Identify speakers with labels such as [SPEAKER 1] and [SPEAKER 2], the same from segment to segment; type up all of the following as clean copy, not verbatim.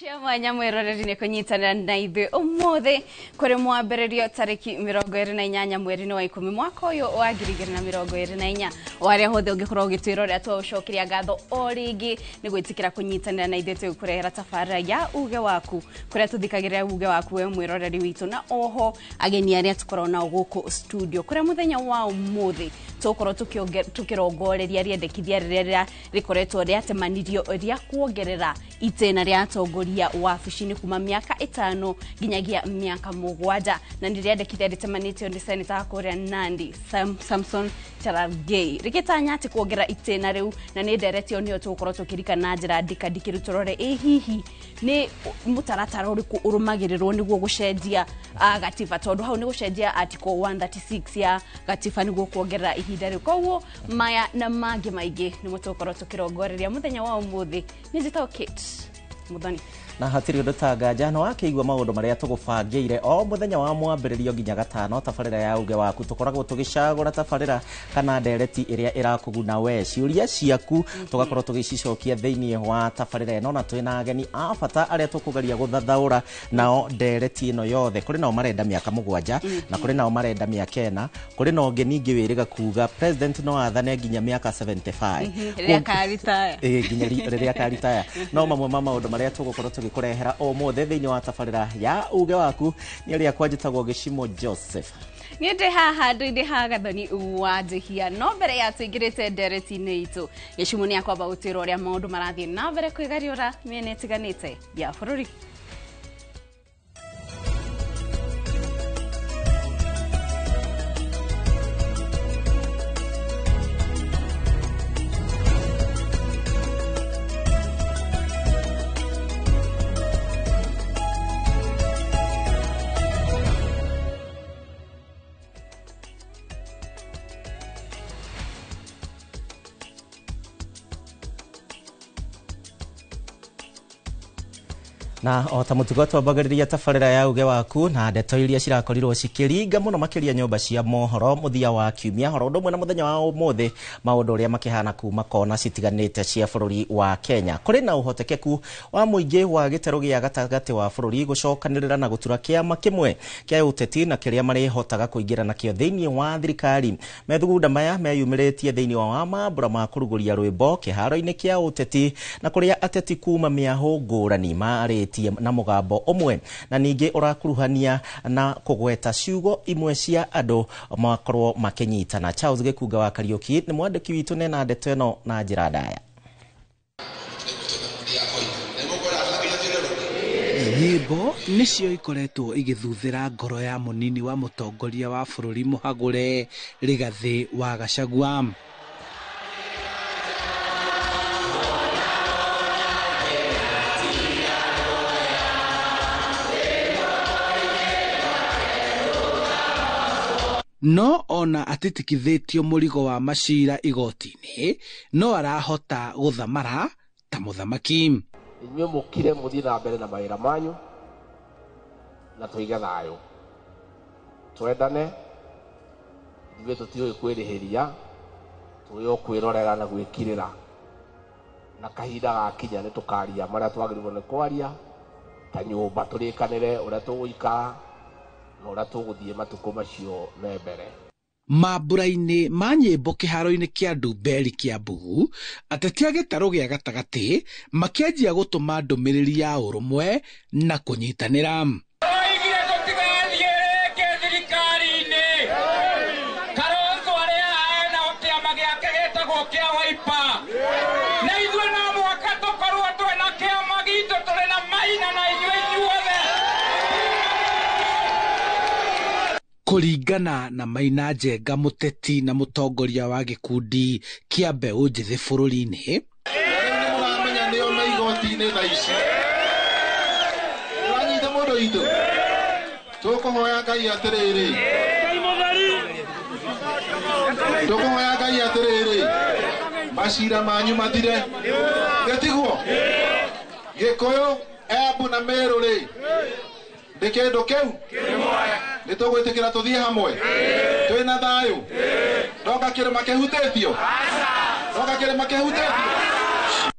[SPEAKER 1] Cia mwanya mwĩroreri nĩ kũnyitanĩra na ithuĩ ũmũthĩ kũrĩ mwambĩrĩrio tarĩki 28 mweri-inĩ wa 10 mwaka ũyũ wa 2024. O harĩa hothe ũngĩkorwo ũgĩtwĩrorera twaũcokeria ngatho o rĩngĩ nĩ gwĩtĩkĩra kũnyitanĩra na ithuĩ tũgĩkũrehera tabarĩra ya uge waku, kũrĩa tũthikagĩrĩra uge waku we mwĩroreri witũ, na oho ageni arĩa tũkoragwo nao gũkũ studio, kũrĩa mũthenya wa ũmũthĩ tũgũkorwo tũkĩrongoreria rĩendekithia rĩrĩa rĩkoretwo rĩatemanirio rĩa kuongerera itĩna rĩa atongoria wabici-inĩ kuma mĩaka 5 nginyagia mĩaka 7, na nĩ rĩendekithia rĩtemanĩtio nĩ seneta wa kũrĩa Nandi Samson Cherargei, rĩgĩtanya atĩ kuongerera itĩna rĩu, na nĩ ndereti ĩyo nĩyo tũgũkorwo tũkĩrika na njĩra ndikandikĩru tũrore ĩ hihi nĩ mũtaratara ũrĩkũ ũrũmagĩrĩrwo nĩguo gũcenjia gatiba, tondũ hau nĩ gũcenjia article 136 ya gatiba nĩguo kuongerera ihinda rĩu. Koguo maya na mangĩ maingĩ nĩmo tũgũkorwo tũkĩrongoreria mũthenya wa ũmũthĩ. Nĩ njĩtagwo Kate Muthoni.
[SPEAKER 2] Na hatirĩ ũndũ ta nganja no akĩigua maũndũ marĩa tũgũbangĩire o mũthenya wa mwambĩrĩrio nginya gatano. Tabarĩra ya uge waku tũkoragwo tũgĩcagũra tabarĩra kana ndereti ĩrĩa ĩrakũguna we, ciũria ciaku tũgakorwo tũgĩcicokia thĩinĩ wa tabarĩra ĩno, na twĩna ageni a bata arĩa tũkũgeria gũthathaũra nao ndereti ĩno yothe. Kũrĩ nao marenda mĩaka 7 na kũrĩ nao marenda mĩaka 4, kũrĩ na ũngĩ ningĩ wĩrĩga kuga president no athane nginya mĩaka 75
[SPEAKER 1] rĩrĩa akaritaya,
[SPEAKER 2] nginya rĩrĩa akaritaya. No mamwe ma maũndũ marĩa tũgũkorwo tũgĩkũrehera ũmũthĩ thĩinĩ wa tabarĩra ya uge waku nĩ arĩa kwanjĩtagwo Gĩcimo Joseph.
[SPEAKER 1] Niĩ ndĩ haha ndĩ haha Gathoni wa Njĩhia. No mbere ya tũingĩrĩte ndereti-inĩ itũ, Gĩcimo nĩ akwamba gũtwĩra ũrĩa maũndũ marathiĩ na mbere kwĩgariũra mĩena ĩtiganĩte ya bũrũri.
[SPEAKER 2] Na o ta mũtugo twambagĩrĩria tabarĩra ya uge waku na ndeto iria cirakorirwo cikĩringa mũno makĩria nyũmba cia mohoro mũthia wa kiumia, horo ũndũ ũmwe na mũthenya wa ũmũthĩ, maũndũ ũrĩa makĩhana kuma kona citiganĩte cia bũrũri wa Kenya. Kũrĩ na ũhotekeku wa mũingĩ wa gĩtarũ gĩa gatagatĩ wa bũrũri gũcokanĩrĩra na gũtura kĩama kĩmwe kĩa ũteti na kĩrĩa marĩhotaga kũingĩra nakĩo thĩinĩ wa thirikari. Methugunda maya meyumĩrĩtie thĩinĩ wa mambũra ma kũrugũria rwĩmbo kĩharo-inĩ kĩa ũteti, na kũrĩa ateti kuma mĩahũ ngũrani marĩ na mũgambo ũmwe, na ningĩ ũrakuruhania na kũgweta ciugo imwe cia andũ makorwo makĩnyitana. Charles Gĩkunga wa Kariũki nĩ mwandĩki witũ nena ndeto ĩno na njĩra ndaya.
[SPEAKER 3] Nyĩmbo nĩcio ikoretwo igĩthuthĩra ngoro ya mũnini wa mũtongoria wa bũrũri mũhagũre Rigathĩ wa Gachagua. No ona atitikithĩtio mũrigo wa macira igoti-inĩ, no arahota gũthamara ta mũthamaki.
[SPEAKER 4] Inyuĩ mũkire mũthiĩ na mbere na mawĩra manyu na tũige thayũ, twendane, ithuĩ tũtiũĩ kwĩrĩhĩria, tũĩ o kwĩrorera na gwĩkirĩra, na kahinda gakinya nĩ tũkaria marĩa twagĩrĩirwo nĩ kwaria ta nyũmba, tũrĩkanĩre ũrĩa tũgũikara na ũrĩa tũgũthiĩ matukũ macio me mbere.
[SPEAKER 3] Mambura-inĩ ma nyĩmbo kĩharo-inĩ kĩa Ndumberi Kĩambugu, ateti a gĩtarũ gĩa gatagatĩ makĩanjia gũtũma ndũmĩrĩri ya ũrũmwe na kũnyitanĩra.
[SPEAKER 5] Oigire tũtigathiĩ rĩngĩ thirikari-inĩ. Kalonzo arĩa ena kĩama gĩake gĩtagwo kĩa Wiper, na ithuĩ no mũhaka tũkorwo twĩna kĩama gitũ, tũrĩ na Maina na inyuĩ inyuothe.
[SPEAKER 3] Kũringana na Maina Njenga, mũteti na mũtongoria wa gĩkundi kĩa mbeũ njĩthĩ bũrũri-inĩ,
[SPEAKER 6] rĩu nĩ mũramenya nĩo me igoti-inĩ thaa ici. Ũranyita mũndũ witũ, tũkũhoya Ngai atĩrĩrĩ, tũkũhoya Ngai atĩrĩrĩ, macira manyu mathire, gĩtiguo Gĩkũyũ, Embu na Meru rĩ, nĩ kĩndũ kĩu nĩ tũgwĩtĩkĩra tũthiĩ hamwe twĩna thayũ, ndoka kĩrĩma kĩhutĩtio, ndoka kĩrĩma kĩhutĩtio.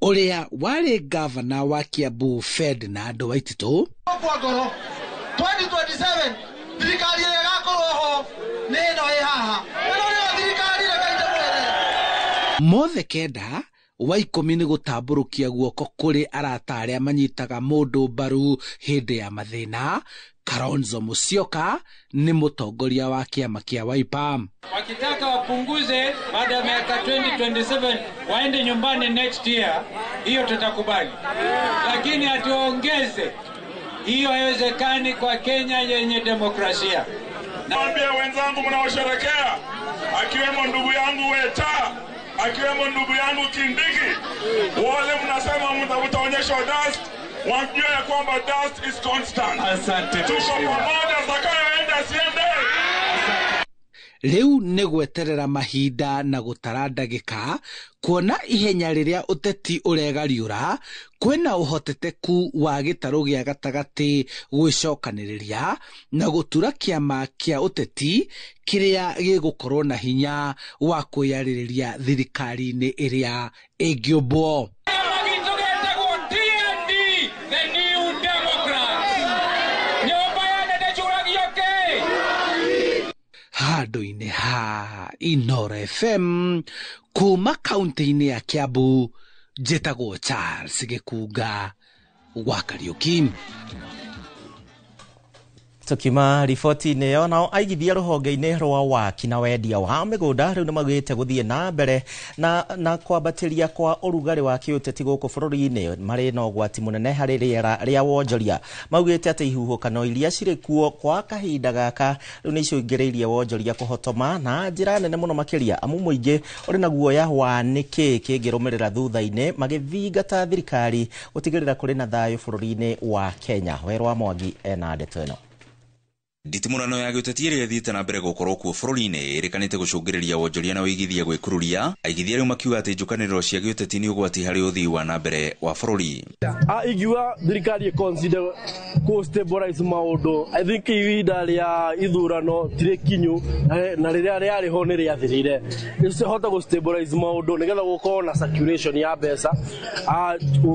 [SPEAKER 3] Ũrĩa warĩ gavana wa Kiambu Ferdinand Waititu
[SPEAKER 6] kwa ngoro 2027 thirikari ĩrĩa ĩgakorwo ho nĩ ĩno ĩ haha, ĩno nĩyo thirikari, reke ndĩmwĩre.
[SPEAKER 3] Mothe kenda wa 10 nĩ gũtambũrũkia guoko kũrĩ arata arĩa manyitaga mũndũ mbaru hĩndĩ ya mathĩna. Kalonzo Musyoka nĩ mũtongoria wa kĩama kĩa Wiper.
[SPEAKER 5] Wakitaka wapunguze baada ya miaka 2027 waende nyumbani next year, hiyo tutakubali, lakini hatuongeze hiyo, haiwezekani kwa Kenya yenye demokrasia.
[SPEAKER 7] Naambia wenzangu mnaosherekea, akiwemo ndugu yangu Weta, akiwemo ndugu yangu Kindiki, wale mnasema mtaonyesha dust, wajue ya kwamba dust is constant.
[SPEAKER 5] Asante.
[SPEAKER 7] Tuko pamoja, Zakayo aende asiende.
[SPEAKER 3] Rĩu nĩ gweterera mahinda na gũtara ndagĩka kuona ihenya rĩrĩa ũteti ũregariũra kwĩna ũhotekeku wa gĩtarũ gĩa gatagatĩ gwĩcokanĩrĩria na gũtura kĩama kĩa ũteti kĩrĩa gĩgũkorwo na hinya wa kwĩyarĩrĩria thirikari-inĩ ĩrĩa ĩngĩũmbwo.
[SPEAKER 5] Chama gitũ gĩtagwo TND, the New Democrats. Nyũmba ya ndĩcuragio kĩ?
[SPEAKER 3] Handũ-inĩ ha Inoro FM kuma kaunti-inĩ ya Kiambu, njĩtagwo Charles Gĩkunga wa Kariũki.
[SPEAKER 2] Tukiuma riboti-inĩ ĩyo, nao aigithia rũhonge-inĩ rwa waki na wendia wa mĩgũnda rĩu nĩ maugĩte gũthiĩ na mbere na kwambatĩria kwa ũrugarĩ wa kĩũteti gũkũ bũrũri-inĩ marĩ na ũgwati mũnene harĩ rĩera rĩa wonjoria. Maugĩte atĩ ihuhũkano iria cirĩ kuo kwa kahinda gaka rĩu nĩ icũngĩrĩirie wonjoria kũhotoma na njĩra nene mũno makĩria, amu mũingĩ ũrĩ na guoya wa nĩkĩ kĩngĩrũmĩrĩra thutha-inĩ, magĩthingata thirikari gũtigĩrĩra kũrĩ na thayũ bũrũri-inĩ wa Kenya. Werũ wa Mwangi ena ndeto ĩno.
[SPEAKER 8] Nditimũrano ya gĩũteti ĩrĩa ĩthiĩte na mbere gũkorwo kuo bũrũri-inĩ ĩrĩkanĩte gũcũngĩrĩria wonjoria na ũigithia gwĩkururia. Aigithia rĩu makiuga atĩ njũkanĩrĩro cia gĩũteti nĩ ũgwati harĩ ũthii wa na mbere wa bũrũri.
[SPEAKER 9] Ingiuga thirikari ĩ-consider kũ stabilize maũndũ. I think ihinda rĩa ithurano ti rĩkinyu, na rĩrĩa rĩarĩ ho nĩ rĩathirire. Ĩhote gũ stabilize maũndũ nĩgetha gũkorwo na circulation ya mbeca.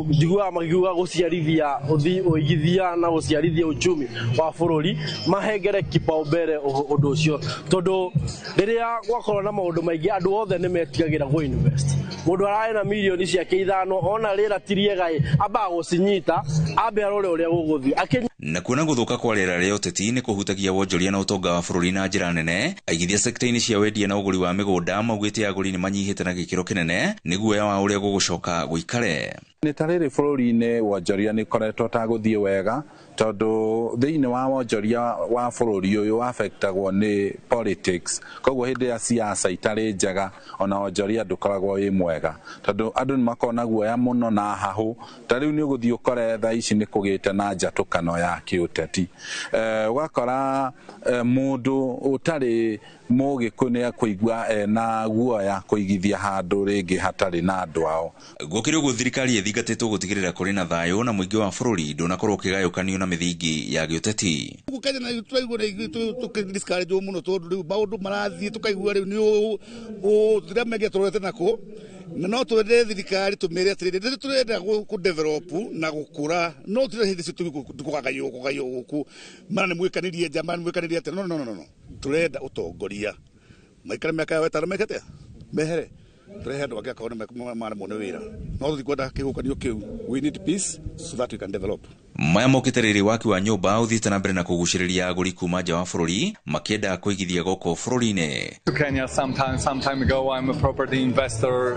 [SPEAKER 9] Njiguaga makiuga gũciarithia ũigithia na gũciarithia uchumi wa bũrũri, mahengere kipaumbele ũndũ ũcio, tondũ rĩrĩa gwakorwo na maũndũ maingĩ andũ othe nĩ metigagĩra kũ invest. Mũndũ ararĩ na mirioni ciake 5, ona rĩera ti rĩega ĩ, ambaga gũcinyita ambe arore ũrĩa gũgũthiĩ.
[SPEAKER 8] Na kuona gũthũka kwa rĩera rĩa ũteti nĩ kũhutagia wonjoria na ũtonga wa bũrũri na njĩra nene, aigithia sekta-inĩ cia wendia na ũgũri wa mĩgũnda maugĩte agũri nĩ manyihĩte na gĩkĩro kĩnene nĩ guoya wa ũrĩa gũgũcoka gũikare.
[SPEAKER 10] Nĩ ta rĩrĩ bũrũri-inĩ wonjoria nĩ ũkoretwo ũtagũthiĩ wega, tondũ thĩinĩ wa wonjoria wa bũrũri ũyũ affectagwo nĩ politics, koguo hĩndĩ ya siasa itarĩ njega ona wonjoria ndũkoragwo wĩ mwega, tondũ andũ nĩ makoragwo na guoya mũno na hahũ. Ta rĩu nĩ ũgũthiĩ ũkore thaa ici nĩ kũgĩte na njatũkano ya kĩũteti, ũgakora mũndũ ũtarĩ mũgĩkũyũ nĩ ekũigua ena guoya kũigithia handũ rĩngĩ hatarĩ na andũ ao.
[SPEAKER 8] Gũkĩrĩ ũguo, thirikari ĩthingatĩtwo gũtigĩrĩra kũrĩ na thayũ na mũingĩ wa bũrũri ndũnakorwo ũkĩgayũkanio na mĩthingi ya gĩũteti.
[SPEAKER 11] Gũkũ Kenya na tũraigua tũkĩ mũno, tondũ rĩu maũndũ marathiĩ tũkaigua rĩu nĩ tũramenya tũrorete nakũ, na no twende thirikari tũmĩre atĩrĩrĩ, nĩ tũrenda kũ develop na gũkũra, no tũrĩ hĩndĩ cio tũkũgaywo kũgaywo gũkũ, mara nĩ mwĩkanĩrie nja, mara nĩ mwĩkanĩrie atĩa. No, no, no, no, tũrenda ũtongoria maikare mĩaka yao 5 meke atĩa, mehere, tũrehe andũ angĩ akorwo nĩ maremwo nĩ wĩra, no tũtikwenda kĩhuhũkanio kĩu. We need peace so that we can develop.
[SPEAKER 8] Maya mokĩte rĩrĩ waki wa nyũmba ũthiĩte na mbere na kũgucĩrĩria agũri kuma nja wa bũrũri makĩenda kũigithia gũkũ bũrũri-inĩ.
[SPEAKER 12] To Kenya some time ago. I'm a property investor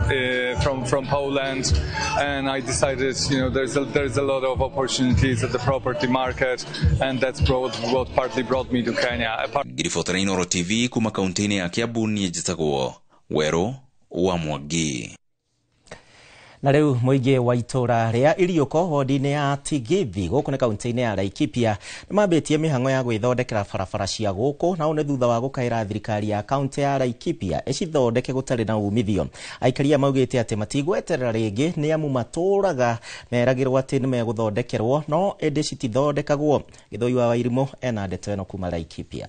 [SPEAKER 12] from Poland, and I decided, there's a lot of opportunities at the property market, and that's what partly brought me to Kenya.
[SPEAKER 8] Ngiribotera Inoro TV kuma kaunti-inĩ ya Kiambu, niĩ njĩtagwo Werũ wa Mwangi.
[SPEAKER 2] Na rĩu mũingĩ wa itũra rĩa Iriũko wodi-inĩ ya Tigithi gũkũ nĩ kaunti-inĩ ya Laikipia nĩ mambĩtie mĩhang'o ya gwĩthondekera barabara cia gũkũ, na ũũ nĩ thutha wa gũkaĩra thirikari ya kaunti ya Laikipia ĩcithondeke gũtarĩ na umithio. Aikari aya maugĩte atĩ matigweterera rĩngĩ nĩ amu matũraga meragĩrwo atĩ nĩ megũthondekerwo no ĩndĩ citithondekagwo. Gĩthũi wa Wairimũ ena ndeto ĩno kuma Laikipia.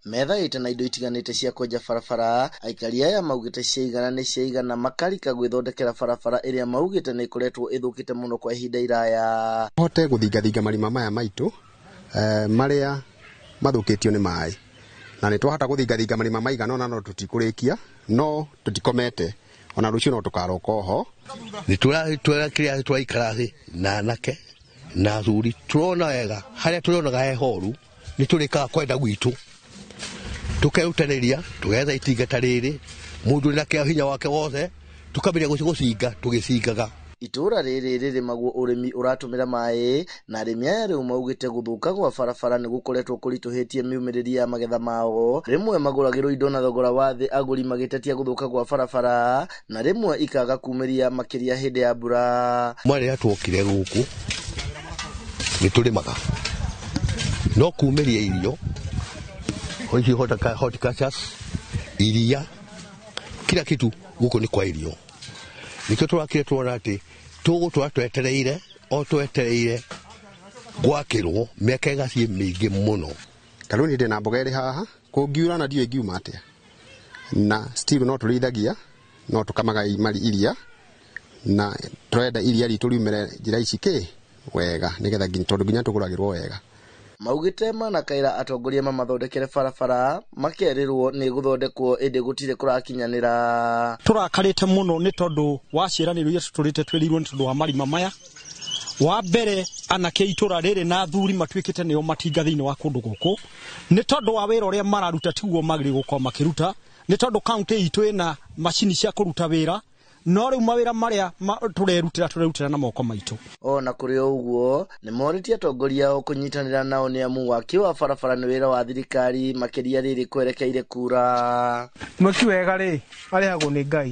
[SPEAKER 13] Methaĩte na indo itiganĩte cia kwenja barabara. Aikari aya maugĩte ciaigana nĩ ciaigana makarika gwĩthondekera barabara ĩrĩa maugĩte nĩ ĩkoretwo ĩthũkĩte mũno kwa ihinda iraya.
[SPEAKER 14] Hote gũthingathinga marima maya maitũ marĩa mathũkĩtio nĩ maĩ, na nĩ twahota gũthingathinga marima maigana ũna, no tũtikũrĩkia, no tũtikomete, ona rũciũ no tũkaroka oho.
[SPEAKER 15] Nĩ tũrakĩrĩa twaikara thĩ na anake na athuri, tũrona wega harĩa tũrĩonaga he horu, nĩ tũrĩkaga kwenda gwitũ, tũkerutanĩria tũgetha itinga ta rĩrĩ, mũndũ na kĩa hinya wake wothe, tũkambĩrĩria gũcinga tũgĩcingaga.
[SPEAKER 13] Itũũra rĩrĩ rĩrĩmagwo ũrĩmi ũratũmĩra maĩ, na arĩmi aya rĩu maugĩte gũthũka gwa barabara nĩ gũkoretwo kũritũhĩtie mĩumĩrĩrie ya magetha mao. Rĩmwe magũragĩrwo indo na thogora wa thĩ, agũri magĩtetia gũthũka gwa barabara, na rĩmwe ikaga kumĩria makĩria hĩndĩ ya mbura.
[SPEAKER 15] Mwarĩ tuokire gũkũ nĩ tũrĩmaga, no kumĩria irio ici horticultures, iria, kila kitu gũkũ nĩ kwa irio. Nĩkĩo tũrakire tuona atĩ tũgũtũra twetereire o twetereire gwakĩrwo mĩaka ĩgathiĩ mĩingĩ mũno.
[SPEAKER 14] Ta rĩu niĩ ndĩna mboga ĩrĩ haha, kũngiura na ndiũĩ ngiuma atĩa, na still no tũrĩithagia, no tũkamaga iria, na tũrenda iria ritũ riumĩre njĩra ici kĩ wega, nĩgetha tondũ nginya tũgũragĩrwo wega.
[SPEAKER 13] Maugĩte manakaĩra atongoria mamathondekere barabara, makerĩrwo nĩ gũthondekwo ĩndĩ gũtirĩ kũrakinyanĩra.
[SPEAKER 16] Tũrakarĩte mũno nĩ tondũ wa ciĩranĩro iria tũtũrĩte twĩrĩirwo nĩ tondũ wa marima maya. Wa mbere anake itũra rĩrĩ na athuri matuĩkĩte nĩo matinga thĩinĩ wa kũndũ gũkũ, nĩ tondũ wa wĩra ũrĩa mararuta tiguo magĩrĩirwo gũkorwo makĩruta, nĩ tondũ kaũntĩ itũ ĩna macini cia kũruta wĩra, no rĩu mawĩra marĩa tũrerutĩra na moko maitũ.
[SPEAKER 13] Ona kũrĩ o ũguo nĩ morĩtie atongoria ao kũnyitanĩra nao nĩ amu waki wa barabara nĩ wĩra wa thirikari, makĩria rĩrĩ kwerekeire kura.
[SPEAKER 17] Mwĩki wega rĩ arĩhagwo nĩ Ngai,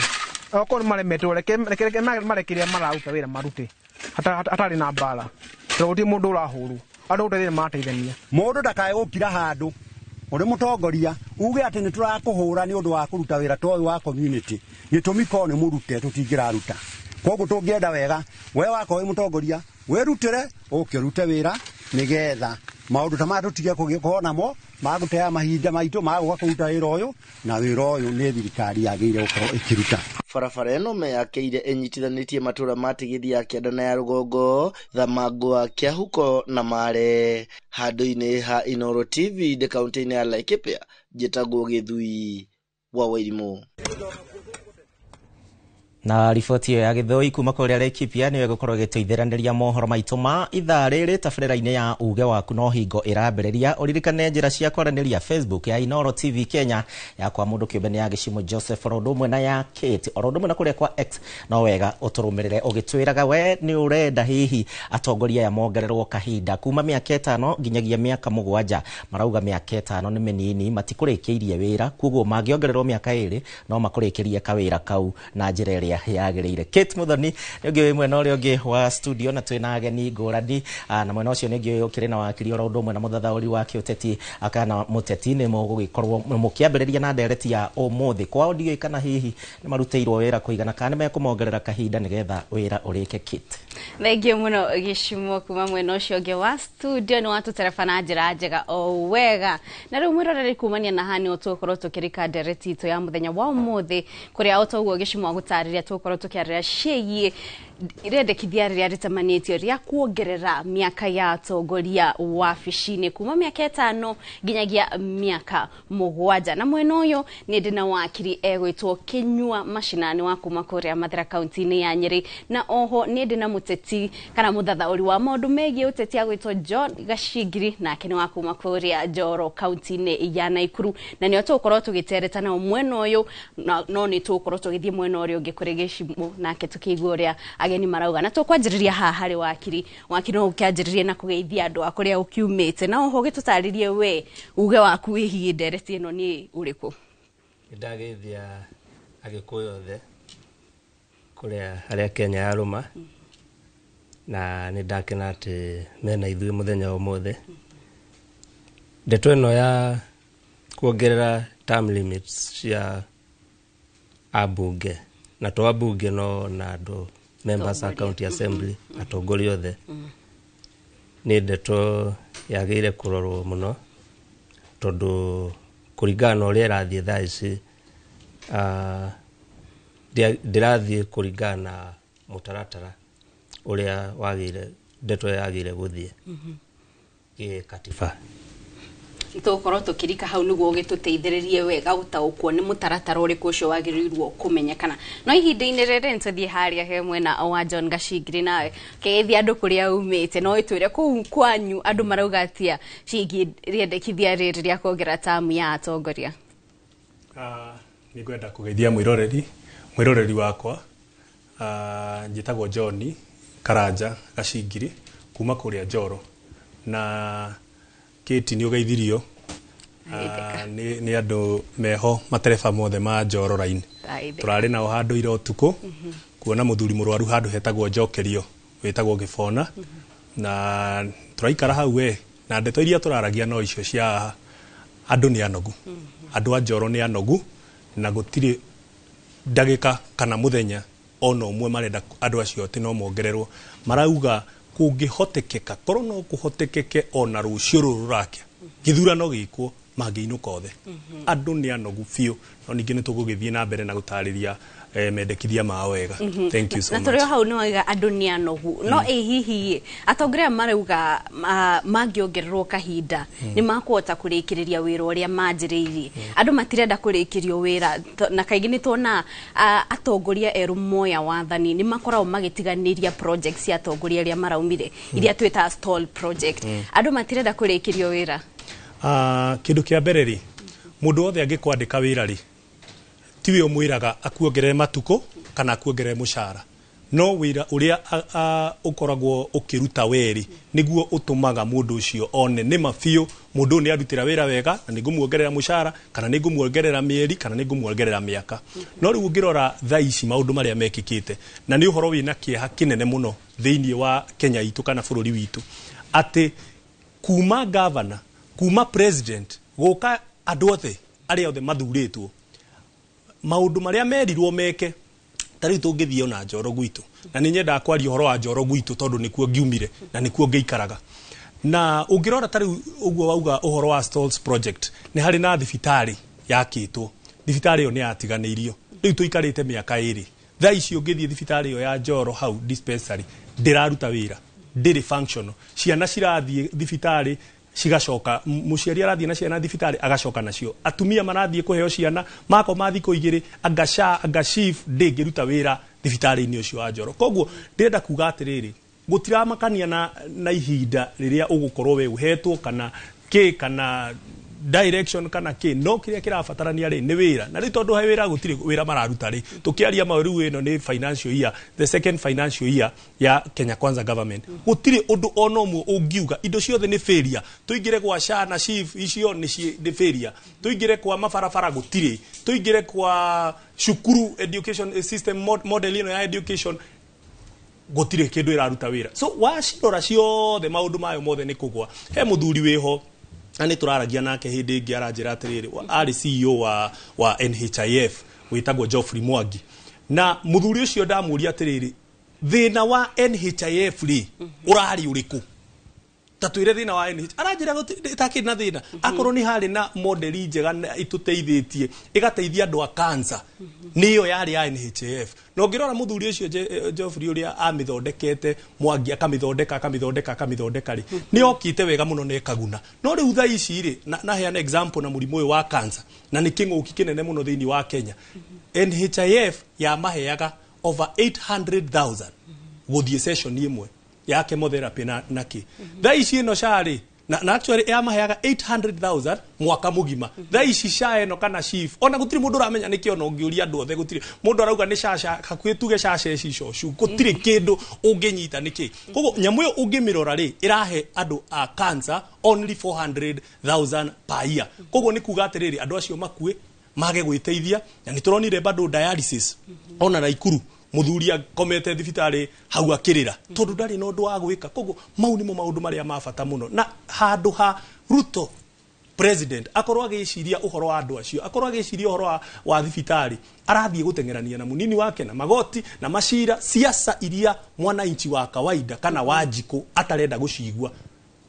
[SPEAKER 17] okorwo nĩ maremetwo reke marekeria mararuta wĩra marute hatarĩ na mbara, tondũ gũtirĩ mũndũ ũrahũrwo, andũ gũteithania marateithania.
[SPEAKER 18] Mũndũ ndakae gũkira handũ ũrĩ mũtongoria uge atĩ nĩ tũrakũhũra nĩ ũndũ wa kũruta wĩra ta ũyũ wa community, gĩtũmi korwo nĩ mũrute tũtingĩraruta. Koguo tũngĩenda wega we wakorwo wĩ mũtongoria wĩrutĩre ũke ũrute wĩra, nĩgetha maũndũ ta maya tũtige gũkorwo namo magũtea mahinda maitũ magũka kũruta wĩra ũyũ, na wĩra ũyũ nĩ thirikari yagĩrĩire gũkorwo ĩkĩruta.
[SPEAKER 13] Barabara ĩno meyakĩire ĩnyitithanĩtie matũũra ma Tigithia ya kĩanda na ya rũgongo, Thamangwa, Kĩahuko na Mare. Handũ-inĩ ha Inooro TV ndĩ kaũntĩ-inĩ ya Laikipia, njĩtagwo Gĩthui wa Wairimũ.
[SPEAKER 2] Na riboti ĩyo ya Gĩthũi kuma kũrĩa Laikipia nĩyo ĩgũkorwo ĩgĩtũithĩranĩria mohoro maitũ ma ithaa rĩrĩ tabarĩra-inĩ ya uge waku no hingo ĩrambĩrĩria. Ũririkane njĩra cia kwaranĩria Facebook ya Inooro TV Kenya, ya kwa mũndũ kĩũmbe nĩ ya Gĩcimo Joseph, oro ũndũ ũmwe na ya Kate, oro ũndũ ũmwe na kũrĩa kwa X. No wega ũtũrũmĩrĩre ũgĩtwĩraga we nĩ ũrenda hihi atongoria aya mongererwo kahinda kuma mĩaka 5 nginyagia mĩaka 7. Marauga mĩaka 5 nĩ mĩnini, matikũrĩkĩirie wĩra, koguo mangĩongererwo mĩaka 2 no makũrĩkĩrie kawĩra kau na njĩra ĩrĩa yagĩrĩire. Kate Muthoni nĩ ũngĩ wĩ mwena ũrĩa ũngĩ wa studio, na twĩna ageni ngũrani, na mwena ũcio nĩ ũngĩ ũkĩrĩ na wakiri oro ũndũ ũmwe na mũthathaũri wa kĩũteti kana mũteti. Nĩ mũgũgĩkorwo mũkĩambĩrĩria na ndereti ya ũmũthĩ kwao, ndiũĩ kana hihi nĩ marutĩirwo wĩra kũigana kana nĩ mekũmongerera kahinda nĩgetha wĩra ũrĩke. Kate,
[SPEAKER 1] thengiũ mũno Gĩcimo kuma mwena ũcio ũngĩ wa studio, nĩ watũtereba na njĩra njega o wega. Na rĩu mwĩroreri, kumania na haha nĩho tũgũkorwo tũkĩrĩka ndereti itũ ya mũthenya wa ũmũthĩ, kũrĩa o ta ũguo Gĩcimo agũtarĩria tũgũkorwo tũkĩarĩria ciĩgiĩ irendekithia rĩrĩa rĩtamanĩtio rĩa kuongerera mĩaka ya atongoria wabici-inĩ kuma mĩaka 5 nginyagia mĩaka 7. Na mwena ũyũ nĩ ndĩ na wakiri egwĩtwo Kinyua Mashinani wa kuma kũrĩa Mathira kaunti-inĩ ya Nyĩrĩ, na oho nĩ ndĩ na mũteti kana mũthathaũri wa maũndũ megiĩ ũteti agwĩtwo John Gacingiri, nake nĩ wa kuma kũrĩa Njoro kaunti-inĩ ya Naikuru, na nĩo tũgũkorwo tũgĩtereta nao mwena ũyũ, no nĩ tũgũkorwo tũgĩthiĩ mwena ũrĩa ũngĩ kũrĩ Gĩcimo nake tũkĩigua ũrĩa ageni marauga. Na tũkwanjĩrĩria haha harĩ wakiri. Wakiri no ũkĩanjĩrĩrie na kũgeithia andũ a kũrĩa ũkiumĩte, na oho ũgĩtũtarĩrie we uge waku wĩgiĩ ndereti ĩno nĩ ũrĩkũ.
[SPEAKER 19] Nĩndageithia Agĩkũyũ othe kũrĩa harĩa Kenya yarũma, na nĩndakena atĩ mena ithuĩ mũthenya wa ũmũthĩ. Ndeto ĩno ya kuongerera term limits cia ambunge, na to ambunge no na andũ members a county assembly, atongoria othe, nĩ ndeto yagĩrĩire kũrorwo mũno, tondũ Kũringana na ũrĩa ĩrathiĩ thaa ici, ndĩrathiĩ kũringana na mũtaratara ũrĩa wagĩrĩire, ndeto yagĩrĩire gũthiĩ gĩkatiba.
[SPEAKER 1] Tũgũkorwo tũkĩrika hau nĩguo ũgĩtũteithĩrĩrie wega gũtaũkwo nĩ mũtaratara ũrĩkũ ũcio wagĩrĩirwo kũmenyekana. No ihinda-inĩ rĩrĩ nĩtũthiĩ harĩa he mwena wa John Gacingiri, nawe kĩgeithia andũ kũrĩa umĩte, no ĩtwĩre kũu kwanyu andũ marauga atĩa ciĩgiĩ rĩendekithia rĩrĩ rĩa kuongerera tamu ya atongoria.
[SPEAKER 20] Nĩ ngwenda kũgeithia mwĩroreri wakwa. Njĩtagwo John Karanja Gacingiri kuma kũrĩa Njoro, na Kate nĩ ũgeithirio nĩ andũ meho matereba mothe ma Njoro line. Tũrarĩ nao handũ ira ũtukũ kuona mũthuri mũrwaru handũ hetagwo Njokerio wĩtagwo Gĩbona, na tũraikara hau we na ndeto iria tũraragia no icio cia andũ nĩ anogu. Andũ a Njoro nĩ anogu na gũtirĩ ndagĩka kana mũthenya ona ũmwe marenda andũ acio atĩ no mongererwo. Marauga kũngĩhotekeka, korwo no kũhotekeke ona rũciũ rũrũ rũrakia gĩthurano gĩkwo, mangĩinũka othe. Andũ nĩ anogu biũ, no ningĩ nĩ tũgũgĩthiĩ na mbere na gũtarĩria mendekithia mao wega. Thank you so
[SPEAKER 1] Na
[SPEAKER 20] much.
[SPEAKER 1] tũrĩ o hau nĩ waiga andũ nĩ anogu, no ĩ hihi atongoria marauga mangĩongererwo kahinda nĩ makũhota kũrĩkĩrĩria wĩra ũrĩa manjĩrĩirie? Andũ matirenda kũrĩkĩrio wĩra, na kaingĩ nĩ tuona atongoria erũ moya wathani nĩ makoragwo magĩtiganĩria project cia atongoria arĩa maraumire, iria twĩtaga stall project. Andũ matirenda kũrĩkĩrio wĩra.
[SPEAKER 20] Kĩndũ kĩa mbere rĩ, mũndũ wothe angĩkwandĩka wĩra rĩ, tiwe ũmwĩraga akuongerere matukũ kana akuongerere mũcara, no wĩra ũrĩa ũkoragwo ũkĩruta werĩ nĩguo ũtũmaga mũndũ ũcio one nĩma biũ mũndũ ũyũ nĩ arutĩra wĩra wega na nĩngũmuongerera mũcara kana nĩngũmuongerera mĩeri kana nĩngũmuongerera mĩaka. No rĩu ũngĩrora thaa ici maũndũ marĩa mekĩkĩte, na nĩ ũhoro wĩna kĩeha kĩnene mũno thĩinĩ wa Kenya itũ kana bũrũri witũ, atĩ kuma governor, kuma president, gũka andũ othe arĩa othe mathurĩtwo, maũndũ marĩa merirwo meke. Ta rĩu tũngĩthiĩ ona Njoro gwitũ, na nĩ nyendaga kwaria ũhoro wa Njoro gwitũ tondũ nĩkuo ngiumire na nĩkuo ngĩikaraga, na ũngĩrora ta rĩu ũguo wauga ũhoro wa stalls project, nĩ harĩ na thibitarĩ yakĩtwo. Thibitarĩ ĩyo nĩ yatiganĩirio, rĩu tũikarĩte mĩaka 2. Thaa ici ũngĩthiĩ thibitarĩ ĩyo ya Njoro hau dispensary, ndĩraruta wĩra, ndĩrĩ functional. Ciana cirathiĩ thibitarĩ cigacoka, mũciari arathiĩ na ciana thibitarĩ agacoka nacio, atumia marathiĩ kũheo ciana makoma thikũ 2, anga SHA anga SHIF ndĩngĩruta wĩra thibitarĩ-inĩ ũcio wa Njoro. Koguo ndĩrenda kuga atĩrĩrĩ, gũtiramakania na ihinda rĩrĩa ũgũkorwo we ũhetwo kana kĩ kana direction kana kĩ, no kĩrĩa kĩrabatarania rĩ nĩ wĩra. Na rĩu tondũ he wĩra gũtirĩ wĩra mararuta rĩ, tũkĩaria ma rĩu ĩno nĩ financial year, the second financial year ya Kenya Kwanza government, gũtirĩ ũndũ ona ũmwe ũngiuga, indo ciothe nĩ failure. Tũingĩre gwa SHA na SHIF, icio nĩ failure. Tũingĩre kwa mabarabara, gũtirĩ. Tũingĩre kwa cukuru, education system model ĩno ya education, gũtirĩ kĩndũ ĩraruta wĩra. So wacirora ciothe, maũndũ mayo mothe nĩ kũgwa. He mũthuri wĩho na nĩ tũraragia nake hĩndĩ ĩngĩ, aranjĩra atĩrĩrĩ, arĩ CEO wa NHIF wĩtagwo Geoffrey Mwangi, na mũthuri ũcio ndamũria atĩrĩrĩ, thĩna wa NHIF rĩ ũrarĩ ũrĩkũ? Ta twĩre thĩna wa NH. Aranjĩra ĩtakĩrĩ na thĩna, akorwo nĩ harĩ na modeli njega na ĩtũteithĩtie ĩgateithia andũ a cancer, nĩyo yarĩ ya NHIF. Na ũngĩrora mũthuri ũcio Geoffrey ũrĩa amĩthondekete, Mwangi, akamĩthondeka akamĩthondeka akamĩthondeka rĩ, nĩ okĩte wega mũno na ĩkaguna. No rĩu thaa ici rĩ, naheana example na mũrimũ ũyũ wa cancer, na nĩ kĩng'ũki kĩnene mũno thĩinĩ wa Kenya, NHIF yamaheaga over 800,000 gũthiĩ session ĩmwe ya chemotherapy na kĩ. Thaa ici ĩno SHA rĩ, na actually yamaheaga 800,000 mwaka mũgima. Thaa ici SHA ĩno kana SHIF, ona gũtirĩ mũndũ ũramenya nĩkĩ. Ona ũngĩũria andũ othe, gũtirĩ mũndũ arauga nĩ SHA, SHA hakuhĩ tuge SHA ceci cocu, gũtirĩ kĩndũ ũngĩnyita nĩkĩ. Koguo nyamũ ĩyo ũngĩmĩrora rĩ, ĩrahe andũ a cancer only 400,000 per year. Koguo nĩ kuga atĩrĩrĩ, andũ acio makue mage gwĩteithia, na nĩ tũronire bado dialysis ona Naikuru, mũthuri akomete thibitarĩ hau akĩrĩra tondũ ndarĩ na ũndũ wa gwĩka. Koguo mau nĩmo maũndũ marĩa ma bata mũno, na handũ ha Ruto president akorwo agĩciria ũhoro wa andũ acio, akorwo agĩciria ũhoro wa thibitarĩ, arathiĩ gũteng'erania na mũnini wake na magoti na macira, siasa iria mwananchi wa kawaida kana wa njikũ atarenda gũcigua.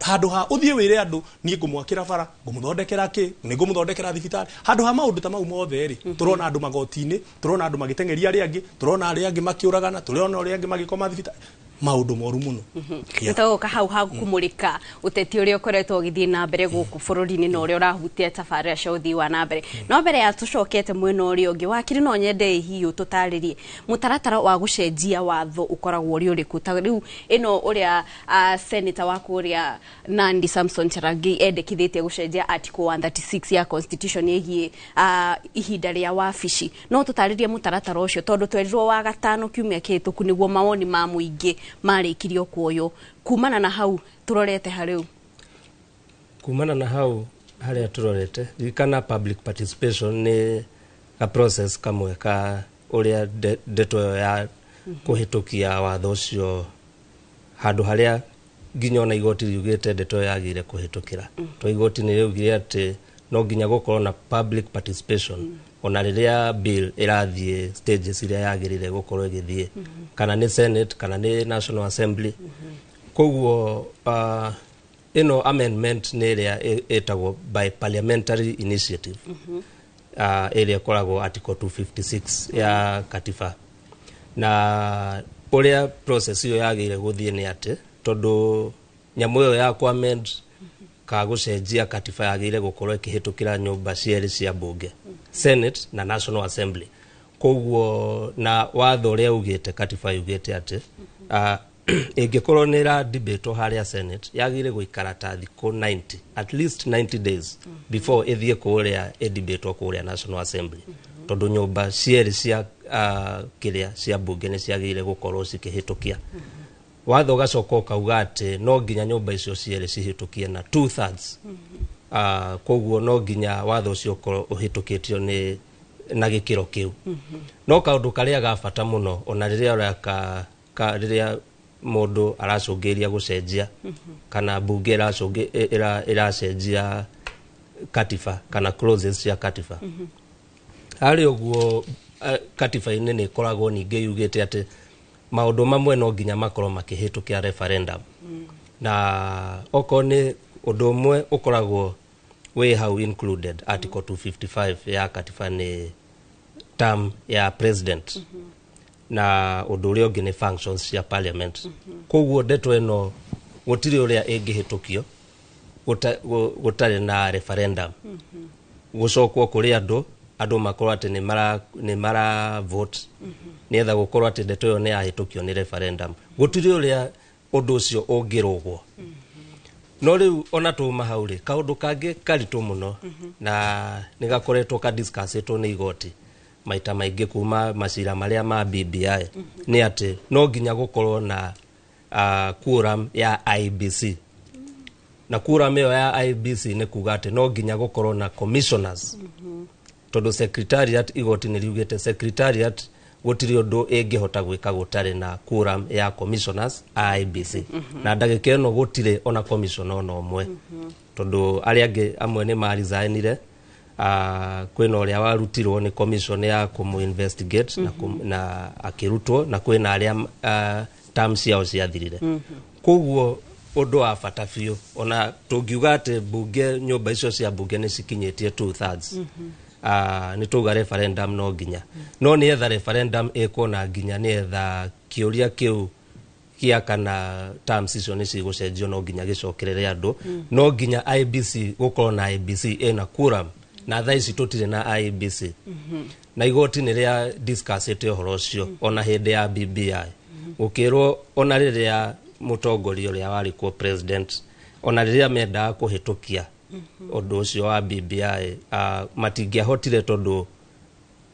[SPEAKER 20] Handũ ha ũthiĩ wĩre andũ niĩ ngũmwakĩra bara, ngũmũthondekera kĩ, nĩ ngũmũthondekera thibitarĩ, handũ ha maũndũ ta mau mothe rĩ, tũrona andũ magoti-inĩ, tũrona andũ magĩteng'eria arĩa angĩ, tũrona arĩa angĩ makĩũragana, tũrona arĩa angĩ magĩkoma thibitarĩ, maũndũ moru mũno.
[SPEAKER 1] Nĩtũgũka hau ha kũmũrĩka ũteti ũrĩa ũkoretwo ũgĩthiĩ na mbere gũkũ bũrũri-inĩ na ũrĩa ũrahutia tabarĩra cia ũthii wa na mbere. No mbere ya tũcokete mwena ũrĩa ũngĩ, wakiri, no nyende hihi ũtũtarĩrie mũtaratara wa gũcenjia watho ũkoragwo ũrĩ ũrĩkũ? Ta rĩu ĩno ũrĩa senator wa kũrĩa Nandi Samson Cherargei endekithĩtie gũcenjia article 136 ya constitution ĩgiĩ ihinda rĩa wabici. No tũtarĩrie mũtaratara ũcio, tondũ twerirwo wa gatano kiumia kĩhĩtũku nĩguo mawoni ma mũingĩ marĩkirio kuoywo. Kumana na hau tũrorete harĩu?
[SPEAKER 19] Kumana na hau harĩa tũrorete, ririkana public participation nĩ ka process kamwe ka ũrĩa ndeto ĩyo ya kũhĩtũkia watho ũcio, handũ harĩa nginya ona igoti riugĩte ndeto ĩyo yagĩrĩire kũhĩtũkĩra. To igoti nĩ rĩaugire atĩ no nginya gũkorwo na public participation ona rĩrĩa bill ĩrathiĩ stages iria yagĩrĩire gũkorwo ĩgĩthiĩ, kana nĩ Senate kana nĩ National Assembly. Koguo ĩno amendment nĩ ĩrĩa ĩtagwo by parliamentary initiative, ĩrĩa ĩkoragwo article 256 ya katiba. Na ũrĩa process ĩyo yagĩrĩire gũthiĩ nĩ atĩ, tondũ nyamũ ĩyo ya kũ-amend ka gũcenjia katiba yagĩrĩire gũkorwo ĩkĩhĩtũkĩra nyũmba cierĩ cia mbunge, Senate na National Assembly. Koguo na watho ũrĩa ugĩte, katiba yugĩte atĩ ĩngĩkorwo nĩ ĩra debatwo harĩa Senate, yagĩrĩire gũikara ta thikũ 90, at least 90 days, before ĩthiĩ kũrĩa ĩdebatwo kũrĩa National Assembly, tondũ nyũmba cierĩ cia kĩrĩa cia mbunge nĩ ciagĩrĩire gũkorwo cikĩhĩtũkia watho. Ũgacoka ũkauga atĩ no nginya nyũmba icio cierĩ cihĩtũkie na 2/3. Koguo no nginya watho ũcio ũkorwo ũhĩtũkĩtio nĩ na gĩkĩro kĩu. No kaũndũ karĩa ga bata mũno, ona rĩrĩa ũraka ka, rĩrĩa mũndũ aracũngĩrĩria gũcenjia kana mbunge ĩracenjia katiba kana clauses cia katiba, harĩ ũguo katiba-inĩ nĩ ĩkoragwo ningĩ yugĩte atĩ maũndũ mamwe no nginya makorwo makĩhĩtũkĩra referendum. Na okorwo nĩ ũndũ ũmwe ũkoragwo wĩ hau included article 255 ya katiba nĩ term ya president, na ũndũ ũrĩa ũngĩ nĩ functions cia parliament. Koguo ndeto ĩno gũtirĩ ũrĩa ĩngĩhĩtũkio gũtarĩ na referendum, gũcokwo kũrĩ andũ, andũ makorwo atĩ nĩ mara vote nĩgetha gũkorwo atĩ ndeto ĩyo nĩ yahĩtũkio nĩ referendum. Gũtirĩ ũrĩa ũndũ ũcio ũngĩrũgwo. No rĩu ona tũma hau rĩ, kaũndũ kangĩ karitũ mũno na nĩ gakoretwo ka discussĩtwo nĩ igoti maita maingĩ kuma macira marĩa ma BBI nĩ atĩ no nginya gũkorwo na quorum ya IEBC. Na quorum ĩyo ya IEBC nĩ kuga atĩ no nginya gũkorwo na commissioners, tondũ secretariat, igoti nĩ riugĩte secretariat gũtirĩ ũndũ ĩngĩhota gwĩka gũtarĩ na quorum ya commissioners a IEBC. Na ndagĩka ĩno gũtirĩ ona commissioner ona ũmwe, tondũ arĩa angĩ amwe nĩ maresignire. Kwĩna ũrĩa warutirwo nĩ commission ya kũmũ investigate na akĩrutwo, na kwĩna arĩa term ciao ciathirire. Koguo ũndũ wa bata biũ, ona tũngiuga atĩ mbunge, nyũmba icio cia mbunge nĩ cikinyĩtie 2/3, nĩ tauga referendum no nginya, no nĩgetha referendum ĩkwo na nginya nĩgetha kĩũria kĩu gĩa kana terms icio nĩ cigũcenjio no nginya gĩcokerere andũ, no nginya IEBC gũkorwo na IEBC ĩna quorum, na thaa ici tũtirĩ na IEBC. Na igoti nĩ rĩa discussĩte ũhoro ũcio ona hĩndĩ ya BBI, gũkĩrwo ona rĩrĩa mũtongoria ũrĩa warĩ kuo president, ona rĩrĩa mendaga kũhĩtũkia ũndũ ũcio wa BBI, matingĩahotire tondũ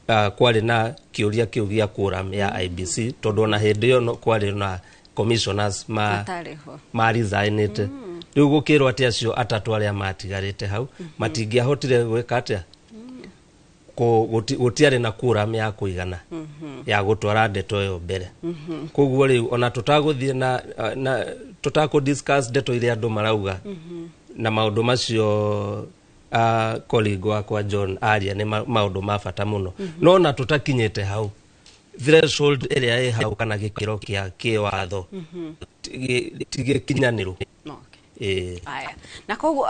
[SPEAKER 19] kwarĩ na kĩũria kĩu gĩa quorum ya IEBC, tondũ ona hĩndĩ ĩyo kwarĩ na commissioners ma
[SPEAKER 1] Matarĩ ho.
[SPEAKER 19] Ma resignĩte. Rĩu gũkĩrwo atĩ acio atatũ arĩa matigarĩte hau matingĩahotire gwĩka atĩa. Gũtiarĩ na quorum ya kũigana ya gũtwara ndeto ĩyo mbere. Koguo rĩu ona tũtagũthiĩ na tũtakũ discuss ndeto iria andũ marauga na maũndũ macio, colleague wakwa John aria nĩ maũndũ ma bata mũno, no na tũtakinyĩte hau, threshold ĩrĩa ĩ hau kana gĩkĩro kĩa kĩwatho ti gĩkinyanĩru. Ĩĩ.
[SPEAKER 1] Aya, na koguo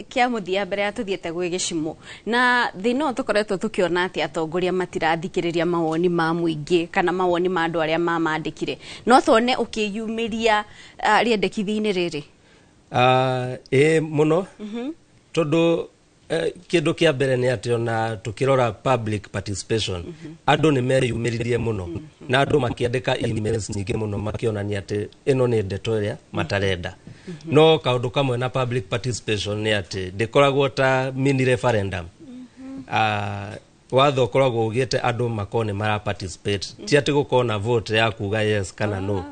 [SPEAKER 1] kĩa mũthia mbere ya tũthiĩte gwĩ gĩcimo na thĩna ũyũ, tũkoretwo tũkĩona atĩ atongoria matirathikĩrĩria mawoni ma mũingĩ kana mawoni ma andũ arĩa mamandĩkire, no tuone ũkĩyumĩria rĩendekithia-inĩ rĩrĩ?
[SPEAKER 19] Ĩĩ mũno, tondũ kĩndũ kĩa mbere nĩ atĩ ona tũkĩrora public participation, andũ nĩ meyumĩririe mũno na andũ makĩandĩka emails nyingĩ mũno makĩonania atĩ ĩno nĩ ndeto ĩrĩa matarenda. No kaũndũ kamwe na public participation nĩ atĩ ndĩkoragwo ta mini referendum. Watho ũkoragwo ugĩte andũ makorwo nĩ mara participate, ti atĩ gũkorwo na vote ya kuga yes kana no.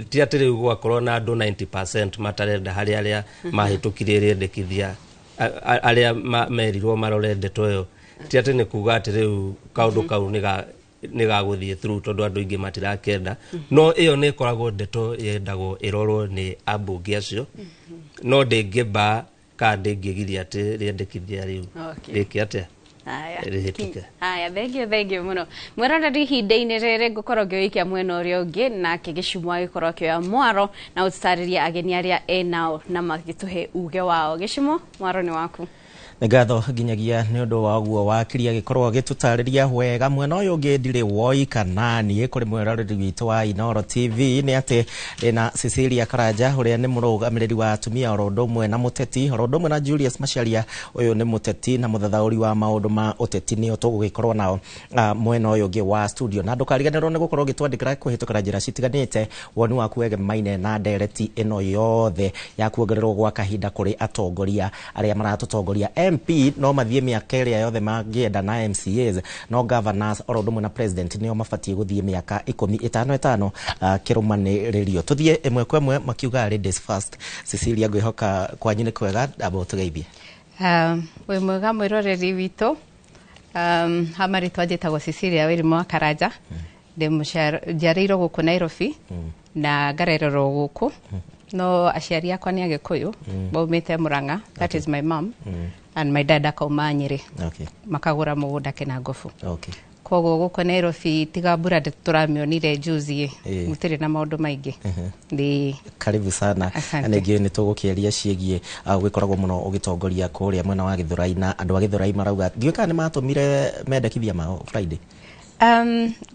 [SPEAKER 19] Ti atĩ rĩu gwakorwo na andũ 90% matarenda harĩ arĩa mahĩtũkirie rĩendekithia, arĩa merirwo marore ndeto ĩyo, ti atĩ nĩ kuga atĩ rĩu kaũndũ kau nĩ gagũthiĩ through tondũ andũ aingĩ matirakenda. No ĩyo nĩ ĩkoragwo ndeto yendagwo ĩrorwo nĩ ambunge acio, no ndĩngĩmba kana ndĩngĩgiria atĩ rĩendekithia rĩu rĩke atĩa,
[SPEAKER 1] Haya.
[SPEAKER 19] rĩhĩtũke.
[SPEAKER 1] Haya, thengio, thengio mũno mwĩroreri. Ihinda-inĩ rĩrĩ ngũkorwo ngĩũikia mwena ũrĩa ũngĩ, nake gĩcumo agĩkorwo akĩoya mwaro na gũtũtarĩria ageni arĩa enao na magĩtũhe uge wao. Gĩcumo, mwaro nĩ waku.
[SPEAKER 2] Nĩ ngatho nginyagia nĩ ũndũ wa ũguo wakiri agĩkorwo agĩtũtarĩria wega. Mwena ũyũ ũngĩ ndirĩ woi kana niĩ kũrĩ mwĩroreri witũ wa Inooro TV nĩ atĩ ndĩna Cecilia Karanja, ũrĩa nĩ mũrũgamĩrĩri wa atumia oro ũndũ ũmwe na mũteti, oro ũndũ ũmwe na Julius Macharia, ũyũ nĩ mũteti na mũthathaũri wa maũndũ ma ũteti, nĩo tũgũgĩkorwo nao mwena ũyũ ũngĩ wa studio. Na ndũkariganĩrwo nĩ gũkorwo ũgĩtwandĩkĩra kũhĩtũkĩra njĩra citiganĩte woni waku wegemaine na ndereti ĩno yothe ya kuongererwo gwa kahinda kũrĩ atongoria arĩa maratũtongoria. MP no mathiĩ mĩaka ĩrĩa yothe mangĩenda na MCAs, no governors oro ũndũ ũmwe na president nĩo mabatiĩ gũthiĩ mĩaka 10, 5 5 kĩrũmanĩrĩrio. Tũthiĩ ĩmwe kwa ĩmwe makiuga ladies first. Cecilia, ngwĩhoka kwanyu nĩ kwega, amba ũtũgeithie.
[SPEAKER 21] Wĩ mwega mwĩroreri witũ. Ha marĩtwa njĩtagwo Cecilia Wĩrimũ wa Karanja, ndĩ njiarĩirwo gũkũ Nairobi na ngarererwo gũkũ, no aciari akwa nĩ Agĩkũyũ, maumĩte Murang'a, that is my mom, and my dad akauma Nyĩrĩ, makagũra mũgũnda Kĩnangobu. Koguo gũkũ Nairobi tiga mbura tũramĩonire juzi, gũtirĩ na maũndũ maingĩ. Ndĩ
[SPEAKER 2] Karibu sana.
[SPEAKER 21] Asante.
[SPEAKER 2] Na ningĩ nĩ tũgũkĩaria ciĩgiĩ gwĩkoragwo mũno ũgĩtongoria kũrĩa mwena wa Gĩthũrai, na andũ a Gĩthũrai marauga, ndiũĩ kana nĩ matũmire mendekithia mao Friday.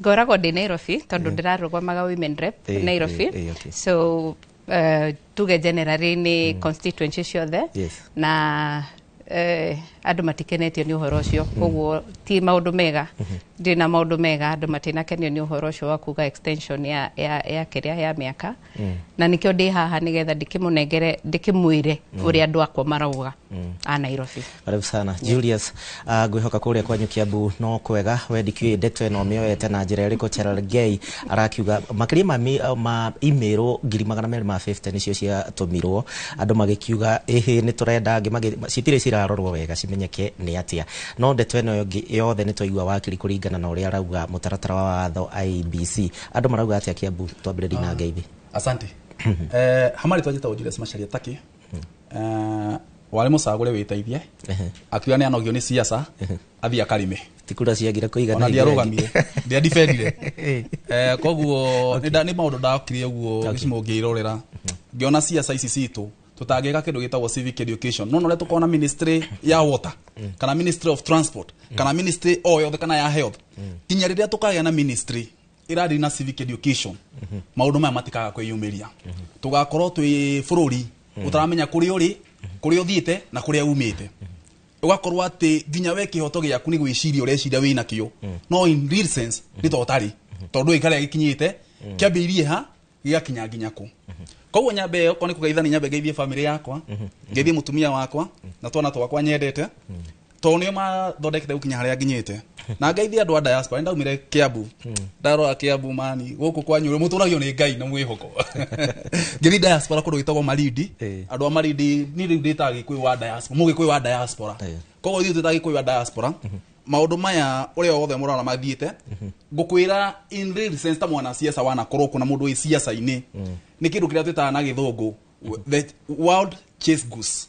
[SPEAKER 21] Ngoragwo ndĩ Nairobi tondũ ndĩrarũgamaga women rep Nairobi. So tuge generally nĩ constituency ciothe na andũ matikenetio nĩ ũhoro ũcio, koguo ti maũndũ mega, ndĩ na maũndũ mega, andũ matinakenio nĩ ũhoro ũcio wa kuga extension ya kĩrĩa ya mĩaka, na nĩkĩo ndĩ haha nĩgetha ndĩkĩmũnengere, ndĩkĩmwĩre ũrĩa andũ akwa marauga a Nairobi.
[SPEAKER 2] Karibu sana Julius. Ngwĩhoka kũrĩa kwanyu Kiambu no kwega. We ndikĩũĩ ndeto ĩno mĩoete na njĩra ĩrĩkũ. Cherargei arakiuga makĩria ma email 250,000 nĩcio ciatũmirwo, andũ magĩkiuga ĩhĩ nĩ tũrenda, angĩ citirĩ cirarorwo wega cimenyeke nĩ atĩa. No ndeto ĩno ĩngĩ yothe nĩ twaigua wakiri kũringana na ũrĩa arauga mũtaratara wa watho IEBC. Andũ marauga atĩa Kiambu? Twambĩrĩrie na ngeithi.
[SPEAKER 22] Asante. Hamari twajĩtagwo Julius Macharia Taki, warĩ mũcagũre wĩteithie, akiuga nĩ anogio nĩ siasa, athiĩ akarĩme.
[SPEAKER 2] Ti kura ciagire kũigana.
[SPEAKER 22] Ona
[SPEAKER 2] ingĩ.
[SPEAKER 22] Ndiarũgamire, ndiadefendire. Koguo nĩ maũndũ ndakire ũguo gĩcimo ngĩirorera, ngĩona siasa ici citũ tũtangĩka kĩndũ gĩtagwo civic education, no norĩa tũkorwo na ministry ya water kana ministry of transport kana ministry o yothe kana ya health, nginya rĩrĩa tũkagĩa na ministry ĩrathiĩ na civic education, maũndũ maya matikaga kwĩyumĩria. Tũgakorwo twĩ bũrũri ũtaramenya kũrĩa ũrĩ, kũrĩa ũthiĩte na kũrĩa umĩte. Ũgakorwo atĩ nginya we kĩhoto gĩaku nĩ gwĩciria ũreciria wĩna kĩo, no in real sense nĩ ta ũtarĩ, tondũ ndũĩ karĩa gĩkinyĩte, kĩambĩrĩirie ha, gĩgakinya nginya kũ. Koguo nyambe okorwo nĩ kũgeithania, nyambe ngeithie family yakwa, ngeithie mũtumia wakwa na twana twakwa nyendete, tondũ nĩo mathondekete gũkinya harĩa nginyĩte, na ngeithie andũ a diaspora. Nĩ ndaumire Kiambu, ndarora Kiambu mani gũkũ kwanyu mũtũragio nĩ Ngai na mwĩhoko. Ngĩthiĩ diaspora kũndũ gwĩtagwo Malindi. Andũ a Malindi, niĩ rĩu ndĩtaga Gĩkũyũ wa diaspora, mũgĩkũyũ wa diaspora. Koguo ithuĩ twĩtaga Gĩkũyũ wa diaspora. Maũndũ maya ũrĩa wothe mũrona mathiĩte, ngũkwĩra in real sense, ta mwana siasa wanakorwo kũ na mũndũ wĩ siasa-inĩ, nĩ kĩndũ kĩrĩa twĩtaga na gĩthũngũ the world chase goose,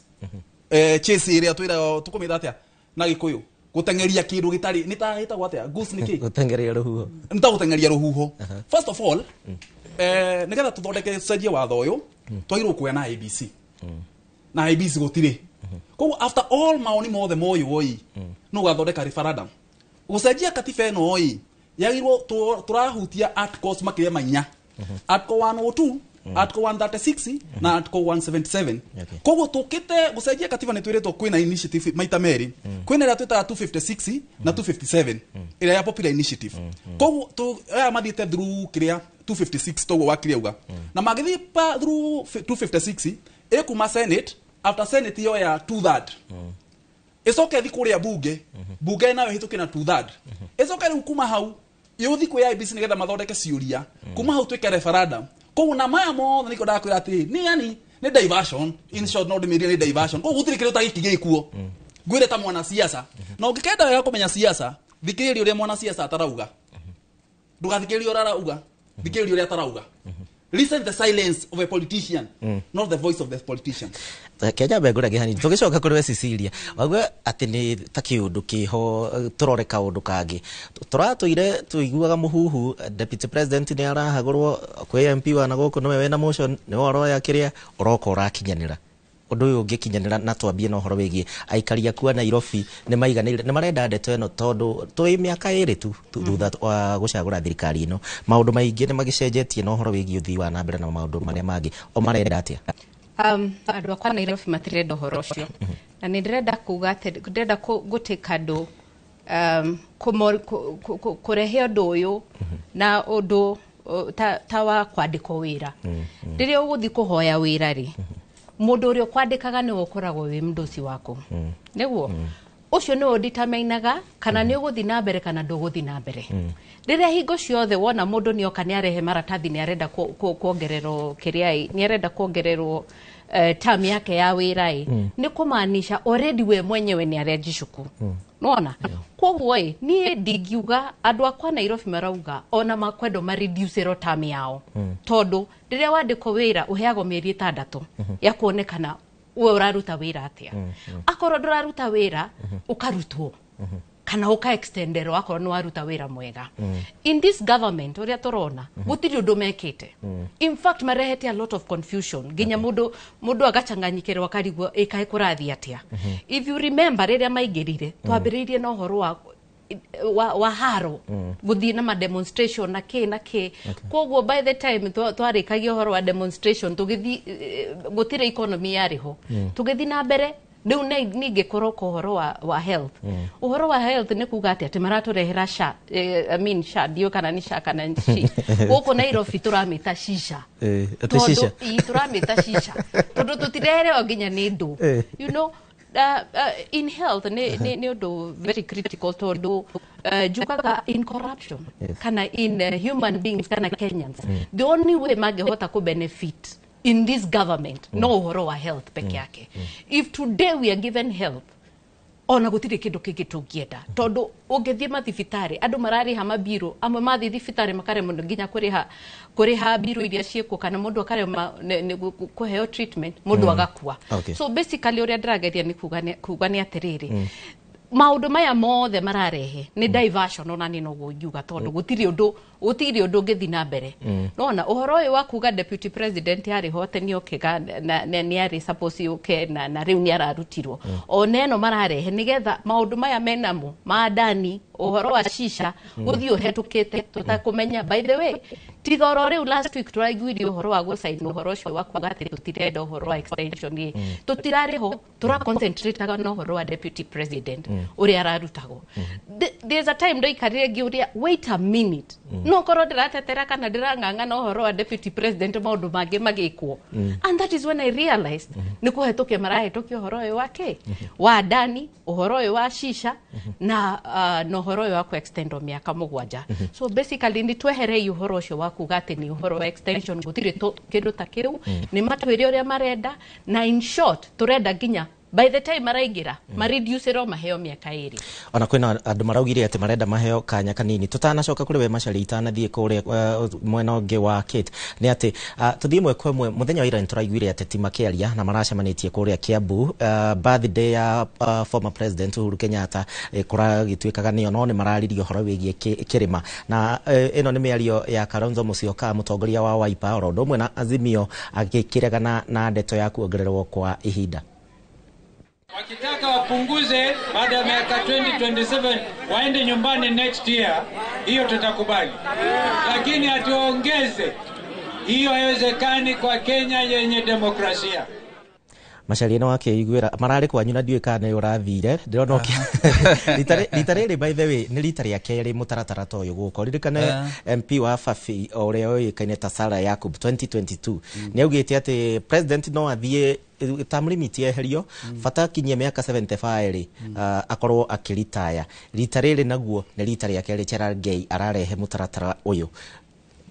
[SPEAKER 22] chase ĩrĩa twĩraga, tũkũmĩta atĩa na Gĩkũyũ? Gũteng'eria kĩndũ gĩtarĩ, nĩ ta ĩtagwo atĩa? Goose nĩ kĩ?
[SPEAKER 2] Gũteng'eria rũhuho.
[SPEAKER 22] Nĩ ta gũteng'eria rũhuho. First of all, nĩgetha tũthondeke, tũcenjie watho ũyũ, twagĩrĩirwo kuoya na IEBC. Na IEBC gũtirĩ. Koguo after all maoni mothe moywo ĩ, no gathondeka referendum. Gũcenjia katiba ĩno ĩ, yagĩrĩirwo tũrahutia articles makĩria ma 4. Article 102, Article 136 na Article 177. Koguo tũkĩte gũcenjia katiba nĩ twĩrĩtwo kwĩna initiative maita merĩ. Kwĩna ĩrĩa twĩtaga 256 na 257, ĩrĩa ya popular initiative. Koguo aya mathiĩte through kĩrĩa 256, toguo wakiri auga, na magĩthiĩ through 256 ĩkuma Senate. After Senate yoya two third, ĩcoke ĩthi kũrĩa bunge, bunge nayo ĩhĩtũke na two third, ĩcoke rĩu kuma hau yũthi kwĩ IEBC nĩgetha mathondeke ciũria, kuma hau twĩke referendum. Koguo na maya mothe nĩkĩo ndakwĩra atĩrĩ, nĩ yani nĩ diversion. In short, no ndĩmĩrie nĩ diversion. Koguo gũtirĩ kĩndũ ta gĩkĩ gĩkuo. Ngwĩre ta mwanasiasa, na ũngĩkenda wega kũmenya siasa, thikĩrĩria ũrĩa mwanasiasa atarauga. Ndũgathikĩrĩrie ũrĩa arauga, thikĩrĩria ũrĩa atarauga. Listen the silence of a politician, not the voice of the politician.
[SPEAKER 2] Kenya mbengũragia hanini tũgĩcoka kũrĩ we Cecilia, wauga atĩ nĩ ta kĩũndũ kĩho, tũrore kaũndũ kangĩ tũratũire tũiguaga mũhuhu, deputy president nĩ arahagũrwo kwĩ MP wa na gũkũ, nĩwe wĩna motion, nĩwe ũroya kĩrĩa ũroka ũrakinyanĩra ũndũ ũyũ ũngĩkinyanĩra. Na twambie na ũhoro wĩgiĩ aikari aku a Nairobi, nĩ maiganĩire, nĩ marenda ndeto ĩno, tondũ twĩ mĩaka 2 tu thutha wa gũcagũra thirikari ĩno, maũndũ maingĩ nĩ magĩcenjetie na ũhoro wĩgiĩ ũthii wa na mbere na maũndũ marĩa mangĩ, o marenda atĩa?
[SPEAKER 21] Andũ akwa Nairobi matirenda ũhoro ũcio, na nĩ ndĩrenda kuga atĩ ndĩrenda gũtĩka andũ kũrehe ũndũ ũyũ na ũndũ ta wa kwandĩkwo wĩra. Rĩrĩa ũgũthiĩ kũhoya wĩra rĩ, mũndũ ũrĩa ũkwandĩkaga nĩwe ũkoragwo wĩ mũndũci waku, nĩguo ũcio nĩwe ũdeterminaga kana nĩ ũgũthiĩ na mbere kana ndũgũthiĩ na mbere. Rĩrĩa hingo ciothe wona mũndũ nĩ oka, nĩ arehe maratathi, nĩ arenda kuongererwo kĩrĩa ĩ, nĩ arenda kuongererwo term yake ya wĩra ĩ, nĩ kũmaanisha already we mwenyewe nĩ arenjicuku nona. Koguo ĩ, niĩ ndingiuga andũ akwa Nairobi marauga ona makwendo mareducerwo term yao, tondũ rĩrĩa wandĩkwo wĩra ũheagwo mĩeri 6 ya kuonekana we ũraruta wĩra atĩa. Akorwo ndũraruta wĩra, ũkarutwo kana ũka extenderwo akorwo nĩ waruta wĩra mwega. In this government, ũrĩa tũrona, gũtirĩ ũndũ mekĩte. In fact, marehete a lot of confusion, nginya mũndũ agacanganyikĩrwo, akarigwo ĩkaĩ kũrathiĩ atĩa. If you remember, rĩrĩa maingĩrire, twambĩrĩirie na ũhoro wa haro, gũthiĩ na ma demonstration na kĩ na kĩ. Koguo by the time twarĩkagia ũhoro wa demonstration, tũgĩthiĩ gũtirĩ economy yarĩ ho. Tũgĩthiĩ na mbere rĩu ningĩ kũroka ũhoro wa health. Ũhoro wa health nĩ kuga atĩ maratũrehera SHA, I mean SHA, ndiũ kana nĩ SHA kana nĩ SHI. Gũkũ Nairobi tũramĩta shisha.
[SPEAKER 2] Atĩ
[SPEAKER 21] Tondũ
[SPEAKER 2] shisha?
[SPEAKER 21] Ii, tũramĩta shisha tondũ tũtireherewa nginya nĩ ndũ. In health nĩ ũndũ very critical, tondũ njugaga in corruption kana in human beings kana Kenyans, the only way mangĩhota kũ benefit in this government no ũhoro wa health peke yake. If today we are given health, ona gũtirĩ kĩndũ kĩngĩ tũngĩenda, tondũ ũngĩthiĩ mathibitarĩ, andũ mararĩha mabirũ amwe, mathiĩ thibitarĩ makaremwo nginya kũrĩha mbirũ iria ciĩkuo, kana mũndũ akarema kũheo treatment, mũndũ agakua. So basically, ũrĩa ndĩrageria nĩ kuga nĩ atĩrĩrĩ, maũndũ maya mothe mararehe nĩ diversion, ona nĩ noguo ingiuga, tondũ gũtirĩ ũndũ ũngĩthiĩ na mbere. Nona ũhoro ũyũ wa kuga deputy president arĩ ho atĩ nĩokĩga na nĩ arĩ suppose yũke na rĩu nĩ ararutirwo, ona ĩno mararehe nĩgetha maũndũ maya menamo ma ndani, ũhoro wa shisha, gũthiĩ ũhetũkĩte tũtakũmenya. By the way, tiga oro rĩu last week tũraiguire ũhoro wa gũcaina ũhoro ũcio wa kuga atĩ tũtirenda ũhoro wa extension ĩ, tũtirarĩ ho, tũra concentrate na ũhoro wa deputy president ũrĩa ararutagwo. There's a time ndaikarire ngĩũria, wait a minute, no korwo ndĩratetera kana ndĩrang'ang'ana ũhoro wa deputy president, maũndũ mangĩ magĩkwo? And that is when I realized nĩ kũhetũkia marahetũkia ũhoro ũyũ wa kĩ wa ndani, ũhoro ũyũ wa shisha na ũhoro ũyũ wa ku extend o mĩaka 7. So basically, nĩ tweherei ũhoro ũcio wa kuga atĩ nĩ ũhoro wa extension. Gũtirĩ kĩndũ ta kĩu. Nĩ matwĩre ũrĩa marenda, na in short, tũrenda nginya By the time maraingĩra, mareducerwo maheo mĩaka 2.
[SPEAKER 2] Ona kwĩna andũ maraugire atĩ marenda maheo kanya kanini. Tutanacoka kũrĩ we Macharia, itanathiĩ kũrĩa mwena ũngĩ wa Kate, nĩ atĩ tũthiĩ ĩmwe kwa ĩmwe. Mũthenya wa ira nĩtũraiguire ateti makĩaria na maracemanĩtie kũrĩa Kiambu, birthday ya former president Uhuru Kenyatta, kũragĩtuĩkaga nĩyo, no nĩ mararirie ũhoro wĩgiĩ kĩrĩma, na ĩno nĩ mĩario ya Kalonzo Musyoka, mũtongoria wa Wiper, oro ũndũ ũmwe na Azimio, agĩkĩregana na ndeto ya kuongererwo kwa ihinda.
[SPEAKER 4] Wakitaka wapunguze baada ya miaka 2027 waende nyumbani next year, hiyo tutakubali. Lakini atuongeze, hiyo haiwezekani kwa Kenya yenye demokrasia.
[SPEAKER 2] Macharia nĩ wakĩiguĩra mararĩ kwanyu na ndiũĩ kana nĩ ũrathire, ndĩrona rita rĩrĩ, by the way, nĩ rita rĩa kerĩ mũtaratara ta ũyũ gũka. Ũririkane MP wa Fafi ũrĩa ũĩkaine ta Sarah Yakub 2022 nĩ augĩte atĩ president no athiĩ term limit yeherio, bata akinyie mĩaka 75 rĩ, akorwo akĩritaya. Rita rĩrĩ naguo nĩ rita rĩa kerĩ Cherargei ararehe mũtaratara ũyũ,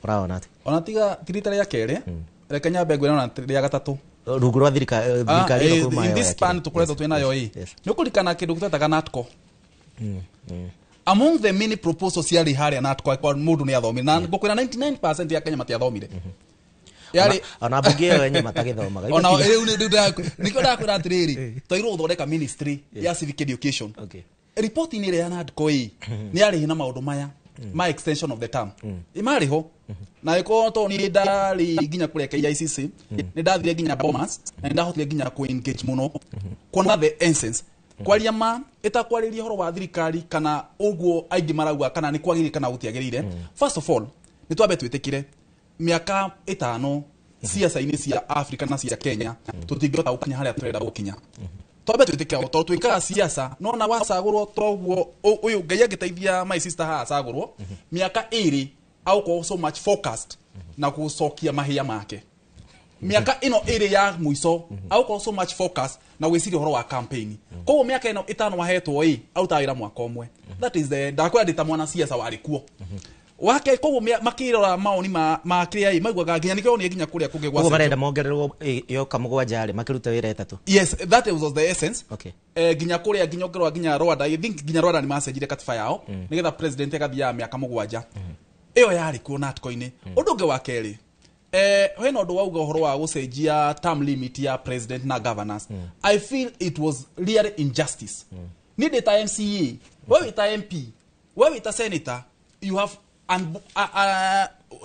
[SPEAKER 2] ũraona atĩ
[SPEAKER 22] ona tiga ti rita rĩa kerĩ, reke nyambe ngwĩre ona rĩa gatatũ
[SPEAKER 2] rungu rwa thirikari ĩno kuma
[SPEAKER 22] in this span tukoretwo twĩ nayo ĩ, nĩ ũkũririkana kĩndũ twetaga NATCO. Among the many proposals ciarĩ harĩa NATCO, kwa mũndũ nĩ athomire, na ngũkwĩra 99% ya Kenya matiathomire.
[SPEAKER 2] Yarĩ ona mbunge ĩyo yenye matagĩthomaga.
[SPEAKER 22] Ona rĩu nĩkĩo ndakwĩra atĩrĩrĩ, twagĩrĩirwo gũthondeka ministry ya civic education. Ripoti-inĩ ĩrĩa ya NADCO ĩ, nĩ yarĩ na maũndũ maya ma extension of the term imarĩ ho, na ĩkorwo to niĩ ndarĩ nginya kũrĩa KICC, nĩ ndathire nginya Bomas, na nĩ ndahotire nginya kũ engage mũno kuona the essence. Kwaria ma ĩtakwarĩria ũhoro wa thirikari kana ũguo aingĩ marauga kana nĩ kwagĩrĩire kana gũtiagĩrĩire. First of all, nĩ twambe twĩtĩkire mĩaka 5 ciaca-inĩ cia Africa na cia Kenya tũtingĩhota gũkinya harĩa tũrenda gũkinya. Twambe twĩtĩkire tondũ twĩkaga ciaca, no na wacagũrwo toguo ũyũ Ngai angĩteithia my sister haha acagũrwo mĩaka 2 agũkorwo so much focused na gũcokia mahĩa make. Mĩaka ĩno 2 ya mũico agũkorwo so much focus na gwĩciria ũhoro wa campaign. Koguo mĩaka ĩno 5 ahetwo ĩ, arutaga wĩra mwaka ũmwe. That is the ndakwĩra ndĩ ta mwana ciaca warĩ kuo wake. Koguo makĩrora maoni ma kĩrĩa ĩ maiguaga nginya nĩkĩo onire nginya kũrĩa kũngĩ
[SPEAKER 2] gwa marenda mongererwo yoka 7 rĩ, makĩruta wĩra 3.
[SPEAKER 22] Yes, that was the essence. Nginya kũrĩa nginya ũngĩrora nginya Rwanda, I think nginya Rwanda nĩ macenjirie katiba yao nĩgetha president agathiaga mĩaka 7. Ĩyo yarĩ kuo NATCO-inĩ. Ũndũ ũngĩ wa kerĩ, hena ũndũ wauga ũhoro wa gũcenjia term limit ya president na governors. I feel it was real injustice. Niĩ ndĩ ta MCA, we wĩ ta MP, we wĩ ta senator, you have and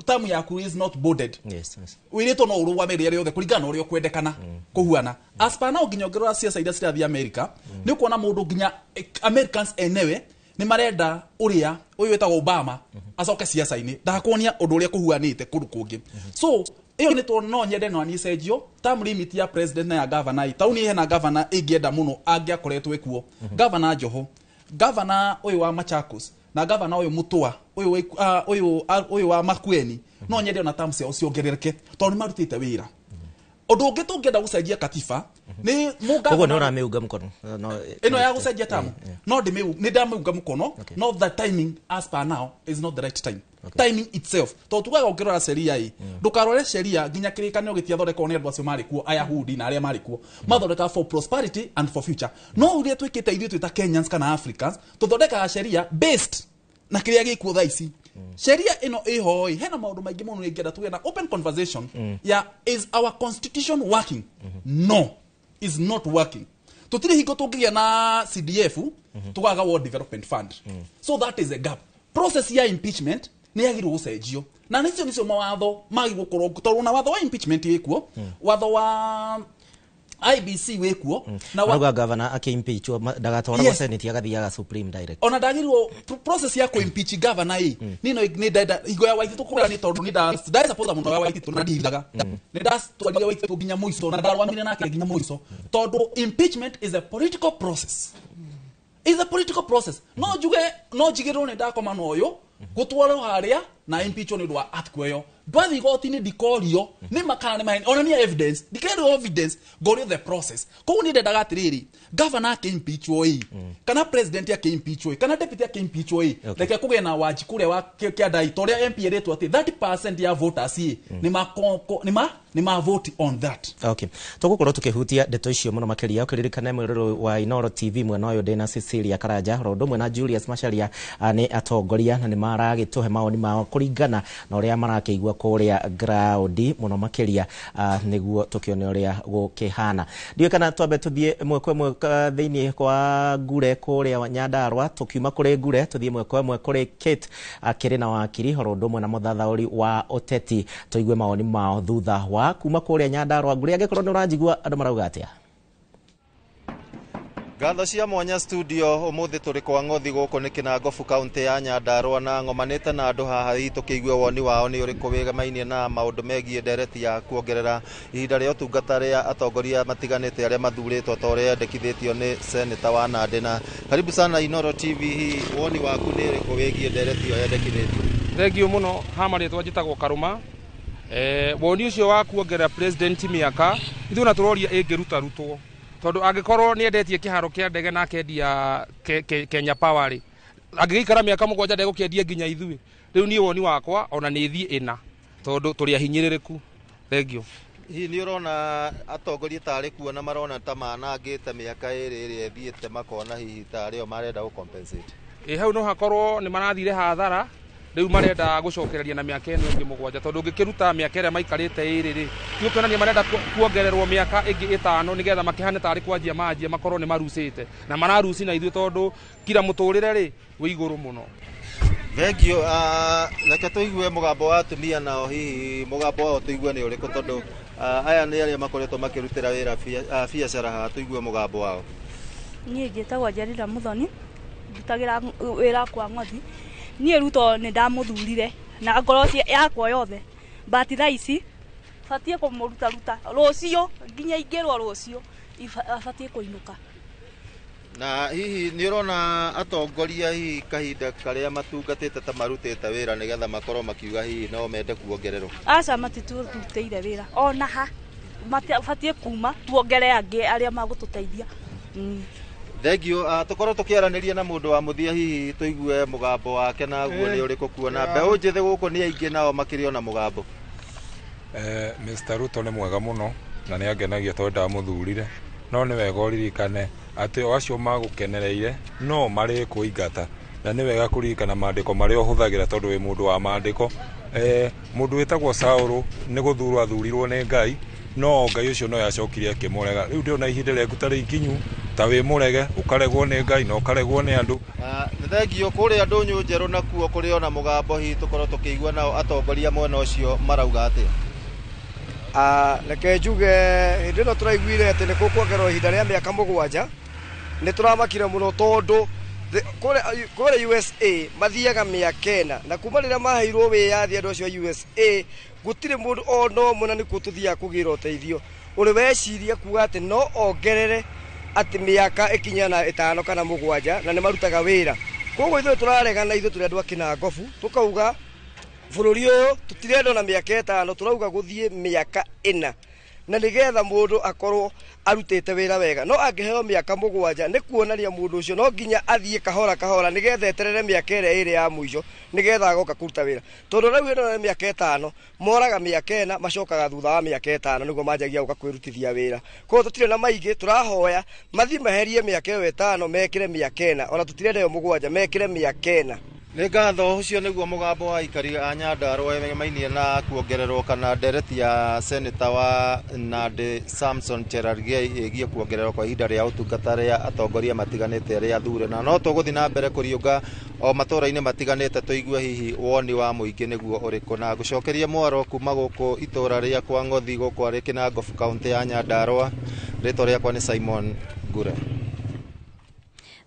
[SPEAKER 22] term yaku is not boarded.
[SPEAKER 2] Yes.
[SPEAKER 22] Wĩrĩtwo no ũrũgame rĩrĩa rĩothe kũringana na ũrĩa ũkwendekana kũhuana. As per now nginya ũngĩrora ciaca iria cirathiĩ America, nĩ ũkuona mũndũ nginya Americans enyewe nĩ marenda ũrĩa ũyũ wĩtagwo Obama acoke ciaca-inĩ, ndakuonia ũndũ ũrĩa kũhuanĩte kũndũ kũngĩ. So ĩyo nĩ tondũ no nyende no niĩ cenjio term limit ya president na ya governor. Taũni hena governor ĩngĩenda mũno angĩakoretwo ĩkuo, Governor Joho, Governor ũyũ wa Machakos, na governor ũyũ Mutua, ũyũ wa Makueni, no nyende ona term ciao ciongerereke tondũ nĩ marutĩte wĩra. Ũndũ ũngĩ tũngĩenda gũcenjia katiba nĩ
[SPEAKER 2] koguo nĩ ũramĩunga mũkono
[SPEAKER 22] ĩno ya gũcenjia term, no nĩ ndamĩunga mũkono, no the timing as per now is not the right time. Timing itself, tondũ tugaga ũngĩrora sheria ĩ, ndũkarore sheria nginya kĩrĩkanĩro gĩtiathondekwo nĩ andũ acio marĩ kuo, Ayahudi na arĩa marĩ kuo, mathondekaga for prosperity and for future. No ũrĩa twĩkĩte ithuĩ twĩ ta Kenyans kana Africans, tũthondekaga sheria based na kĩrĩa gĩkuo thaa ici. Sheria ĩno ĩho ĩ, hena maũndũ maingĩ mũno ingĩenda tũgĩe na open conversation ya is our constitution working? No, is not working. Tũtirĩ hingo tũngĩgĩa na CDF tũkaga World Development Fund. So that is a gap. Process ya impeachment nĩ yagĩrĩirwo gũcenjio, na nĩcio nĩcio mawatho magĩrĩirwo gũkorwo, tondũ na watho wa impeachment wĩkuo, watho wa IBC wĩkuo,
[SPEAKER 2] na wa governor akĩimpeachwo ndagatwaragwo Senate, agathiaga Supreme direct.
[SPEAKER 22] Ona ndagĩrĩirwo process ya kũ-impeach governor ĩ, niĩ no nĩ ndenda hingo ya Waititu kũrĩa, nĩ tondũ nĩ ndasupport mũno ya Waititu na ndithaga, nĩ ndatwarire Waititu nginya mũico na ndarũgamire nake nginya mũico, tondũ impeachment is a political process. Is a political process. No njuge no njigĩrwo nĩ ndakoma na ũyũ gũtwarwo harĩa na impeach nĩ ũndũ wa article ĩyo, Ndwathi igoti-inĩ ndikorio nĩ makana nĩ maheni, onania evidence, ndikerwo evidence, ngorio the process. Koguo niĩ ndendaga atĩrĩrĩ, governor akĩimpeachwo ĩ, kana president akĩimpeachwo ĩ, kana deputy akĩimpeachwo ĩ, reke kũgĩe na Wanjikũ ũrĩa wa kĩandai, ta ũrĩa MP erĩtwo atĩ 30% ya voters ĩ nĩ ma vote on that.
[SPEAKER 2] Okay. Tũgũkorwo tũkĩhutia ndeto icio mũno makĩria. Ũkĩririkane mwĩroreri wa Inooro TV, mwena ũyũ ndĩna Cecilia Karanja oro ũndũ ũmwe na Julius Macharia, nĩ atongoria na nĩ maragĩtũhe mawoni mao kũringana na ũrĩa marakĩigua kũrĩa ground mũno makĩria, nĩguo tũkĩone ũrĩa gũkĩhana. Ndiũĩ kana twambe tũthiĩ ĩmwe kwa ĩmwe thĩinĩ kwa Ngure kũrĩa Nyandarua, tũkiuma kũrĩ Ngure tũthiĩ ĩmwe kwa ĩmwe kũrĩ Kate akĩrĩ na wakiri oro ũndũ ũmwe na mũthathaũri wa ũteti, tũigue mawoni mao thutha wa kuma kũrĩa Nyandarua. Ngure, angĩkorwo nĩ ũranjigua, andũ marauga atĩa?
[SPEAKER 6] Ngatho cia mwanya studio. Umuthi tũrĩ kwa Ng'othi, gũkũ nĩ Kĩnangobu, kaunti ya Nyandarua, na ng'omanĩte na andũ haha hihi tũkĩigue woni wao nĩ ũrĩkũ wĩgamainie na maũndũ megiĩ ndereti ya kuongerera ihinda rĩa ũtungata rĩa atongoria matiganĩte arĩa mathurĩtwo ta ũrĩa yendekithĩtio nĩ seneta wa Nandĩ. Na karibu sana Inooro TV, hihi woni waku nĩ ũrĩkũ wĩgiĩ ndereti ĩyo yendekithĩtio?
[SPEAKER 7] Thengiũ mũno. Ha marĩtwa njĩtagwo Karũma. Woni ũcio wa kuongerera president mĩaka, ithuĩ ona tũroria ĩngĩrutarutwo, tondũ angĩkorwo nĩ endetie kĩharo kĩa ndege na akendia Kenya Power rĩ, angĩgĩikara mĩaka 7 ndegũkĩendia nginya ithuĩ? Rĩu niĩ woni wakwa ona nĩ ĩthiĩ 4, tondũ tũrĩ ahinyĩrĩrĩku. Thengiũ.
[SPEAKER 6] Hihi nĩ ũrona atongoria tarĩ kuona marona ta manangĩte mĩaka 2 ĩrĩa ĩthiĩte, makona hihi tarĩ o marenda gũ compensate?
[SPEAKER 7] Ĩ, hau no hakorwo nĩ marathire hathara, rĩu marenda gũcokereria na mĩaka ĩno ĩngĩ 7, tondũ ũngĩkĩruta mĩaka ĩrĩa maikarĩte 2 rĩ, ti ũkĩonania marenda kuongererwo mĩaka ĩngĩ 5, nĩgetha makĩhane tarĩ kwanjia manjia, makorwo nĩ marucĩte na mararuci na ithuĩ, tondũ kira mũtũrĩre rĩ wĩ igũrũ mũno.
[SPEAKER 6] Thengiũ. Reke tũigue mũgambo wa atumia nao, hihi mũgambo wao tũigue nĩ ũrĩkũ, tondũ aya nĩ arĩa makoretwo makĩrutĩra wĩra biacara haha, tũigue mũgambo wao.
[SPEAKER 23] Niĩ njĩtagwo Njerira Mũthoni, ndutagĩra wĩra kwa Ng'othi. Niĩ Ruto nĩ ndamũthurire na ngoro yakwa yothe, but thaa ici batiĩ kũmũrutaruta rũciũ, nginya ingĩrwo rũciũ abatiĩ kũinũka.
[SPEAKER 6] Na hihi nĩ ũrona atongoria hihi kahinda karĩa matungatĩte ta marutĩte wĩra nĩgetha makorwo makiuga hihi no mende kuongererwo?
[SPEAKER 23] Aca, matitũrutĩire wĩra ona ha. Batiĩ kuma tuongere angĩ arĩa magũtũteithia.
[SPEAKER 6] Thengiũ. Tũkorwo tũkĩaranĩria na mũndũ wa mũthia, hihi tũigue mũgambo wake naguo nĩ ũrĩkũ, kuona mbeũ njĩthĩ gũkũ nĩ aingĩ nao makĩrĩ ona mũgambo.
[SPEAKER 24] Mr. Ruto nĩ mwega mũno na nĩ angenagia tondũ ndamũthurire, no nĩ wega ũririkane atĩ o acio magũkenereire no marĩ kũingata, na nĩ wega kũririkana maandĩko marĩa ũhũthagĩra, tondũ wĩ mũndũ wa maandĩko. Mũndũ wĩtagwo Saũlũ nĩ gũthurwo athurirwo nĩ Ngai, no Ngai ũcio no acokire akĩmũrega. Rĩu ndĩrona ihinda rĩaku tarĩ ikinyu ta wĩ mũrege, ũkaregwo nĩ Ngai na ũkaregwo nĩ andũ.
[SPEAKER 6] Nĩ thengiũ. Kũrĩa ndũnyũ njerũ nakuo kũrĩ ona mũgambo, hihi tũkorwo tũkĩigua nao atongoria mwena ũcio marauga atĩa?
[SPEAKER 25] Reke njuge, hĩndĩ ĩno tũraiguire atĩ nĩ gũkuongererwo ihinda rĩa mĩaka 7, nĩ tũramakire mũno, tondũ kũrĩa USA mathiaga mĩaka 4, na kuma rĩrĩa maheirwo wĩyathi andũ acio a USA gũtirĩ mũndũ ona ũmwe, na nĩkuo tũthiaga kũgĩra ũteithio, ũrĩ weciria kuga atĩ no ongerere atĩ mĩaka ĩkinye na 5 kana 7, na nĩ marutaga wĩra. Koguo ithuĩ tũraregana, ithuĩ tũrĩ andũ a Kĩnangobu, tũkauga bũrũri ũyũ tũtirenda ona mĩaka 5, tũrauga gũthiĩ mĩaka 4, na nĩgetha mũndũ akorwo arutĩte wĩra wega. No angĩheo mĩaka 7, nĩ kuonania mũndũ ũcio no nginya athiĩ kahora kahora, nĩgetha eterere mĩaka ĩrĩa 2 ya mũico, nĩgetha agoka kũruta wĩra, tondũ rĩu ĩno nĩ mĩaka 5, moraga mĩaka 4, macokaga thutha wa mĩaka 5 nĩguo manjagia gũka kwĩrutithia wĩra. Koguo tũtirĩ na maingĩ, tũrahoya mathiĩ meherie mĩaka ĩyo 5, mekĩre mĩaka 4. Ona tũtirenda ĩyo 7, mekĩre mĩaka 4.
[SPEAKER 6] Nĩ ngatho. Ũcio nĩguo mũgambo wa aikari a Nyandarua mainie na kuongererwo kana ndereti ya seneta wa Nandi Samson Cherargei ĩgiĩ kuongererwo kwa ihinda rĩa ũtungata rĩa atongoria matiganĩte arĩa athure. Na no tũgũthiĩ na mbere kũriũnga o matũra-inĩ matiganĩte, tũigue hihi woni wa mũingĩ nĩguo ũrĩkũ. Na gũcokeria mwaro kuma gũkũ itũra rĩa kwa Ng'othi, gũkũ arĩ Kĩnangobu, kaũntĩ ya Nyandarua, rĩtwa rĩakwa nĩ Simon Ngure.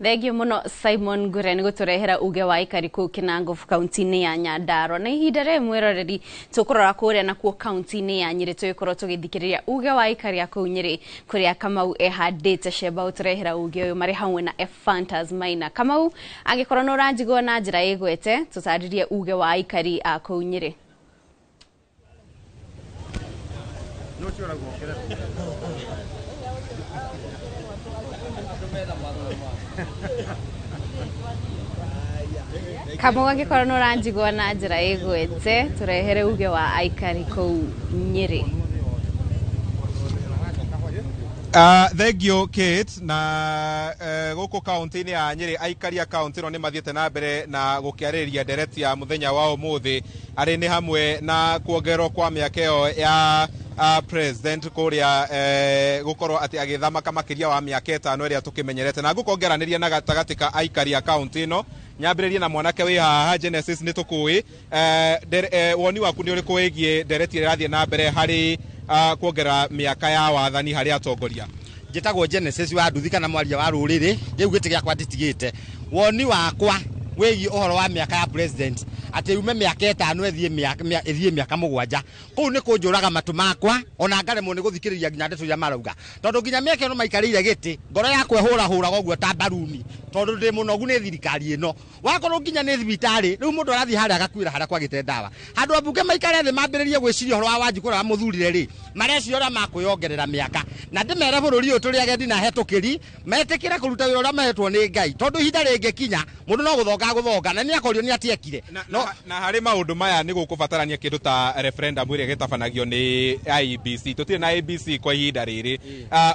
[SPEAKER 1] Thengiũ mũno Simon Ngure nĩ gũtũrehera uge wa aikari kũu Kĩnangobu, kaunti-inĩ ya Nyandarua. Na ihinda rĩrĩ, mwĩroreri, tũkũrora kũrĩa nakuo kaunti-inĩ ya Nyĩrĩ, tũgĩkorwo tũgĩthikĩrĩria uge wa aikari a kũu Nyĩrĩ, kũrĩa Kamau ehandĩte cemba ũtũrehera uge ũyũ marĩ hamwe na Ephantas Maina. Kamau, angĩkorwo nĩ ũranjigua na njĩra ĩgwete, tũtarĩrie uge wa aikari a kũu Nyĩrĩ. Kamau angĩkorwo nĩ ũranjigua na njĩra ĩgwete tũrehere uge wa aikari kũu Nyĩrĩ.
[SPEAKER 3] Thank you Kate na gũkũ kaunti-inĩ ya Nyĩrĩ aikari a kaunti ĩno nĩ mathiĩte na mbere na gũkĩarĩrĩria ndereti ya mũthenya wa ũmũthĩ arĩ nĩ hamwe na kuongererwo kwa mĩaka ĩyo ya president kũrĩa gũkorwo atĩ agĩthamaka makĩria wa mĩaka 5 ĩrĩa tũkĩmenyerete na ngũkorwo ngĩaranĩria na gatagatĩ ka aikari a kaunti ĩno nyambĩrĩrie na mwanake wĩ haha Genesis nĩ tũkũĩ woni waku nĩ ũrĩkũ wĩgiĩ ndereti ĩrĩa ĩrathiĩ na mbere harĩ kuongerera mĩaka ya wathani harĩ atongoria?
[SPEAKER 5] Njĩtagwo Genesis wa Nduthi kana mwaria wa rũrĩrĩ rĩu gĩtĩ gĩakwa nditigĩte. Woni wakwa wĩgiĩ ũhoro wa mĩaka ya president atĩ yume mĩaka 5 ĩthiĩ mĩaka 7 kũu nĩ kũnjũraga matũ makwa ona ngaremwo nĩ gũthikĩrĩria nginya ndeto iria marauga tondũ nginya mĩaka ĩno maikarĩire gĩtĩ ngoro yakwa ĩhũrahũraga ũguo ta mbaruni tondũ ndĩ mũnogu nĩ thirikari ĩno wakorwo nginya nĩ thibitarĩ rĩu mũndũ arathiĩ harĩa agakuĩra harĩa kwagĩte ndawa handũ ambunge maikare thĩ mambĩrĩrie gwĩciria ũhoro wa Wanjikũ ũrĩa wamũthurire rĩ mareciria ũrĩa makwĩongerera mĩaka na ndĩmere bũrũri ũyũ tũrĩ agendi na hetũkĩri metĩkĩre kũruta wĩra ũrĩa mahetwo nĩ Ngai tondũ ihinda rĩngĩkinya mũndũ no gũthonga gũthonga na nĩ akorio nĩ atiekire.
[SPEAKER 3] Na harĩ maũndũ maya nĩ gũkũbatarania kĩndũ ta referendum ĩrĩa ĩgĩtabanagio nĩ IEBC tũtirĩ na IEBC kwa ihinda rĩrĩ.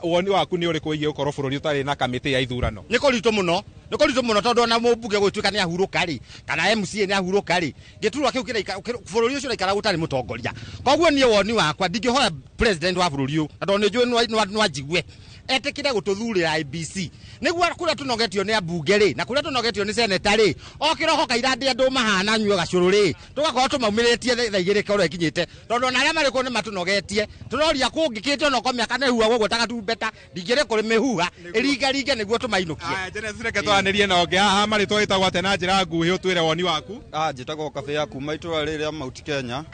[SPEAKER 3] Woni waku nĩ ũrĩkũ wĩgiĩ gũkorwo bũrũri ũtarĩ na kamĩtĩ ya ithurano?
[SPEAKER 5] Nĩ kũritũ mũno nĩ kũritũ mũno tondũ ona mũmbunge gũtuĩka nĩ ahurũka rĩ kana MCA nĩ ahurũka rĩ gĩturwa kĩu kĩraikara bũrũri ũcio ũraikara gũtarĩ mũtongoria. Koguo niĩ woni wakwa ndingĩhoya president wa bũrũri ũyũ na tondũ nĩ njũĩ no anjigue etĩkĩre gũtũthurĩra IEBC nĩguo kũrĩa tũnogetio nĩ ambunge rĩ na kũrĩa tũnogetio nĩ seneta rĩ o kĩroko kaira ndĩ andũ mahana nyue gacũrũ rĩ tũgakorwo tũmaumĩrĩtie thaa 2 korwo ĩkinyĩte tondũ ona arĩa marĩ kũu nĩ matũnogetie tũroria kũngĩkĩte onokorwo mĩaka nĩ huha ũguo ta gatumbeta ndingĩrĩ kũrĩ mĩhuha ĩringaringe nĩguo tũmainũkie.
[SPEAKER 3] Genesis reke twaranĩrie na ũngĩ haha marĩtwa wĩtagwo atĩa na njĩra nguhĩ ũtwĩre woni waku?
[SPEAKER 6] Njĩtagwo Kabĩa kuma itũra rĩrĩ rĩa Mount Kenya.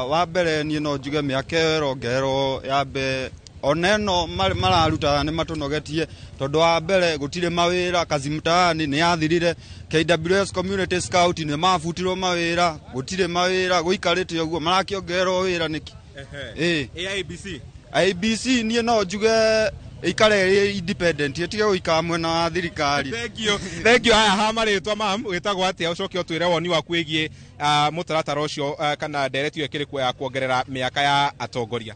[SPEAKER 6] Wa mbere niĩ no njuge mĩaka ĩyo ĩrongererwo yambe ona ĩno mararuta nĩ matũnogetie tondũ wa mbere gũtirĩ mawĩra kazi mtaani nĩ yathirire KWS Community Scout nĩ mabutirwo mawĩra gũtirĩ mawĩra gũikarĩte ũguo marakĩongererwo wĩra nĩkĩ?
[SPEAKER 3] IEBC
[SPEAKER 6] IEBC niĩ no njuge ikare independent ĩtige gũikara mwena wa thirikari.
[SPEAKER 3] Thank you thank you. Haya ha marĩtwa mam wĩtagwo atĩa ũcoke ũtwĩre woni waku wĩgiĩ mũtaratara ũcio kana ndereti ĩyo ĩkĩrĩ kuo ya kuongerera mĩaka ya atongoria?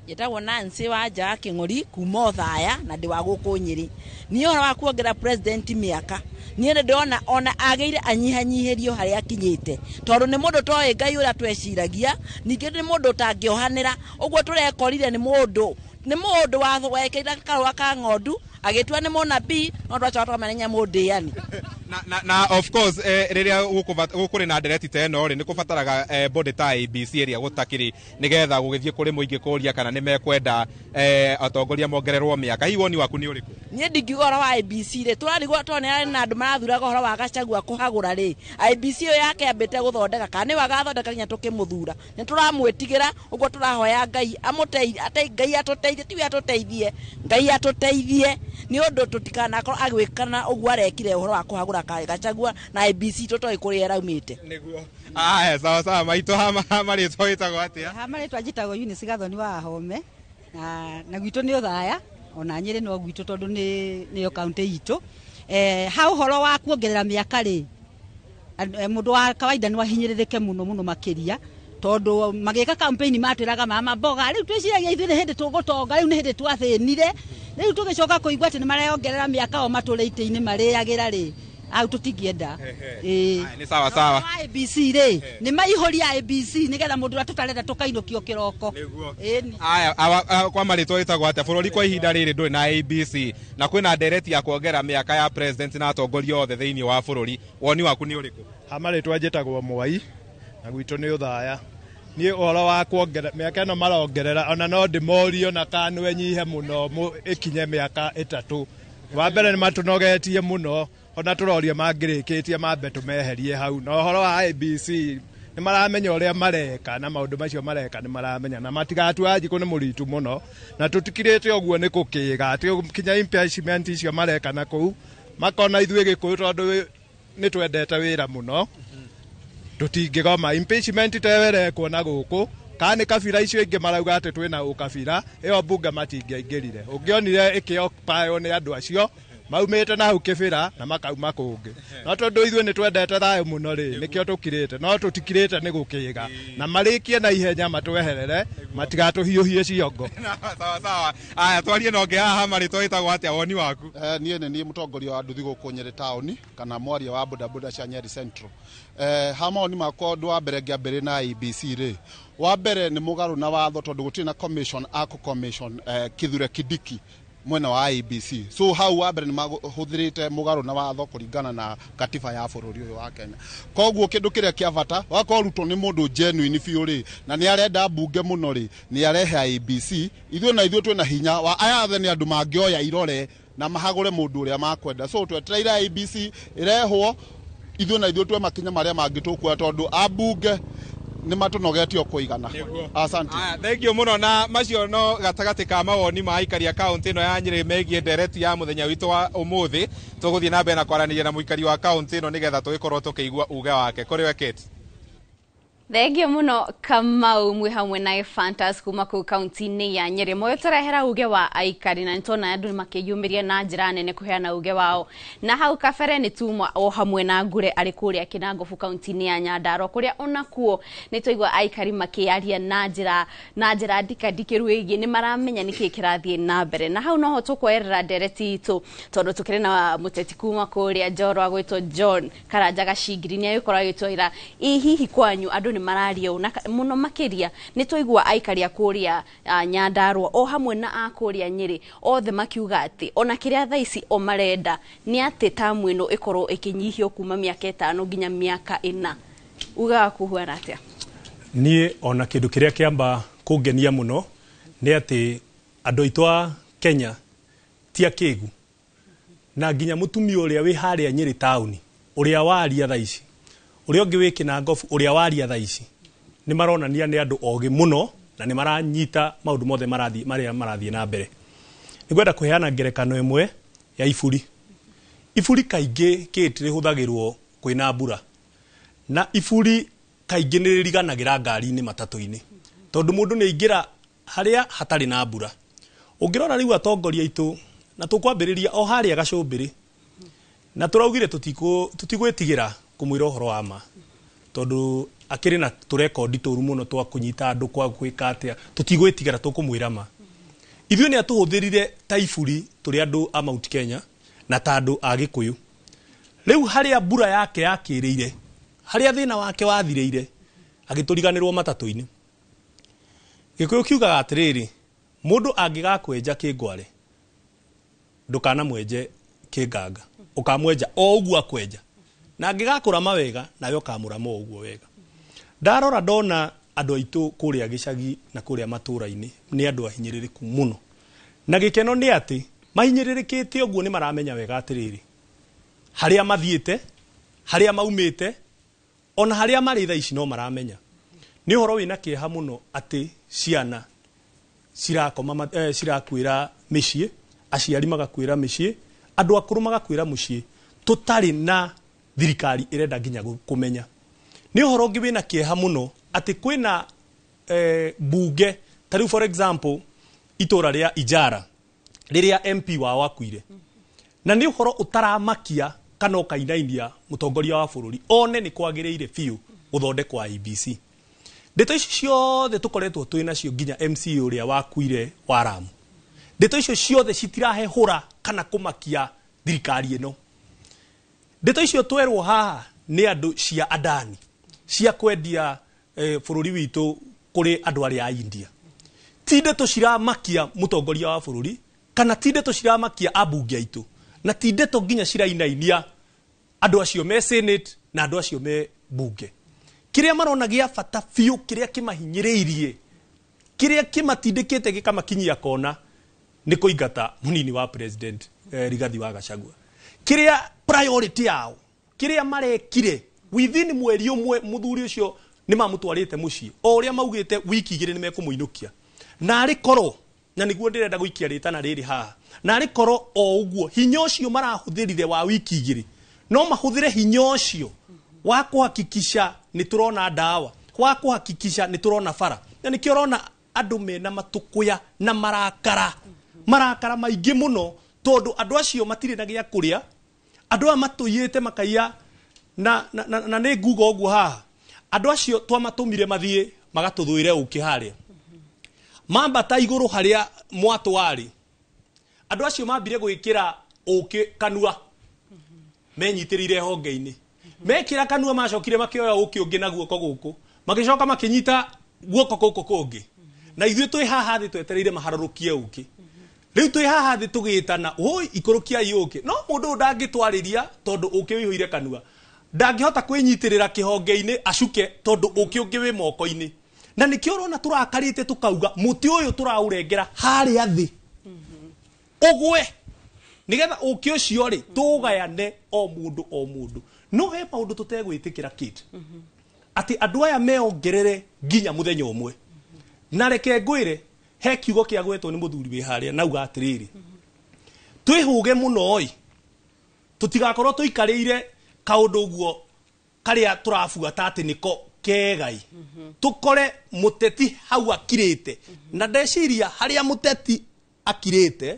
[SPEAKER 9] Njĩtagwo Nancy wa Nja wa Kĩng'ori kuma Othaya na ndĩ wa gũkũ Nyĩrĩ. Niĩ ũhoro wa kuongerera president mĩaka niĩ nĩ ndĩrona ona agĩire anyihanyihĩrio harĩa akinyĩte tondũ nĩ mũndũ toĩ Ngai ũrĩa tweciragia ningĩ nĩ mũndũ ũtangĩohanĩra ũguo tũrekorire nĩ mũndũ wekĩra karũa ka ng'ondu agĩtua nĩ mũnabii no twacoka tũkamenya mũndĩani.
[SPEAKER 3] Na of course rĩrĩa gũkũrĩ na ndereti ta ĩno rĩ nĩ kũbataraga body ta IEBC ĩrĩa gũtakĩrĩ nĩgetha gũgĩthiĩ kũrĩ mũingĩ kũria kana nĩ mekwenda atongoria mongererwo mĩaka. Hihi woni waku nĩ ũrĩkũ?
[SPEAKER 9] Niĩ ndingiuga ũhoro wa IEBC rĩ tũrarigwo tondũ nĩ harĩ na andũ marathuraga ũhoro wa Gachagua kũhagũra rĩ IEBC ĩyo yake yambĩte gũthondeka kana nĩwe agathondeka nginya tũkĩmũthura nĩ tũramwĩtigĩra ũguo tũrahoya Ngai amũteithie Ngai atũteithie tiwe atũteithie Ngai atũteithie nĩ ũndũ tũtikanakorwo agĩkana ũguo arekire ũhoro wa kũhagũra Gachagua na IEBC tũtoĩ kũrĩa ĩraumĩte.
[SPEAKER 3] Nĩguo. Aya sawa sawa maitũ ha marĩtwa wĩtagwo atĩa?
[SPEAKER 10] Ha marĩtwa njĩtagwo Eunice Gathoni wa Home na gwitũ nĩ Othaya ona Nyĩrĩ no gwitũ tondũ nĩyo kaunti itũ. Ha ũhoro wa kuongerera mĩaka rĩ mũndũ wa kawaida nĩ wahinyĩrĩrĩke mũno mũno makĩria tondũ magĩka campaign matwĩraga mama mboga rĩu twĩciragia ithuĩ nĩ hĩndĩ tũgũtonga rĩu nĩ hĩndĩ twathĩnire rĩu tũgĩcoka kũigua atĩ nĩ mareongerera mĩaka o matũre itĩ-inĩ marĩagĩra rĩ au tũtingĩenda.
[SPEAKER 3] Nĩ sawa sawa.
[SPEAKER 10] IEBC rĩ nĩ maihũria IEBC nĩgetha mũndũ ũrĩa tũtarenda tũkainũkio kĩroko.
[SPEAKER 3] Aya kwa marĩtwa wĩtagwo atĩa? Bũrũri kwa ihinda rĩrĩ ndũrĩ na IEBC na kwĩna ndereti ya kuongerera mĩaka ya president na atongoria othe thĩinĩ wa bũrũri woni waku nĩ ũrĩkũ?
[SPEAKER 11] Ha marĩtwa njĩtagwo Mwai na gwitũ nĩ Othaya. Niĩ ũhoro wa kuongerera mĩaka ĩno marongerera ona no ndĩmorio na kanwe nyihe mũno ĩkinye mĩaka 3. Wa mbere nĩ matũnogetie mũno ona tũroria mangĩrĩkĩtie mambe tũmeherie hau na ũhoro wa IEBC nĩ maramenya ũrĩa mareka na maũndũ macio mareka nĩ maramenya na matigatua Wanjikũ nĩ mũritu mũno na tũtikirĩte ũguo nĩ kũkĩga atĩ kinya impeachment icio mareka na kũu makona ithuĩ Gĩkũyũ tondũ nĩ twendete wĩra mũno tũtingĩgoma impeachment ta ĩyo ĩrekwo na gũkũ Kana nĩ kabira icio ingĩ marauga atĩ twĩna ũkabira, ĩyo mbunge matingĩaingĩrire. Ũngĩonire ĩkĩopayo nĩ andũ acio maumĩte na hau kĩbĩra na makauma kũngĩ. No tondũ ithuĩ nĩ twendete thayũ mũno rĩ, nĩkĩo tũkirĩte, no tũtikirĩte nĩ gũkĩga. Na marĩkie na ihenya matweherere, matigatũhiũhie ciongo.
[SPEAKER 3] Sawa sawa. Aya, twarie na ũngĩ haha marĩtwa wĩtagwo atĩa, woni waku?
[SPEAKER 8] Niĩ nĩ niĩ mũtongoria wa nduthi gũkũ Nyeri taũni kana mwaria wa bodaboda cia Nyeri Central. Ha mawoni makwa, ũndũ wa mbere ngĩambĩrĩria na IEBC rĩ, wa mbere nĩ mũgarũ na watho tondũ gũtirĩ na commission akũ commission Kithure Kindiki mwena wa IEBC. So hau wa mbere nĩ mahũthĩrĩte mũgarũ na watho kũringana na katiba ya bũrũri ũyũ wa Kenya. Koguo kĩndũ kĩrĩa kĩa bata, wakorwo Ruto nĩ mũndũ genuine biũ rĩ, na nĩ arenda mbunge mũno rĩ, nĩ arehe IEBC. Ithuĩ na ithuĩ twĩna hinya wa aya othe nĩ andũ mangĩoya irore na mahagũre mũndũ ũrĩa makwenda. So twetereire IEBC ĩrehwo, ithuĩ na ithuĩ twe makinya marĩa mangĩ tũkuoya tondũ ambunge nĩ matũnogetio kũigana. Asante.
[SPEAKER 3] Thank you mũno. Na macio no gatagatĩ ka mawoni ma aikari a kaunti ĩno ya Nyĩrĩ megiĩ ndereti ya mũthenya witũ wa ũmũthĩ. Tũgũthiĩ na mbere na kwaranĩria na mũikari wa kaunti ĩno nĩgetha tũgĩkorwo tũkĩigua uge wake. Kũrĩ we Kate.
[SPEAKER 1] Thengio muno Kamau, mwi hamwe na Fantas kuma kuu kaunti-inĩ ya Nyeri. Moyo tũrehera uge wa aikari na nĩtwona andũ makĩyumĩria na njĩra nene kũheana uge wao. Na hau kabere nĩ tuma o hamwe na Ngure arĩ kũrĩa Kinangofu kaunti-inĩ ya Nyandarua, kũrĩa onakuo nĩ twaigua aikari makĩaria na njĩra ndikandikĩru ĩgiĩ nĩ maramenya nĩkĩ kĩrathiĩ na mbere. Na hau noho tũkwoerera ndereti itũ tondũ tũkĩrĩ na mũteti kuma kũrĩa Njoro agwĩtwo John Karanja Gacingiri, nĩ agĩkorwo agĩtwĩra ĩ hihi kwanyu andũ nĩ mararia ũũ, na mũno makĩria nĩ twaigua aikari a kũrĩa Nyandarua o hamwe na a kũrĩa Nyĩrĩ othe makiuga atĩ ona kĩrĩa thaa ici o marenda nĩ atĩ tamu ĩno ĩkorwo ĩkĩnyihio kuma mĩaka 5 nginya mĩaka 4. Uga waku ũhuana atĩa?
[SPEAKER 20] Niĩ ona kĩndũ kĩrĩa kĩamba kũngenia mũno nĩ atĩ andũ aitũ a Kenya ti akĩgu, na nginya mũtumia ũrĩa wĩ harĩa Nyĩrĩ taũni ũrĩa waria thaa ici, ũrĩa ũngĩ wĩ Kinangofu ũrĩa waria thaa ici, nĩ maronania nĩ andũ ogĩ mũno na nĩ maranyita maũndũ mothe marathiĩ marĩa marathiĩ na mbere. Nĩ ngwenda kũheana ngerekano ĩmwe ya iburi. Iburi kaingĩ kĩti rĩhũthagĩrwo kwĩna mbura, na iburi kaingĩ nĩ rĩriganagĩra ngari-inĩ, matatũ-inĩ, tondũ mũndũ nĩ aingĩra harĩa hatarĩ na mbura. Ũngĩrora rĩu atongoria aitũ, na tũkwambĩrĩria o harĩa gacũmbĩrĩ, na tũraugire tũtigwĩtigĩra kũmwĩra ũhoro wa ma tondũ akĩrĩ na tũrekondi tũru mũno twa kũnyita andũ, kwa gwĩka atĩa, tũtigwĩtigĩra, tũkũmwĩra ma. Ithuĩ nĩ atũhũthĩrire ta iburi tũrĩ andũ a Mount Kenya na ta andũ a Gĩkũyũ. Rĩu harĩa mbura yake yakĩrĩire, harĩa thĩna wake wathirĩire, agĩtũriganĩrwo matatũ-inĩ. Gĩkũyũ kiugaga atĩrĩrĩ, mũndũ angĩgakwenja kĩngware, ndũkanamwenje kĩnganga, ũkamwenja o ũguo akwenja, na angĩgakũrama wega nawe ũkamũrama o ũguo wega. Ndarora ndona andũ aitũ kũrĩa gĩcagi na kũrĩa matũra-inĩ nĩ andũ ahinyĩrĩrĩku mũno, na gĩkeno nĩ atĩ mahinyĩrĩrĩkĩte ũguo nĩ maramenya wega atĩrĩrĩ, harĩa mathiĩte, harĩa maumĩte, ona harĩa marĩ thaa ici no maramenya. Nĩ ũhoro wĩna kĩeha mũno atĩ ciana cirakoma cirakuĩra mĩciĩ, aciari magakuĩra mĩciĩ, andũ akũrũ magakuĩra mũciĩ, tũtarĩ na thirikari ĩrenda nginya kũmenya. Nĩ ũhoro ũngĩ wĩna kĩeha mũno atĩ kwĩna bunge ta rĩu, for example, itũra rĩa Ijara rĩrĩa MP wao akuire, na nĩ ũhoro ũtaramakia kana ũkainainia mũtongoria wa bũrũri one nĩ kwagĩrĩire biũ gũthondekwo IEBC. Ndeto ici ciothe tũkoretwo twĩ nacio nginya MCA ũrĩa wakuire wa Ramu, ndeto icio ciothe citirahehũra kana kũmakia thirikari ĩno. Ndeto icio twerwo haha nĩ andũ cia Adani cia kwendia bũrũri witũ kũrĩ andũ arĩa a India, ti ndeto ciramakia mũtongoria wa bũrũri, kana ti ndeto ciramakia ambunge aitũ, na ti ndeto nginya cirainainia andũ acio me Senate na andũ acio me bunge. Kĩrĩa marona gĩa bata biũ, kĩrĩa kĩmahinyĩrĩirie, kĩrĩa kĩmatindĩkĩte gĩkamakinyia kona, nĩ kũingata mũnini wa president Rigathi wa Gachagua. Kĩrĩa priority yao, kĩrĩa marekire within mweri ũmwe, mũthuri ũcio nĩ mamũtwarĩte mũciĩ o ũrĩa maugĩte wiki 2 nĩ mekũmũinũkia. Na arĩ korwo, na nĩguo ndĩrenda gũikia rĩtana rĩrĩ haha, na arĩ korwo o ũguo hinya ũcio marahũthĩrire wa wiki 2 no mahũthĩre hinya ũcio wa kuhakikisha nĩ tũrona ndawa, wa kuhakikisha nĩ tũrona bara. Na nĩkĩo ũrona andũ mena matũkũya na marakara, marakara maingĩ mũno, tondũ andũ acio matirĩ na gĩa kũrĩa. Andũ aya matũiyĩte makaiya na nĩ nguga ũguo haha, andũ acio twamatũmire mathiĩ magatũthũĩre ũkĩ harĩa mambata igũrũ harĩa mwatũ warĩ. Andũ acio mambire gwĩkĩra ũkĩ kanua, menyitĩrĩire honge-inĩ, mekĩra kanua, macokire makĩoya ũkĩ ũngĩ na guoko gũkũ, magĩcoka makĩnyita guoko gũkũ kũngĩ, na ithuĩ twĩ haha thĩ twetereire maharũrũkie ũkĩ. Rĩu twĩ haha thĩ tũgĩtana, woi, ikũrũkiai ũkĩ, no mũndũ ũyũ ndangĩtwarĩria tondũ ũkĩ ũihũire kanua, ndangĩhota kwĩnyitĩrĩra kĩhonge-inĩ acuke tondũ ũkĩ ũngĩ wĩ moko-inĩ. Na nĩkĩo ũrona tũrakarĩte tũkauga mũtĩ ũyũ tũraũrengera harĩa thĩ ũgwe, nĩgetha ũkĩ ũcio rĩ tũgayane o mũndũ o mũndũ. No he maũndũ tũtegwĩtĩkĩra, Kate, atĩ andũ aya meongerere nginya mũthenya ũmwe. Na reke ngwĩre, he kiugo kĩa gwetwo nĩ mũthuri wĩ harĩa nauga atĩrĩrĩ, twĩhũge mũno ĩ, tũtigakorwo tũikarĩire kaũndũ ũguo karĩa tũrabuata atĩ nĩko kegai, tũkore mũteti hau akirĩte. Na ndeciria harĩa mũteti akirĩte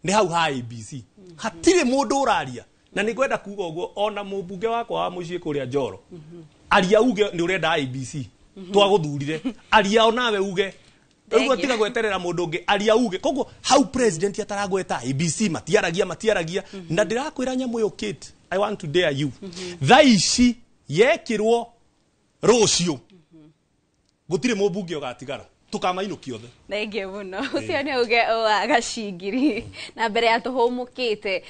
[SPEAKER 20] nĩ hau ha ABC, hatirĩ mũndũ ũraria. Na nĩ ngwenda kuga ũguo, ona mũmbunge wakwa wa mũciĩ kũrĩa Njoro, aria uge nĩ ũrenda IEBC, twagũthurire, aria onawe uge rĩu, tiga gweterera mũndũ ũngĩ, aria uge. Koguo hau president ataragweta IEBC, matiaragia, matiaragia. Na ndĩrakwĩra nyamũ ĩyo, Kate, I want to dare you, thaa ici yekĩrwo rũciũ, gũtirĩ mũmbunge ũgatigara, tũkamainũkia othe.
[SPEAKER 1] Thengiũ mũno. Ũcio nĩ uge wa Gacingiri. Na mbere ya tũhũmũkĩte,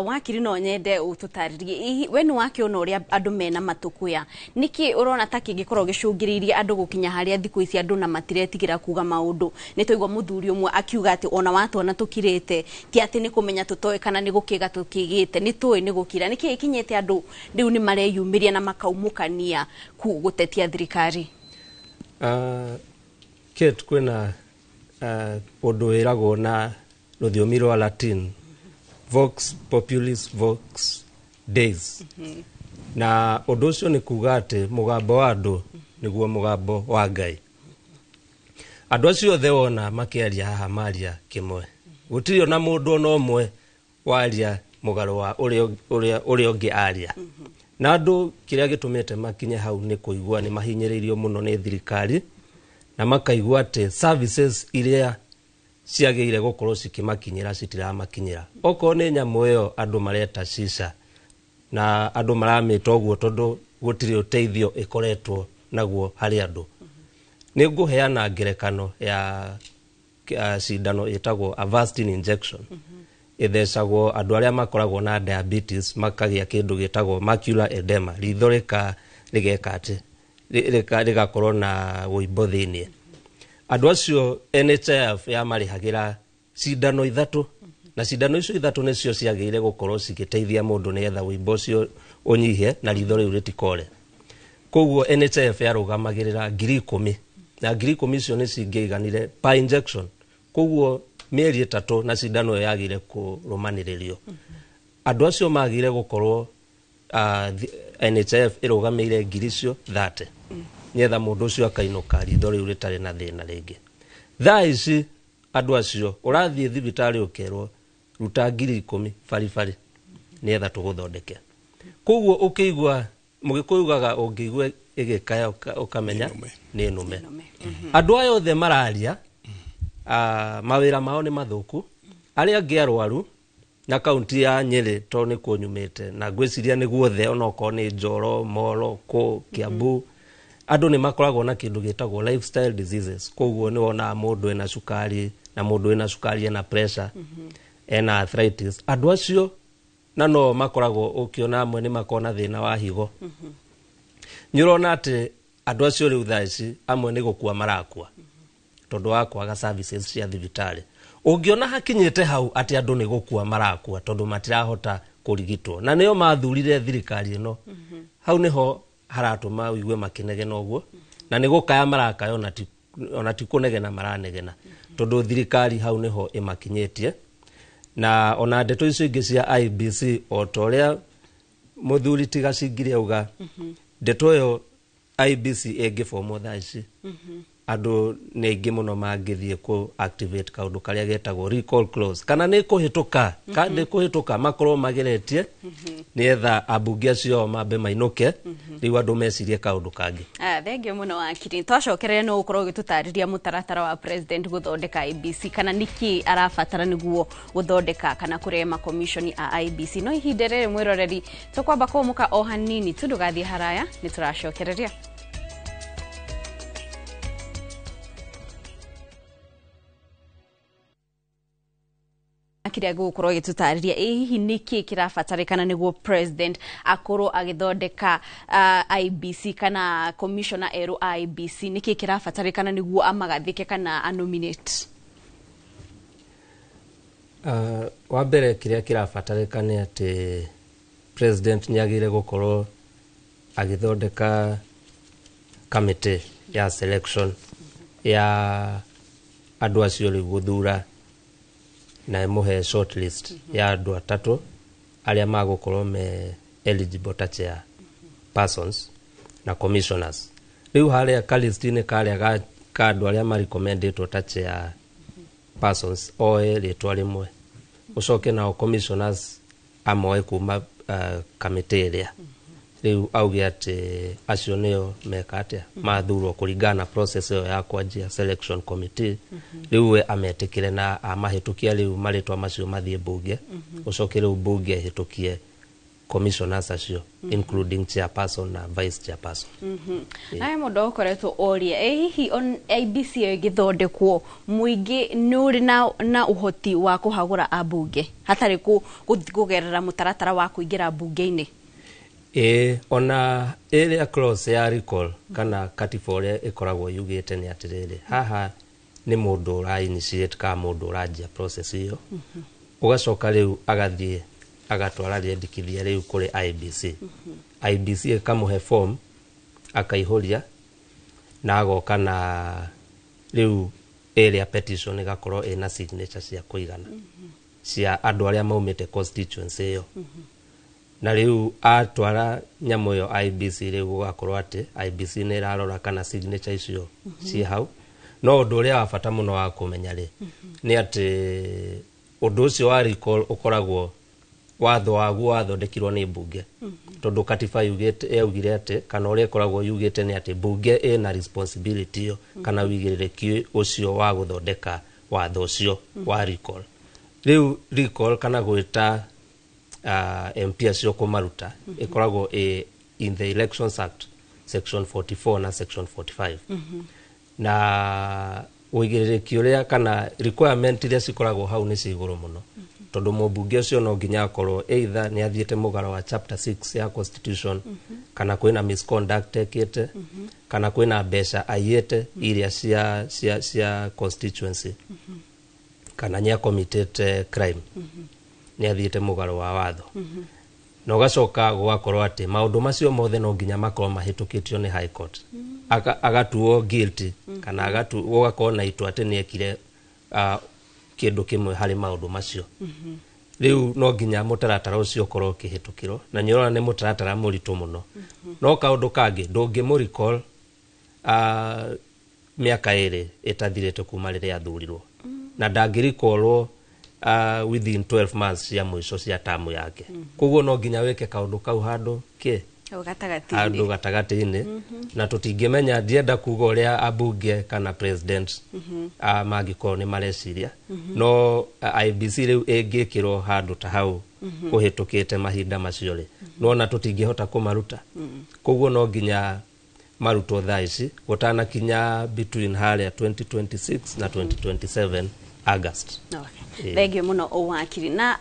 [SPEAKER 1] wakiri, no nyende ũtũtarĩrie, we nĩ wakĩona ũrĩa andũ mena matũkũya, nĩkĩ ũrona ta kĩngĩkorwo gĩcũngĩrĩirie andũ gũkinya harĩa thikũ ici andũ na matiretigĩra kuga maũndũ? Nĩ twaigua mũthuri ũmwe akiuga atĩ ona watwona tũkirĩte, ti atĩ nĩ kũmenya tũtoĩ kana nĩ gũkĩga tũkĩgĩte, nĩ tũĩ nĩ gũkira. Nĩkĩ gĩkinyĩte andũ rĩu nĩ mareyumĩria na makaumũkania gũtetia thirikari?
[SPEAKER 19] Kate, kwĩna ũndũ wĩragwo na rũthiomi rwa Latin, vox populis vox Dei, na ũndũ ũcio nĩ kuga atĩ mũgambo wa andũ nĩguo mũgambo wa Ngai. Andũ acio othe wona makĩaria haha maria kĩmwe, gũtirĩ ona mũndũ ona ũmwe waria mũgarũ wa ũrĩa ũngĩ aria. Na andũ kĩrĩa gĩtũmĩte makinye hau nĩ kũigua nĩ mahinyĩrĩirio mũno nĩ thirikari, na makaigua atĩ services iria ciagĩrĩire gũkorwo cikĩmakinyĩra citiramakinyĩra. Okorwo nĩ nyamũ ĩyo andũ mareta shisha, na andũ maramĩta ũguo tondũ gũtirĩ ũteithio ĩkoretwo naguo harĩ andũ. Nĩ ngũheana ngerekano ya cindano ĩtagwo Avastin injection, ĩthecagwo andũ arĩa makoragwo na diabetes, makagĩa kĩndũ gĩtagwo macular edema, ritho rĩgeka atĩ rĩgakorwo na wũimbo thĩiniĩ. Andũ acio NHIF yamarĩhagĩra cindano ithatũ, na cindano icio ithatũ nĩcio ciagĩrĩire gũkorwo cigĩteithia mũndũ nĩgetha wũimbo ũcio ũnyihe na ritho rĩu rĩtikore. Koguo NHIF yarũgamagĩrĩra 10,000, na 10,000 icio nĩ cingĩiganire per injection, koguo mĩeri 3 na cindano ĩyo yagĩrĩire kũrũmanĩrĩrio. Andũ acio magĩrĩire gũkorwo NHIF ĩrũgamĩire ngiri icio 30 nĩgetha mũndũ ũcio akainũka ritho rĩu rĩtarĩ na thĩna rĩngĩ. Thaa ici andũ acio ũrathiĩ thibitarĩ ũkerwo ruta 10,000 baribari nĩgetha tũgũthondeke. Koguo ũkĩigua mũgĩkũyũ ugaga ũngĩigua ĩgĩkaya ũkamenya nĩ nũme. Andũ aya othe mararia, mawĩra mao nĩ mathũku, arĩa angĩ arwaru na kaunti ya Nyĩrĩ tondũ nĩkuo nyumĩte, na ngwĩciria nĩ guothe, onokorwo nĩ Njoro, Moro, kũ Kiambu, andũ nĩ makoragwo na kĩndũ gĩtagwo lifestyle diseases. Koguo nĩ wonaga mũndũ ena cukari, na mũndũ ena cukari ena pressure, ena arthritis. Andũ acio na no makoragwo ũkĩona amwe nĩ makoragwo na thĩna wa higo. Nĩ ũrona atĩ andũ acio rĩu thaa ici amwe nĩ gũkua marakua tondũ wa kwaga services cia thibitarĩ. Ũngĩona hakinyĩte hau atĩ andũ nĩ gũkua marakua tondũ matirahota kũrigitwo, na nĩo mathurire thirikari ĩno, hau nĩho haratũma ũigue makĩnegena ũguo, na nĩ gũkaya marakaya, ona ti kũnegena maranegena, tondũ thirikari hau nĩho ĩmakinyĩtie. Na ona ndeto icio ingĩ cia IEBC, o ta ũrĩa mũthuri ti Gacingiri auga, ndeto ĩyo IEBC ĩngĩbomwo thaa ici, Andũ nĩ aingĩ mũno mangĩthiĩ kũ activate kaũndũ karĩa getagwo recall clause, kana nĩ kũhĩtũka ka nĩ kũhĩtũka makorwo mageretie nĩgetha ambunge acio mambe mainũke, rĩu andũ mecirie kaũndũ kangĩ.
[SPEAKER 1] Ah, thengiũ mũno wakiri. Twacokereria no ũkorwo ũgĩtũtarĩria mũtaratara wa president gũthondeka IEBC, kana nĩkĩ arabatara nĩguo gũthondeka kana kũrema commission a IEBC. No ihinda rĩrĩ, mwĩroreri, tũkwamba kũmũka o hanini tu. Ndũgathiĩ haraya, nĩ tũracokereria. Kĩrĩa gũgũkorwo gĩtũtarĩria ĩ hihi nĩkĩ kĩrabatarĩkana nĩguo president akorwo agĩthondeka IEBC, kana commissioner erũ a IEBC, nĩkĩ kĩrabatarĩkana nĩguo amagathĩke kana anominate?
[SPEAKER 19] Wa mbere, kĩrĩa kĩrabatarĩka nĩ atĩ president nĩ agĩrĩire gũkorwo agĩthondeka kamĩtĩ ya selection ya andũ acio rĩu gũthura, na ĩmũhe shortlist ya andũ atatũ arĩa magũkorwo me eligible ta chair persons na commissioners. Rĩu harĩa kalist-inĩ karĩa ka andũ arĩa marecommendĩtwo ta chair persons, oe rĩtwa rĩmwe, ũcoke nao commissioners amoe kuma kamĩtĩ ĩrĩa rĩu auge atĩ acio nĩo meka atĩa mathurwo kũringana na process ĩyo ya kwanjia selection committee. Rĩu we ametĩkĩre na amahĩtũkia, rĩu marĩtwa macio mathiĩ mbunge, ũcoke rĩu mbunge ĩhĩtũkie commissioners acio, including chairperson na vice chairperson.
[SPEAKER 1] Nawe mũndũ ũkoretwo oria, ĩ hihi IEBC ĩyo ĩgĩthondekwo, mũingĩ nĩ ũrĩ na ũhoti wa kũhagũra ambunge hatarĩ kũgerera mũtaratara wa kũingĩra mbunge-inĩ?
[SPEAKER 19] Ĩĩ, ona ĩrĩa clause ya recall kana katiba ũrĩa ĩkoragwo yugĩte nĩ atĩrĩrĩ, haha nĩ mũndũ ũra initiate kana mũndũ ũranjia process ĩyo, ũgacoka rĩu agathiĩ agatwara rĩendekithia rĩu kũrĩ IEBC. IEBC ĩkamũhe form akaihũria na agoka na rĩu ĩrĩa petition ĩgakorwo ĩna signature cia kũigana cia andũ arĩa maumĩte constituency ĩyo. Na rĩu atwara nyamũ ĩyo IEBC, rĩu gũgakorwo atĩ IEBC nĩ ĩrarora kana signature icio ciĩ hau. No ũndũ ũrĩa wa bata mũno wa kũmenya rĩ, nĩ atĩ ũndũ ũcio wa recall ũkoragwo watho waguo wathondekirwo nĩ mbunge, tondũ katiba yugĩte, yaugire atĩ, kana ũrĩa ĩkoragwo yugĩte nĩ atĩ mbunge ĩna responsibility ĩyo kana wĩigĩrĩrĩki ũcio wa gũthondeka watho ũcio wa recall. Rĩu recall kana gwĩta MP acio kũmaruta ĩkoragwo ĩ in the Elections Act section 44 na section 45. Na ũigĩrĩrĩki ũrĩa kana requirement iria cikoragwo hau nĩ cia igũrũ mũno, tondũ mũmbunge ũcio no nginya akorwo either nĩ athiĩte mũgaro wa chapter 6 ya constitution, kana kwĩna misconduct ekĩte, kana kwĩna mbeca aiyĩte iria cia constituency, kana nĩ akomitĩte crime, nĩ athiĩte mũgaro wa watho. Na ũgacoka gũgakorwo atĩ maũndũ macio mothe no nginya makorwo mahĩtũkĩtio nĩ high court. Agatuo guilty kana gũgakorwo na itua atĩ nĩ ekire kĩndũ kĩmwe harĩ maũndũ macio. Rĩu no nginya mũtaratara ũcio ũkorwo ũkĩhĩtũkĩrwo, na nĩ ũrona nĩ mũtaratara mũritũ mũno. No kaũndũ kangĩ, ndũngĩmũ recall mĩaka 2 ĩtathirĩte kuma rĩrĩa athurirwo, na ndangĩrikorwo within 12 months cia mũico cia tamu yake. Koguo no nginya wĩke kaũndũ kau handũ kĩ
[SPEAKER 1] Hau gatagatĩ-inĩ.
[SPEAKER 19] Handũ gatagatĩ-inĩ. Na tũtingĩmenya, ndienda kuga ũrĩa ambunge kana president mangĩkorwo nĩ mareciria. No IEBC rĩu ĩngĩkĩrwo handũ ta hau kũhĩtũkĩte mahinda macio rĩ, nona tũtingĩhota kũmaruta. Koguo no nginya marutwo thaa ici gũtanakinya between harĩa 2026 na 2027 August.
[SPEAKER 1] Okay. Thengiũ mũno wakiri. Na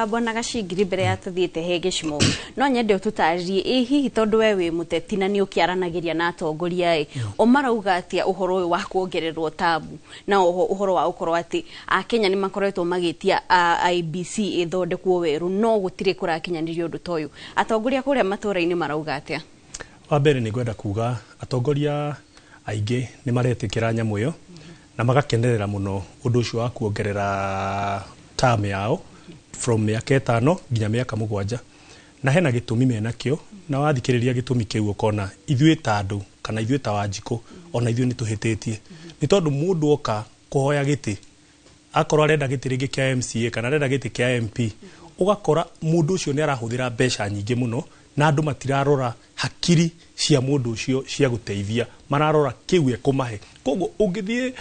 [SPEAKER 1] bwana Gacingiri, mbere ya tũthiĩte he gĩcimo, no nyende ũtũtarĩrie, ĩ hihi tondũ we wĩ mũteti na nĩ ũkĩaranagĩria na atongoria ĩ, o marauga atĩa ũhoro ũyũ wa kuongererwo tabu, na oho ũhoro wa gũkorwo atĩ akenya nĩ makoretwo magĩtia IEBC ĩthondekwo werũ, no gũtirĩ kũrakinyanĩrio ũndũ ta ũyũ? Atongoria kũrĩa matũũra-inĩ marauga atĩa?
[SPEAKER 20] Wa mbere, nĩ ngwenda kuga atongoria aingĩ nĩ maretĩkĩra nyamũ ĩyo na magakenerera mũno ũndũ ũcio wa kuongerera term yao from mĩaka 5 nginya mĩaka 7. Na hena gĩtũmi menakĩo, na wathikĩrĩria gĩtũmi kĩu ũkona ithuĩ ta andũ kana Kana ithuĩ ta Wanjikũ, ona ithuĩ nĩ tũhĩtĩtie, nĩ tondũ mũndũ oka kũhoya gĩtĩ, akorwo arenda gĩtĩ rĩngĩ kĩa MCA kana arenda gĩtĩ kĩa MP, ũgakora mũndũ ũcio nĩ arahũthĩra mbeca nyingĩ mũno, na andũ matirarora hakiri cia mũndũ ũcio cia gũteithia, mararora kĩu ekũmahe. Koguo ũngĩthiĩ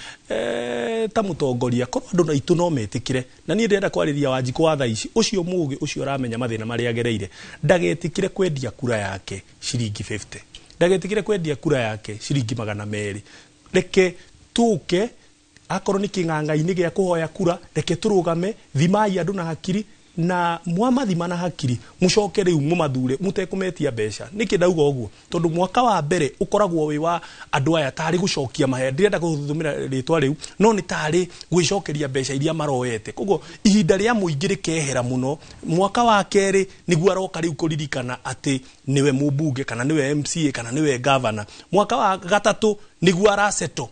[SPEAKER 20] ta mũtongoria, korwo andũ aitũ no metĩkĩre, na niĩ ndĩrenda kwarĩria Wanjikũ wa thaa ici, ũcio mũgĩ, ũcio ũramenya mathĩna marĩa agereire, ndagetĩkĩre kwendia kura yake ciringi 50, ndagetĩkĩre kwendia kura yake ciringi 200. Reke tũke, akorwo nĩ kĩng'ang'a-inĩ gĩa kũhoya kura, reke tũrũgame, thimai andũ na hakiri, na mwamathima na hakiri, mucoke rĩu mũmathure mũtekũmetia mbeca. Nĩkĩ ndauga ũguo? Tondũ mwaka wa mbere ũkoragwo wĩ wa andũ aya tarĩ gũcokia mahea, ndirenda kũhũthĩra rĩtwa rĩu, no nĩ tarĩ gwĩcokeria mbeca iria maroete. Koguo ihinda rĩa mũingĩ rĩkehera mũno. Mwaka wa kerĩ nĩguo aroka rĩu kũririkana atĩ nĩwe mũmbunge kana nĩwe MCA kana nĩwe governor. Mwaka wa gatatũ nĩguo araseto.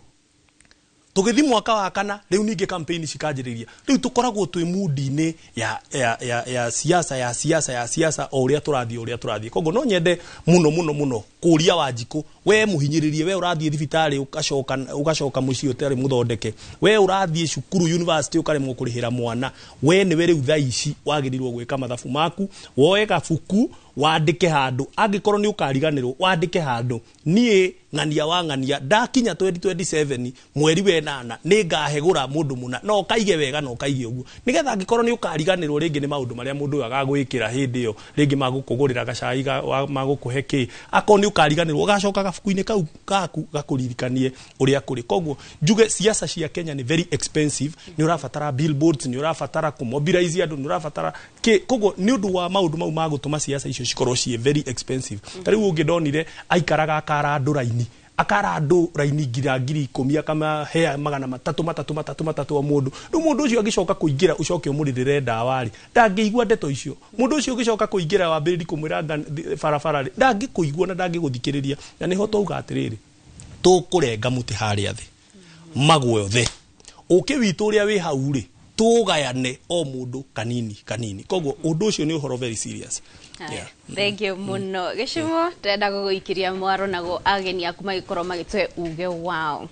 [SPEAKER 20] Tũgĩthiĩ mwaka wa kana rĩu ningĩ campaign cikanjĩrĩria. Rĩu tũkoragwo twĩ mood-inĩ ya, ya, ya, ya siasa, ya siasa, ya siasa, o ũrĩa tũrathiĩ, o ũrĩa tũrathiĩ. Koguo no nyende mũno mũno mũno kũria Wanjikũ, we mũhinyĩrĩrie, we ũrathiĩ thibitarĩ ũgacoka mũciĩ ũtarĩ mũthondeke, we ũrathiĩ cukuru university ũkaremwo kũrĩhĩra mwana, we nĩwe rĩu thaa ici wagĩrĩirwo gwĩka mathabu maku, woe gabuku wandĩke handũ, angĩkorwo nĩ ũkariganĩrwo wandĩke handũ, niĩ ng'ania wa ng'ania ndakinya 2027 mweri wa 8 nĩ ngahegũra mũndũ mũna, na ũkaige wega na ũkaige ũguo, nĩgetha angĩkorwo nĩ ũkariganĩrwo rĩngĩ nĩ maũndũ marĩa mũndũ ũyũ agagwĩkĩra hĩndĩ ĩyo, rĩngĩ magũkũgũrĩra gacai, magũkũhe kĩ, akorwo nĩ ũkariganĩrwo ũgacoka gabuku-inĩ kau gaku gakũririkanie ũrĩa kũrĩ. Koguo njuge siasa cia Kenya nĩ very expensive, nĩ ũrabatara billboards, nĩ ũrabatara kũmobilize andũ, nĩ ũrabatara kĩ. Koguo nĩ ũndũ wa maũndũ mau magũtũma siasa icio cikorwo ciĩ very expensive. Ta rĩu ũngĩ ndonire aikaraga akara andũ raini, akara andũ raini nginya 10,000, akamahea 300 300 300 o mũndũ. Rĩu mũndũ ũcio angĩcoka kũingĩra ũcoke ũmũrĩrĩre ndawa rĩ, ndangĩigua ndeto icio. Mũndũ ũcio ũgĩcoka kũingĩra wambĩrĩrie kũmwĩra barabara rĩ, ndangĩkũigua na ndangĩgũthikĩrĩria. Na nĩho twauga atĩrĩrĩ, tũkũrenga mũtĩ harĩa thĩ magwe othe, ũkĩ witũ ũrĩa wĩ hau rĩ, tũgayane o mũndũ kanini kanini. Koguo ũndũ ũcio nĩ ũhoro very serious. Yeah.
[SPEAKER 1] Thank you mũno Gĩcimo, ndĩrenda gũgũikĩria mwaro naguo ageni aku magĩkorwo magĩtũhe uge wao.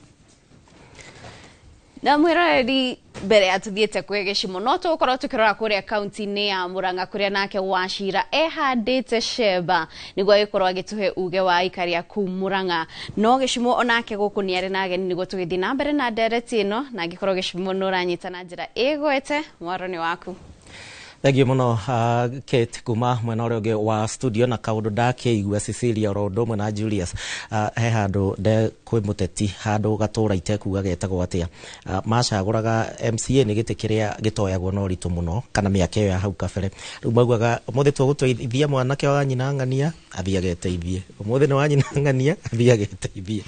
[SPEAKER 1] Na mwĩroreri, mbere ya tũthiĩte kwĩ Gĩcimo, no tũgũkorwo tũkĩrora kũrĩa kaunti-inĩ ya Murang'a kũrĩa nake Wachira ehandĩte cemba nĩguo agĩkorwo agĩtũhe uge wa aikari a kũu Murang'a. No Gĩcimo onake gũkũ nĩ arĩ na ageni nĩguo tũgĩthiĩ na mbere na ndereti ĩno, na angĩkorwo Gĩcimo nĩ ũranyita na njĩra ĩgwete, mwaro nĩ waku.
[SPEAKER 2] Thank you mũno Kate kuma mwena ũrĩa ũngĩ wa studio. Na kaũndũ ndakĩigua Cecilia oro ũndũ ũmwe na Julius, he handũ nde kwĩ mũteti handũ gatũra itekuga getagwo atĩa, macagũraga MCA nĩ gĩtĩ kĩrĩa gĩtoyagwo na ũritũ mũno kana mĩaka ĩyo ya hau kabere. Rĩu maugaga ũmũthĩ tũgũteithia mwanake wa nyina ng'ania athiĩ ageteithie, ũmũthĩ nĩ wa nyina ng'ania athiĩ ageteithie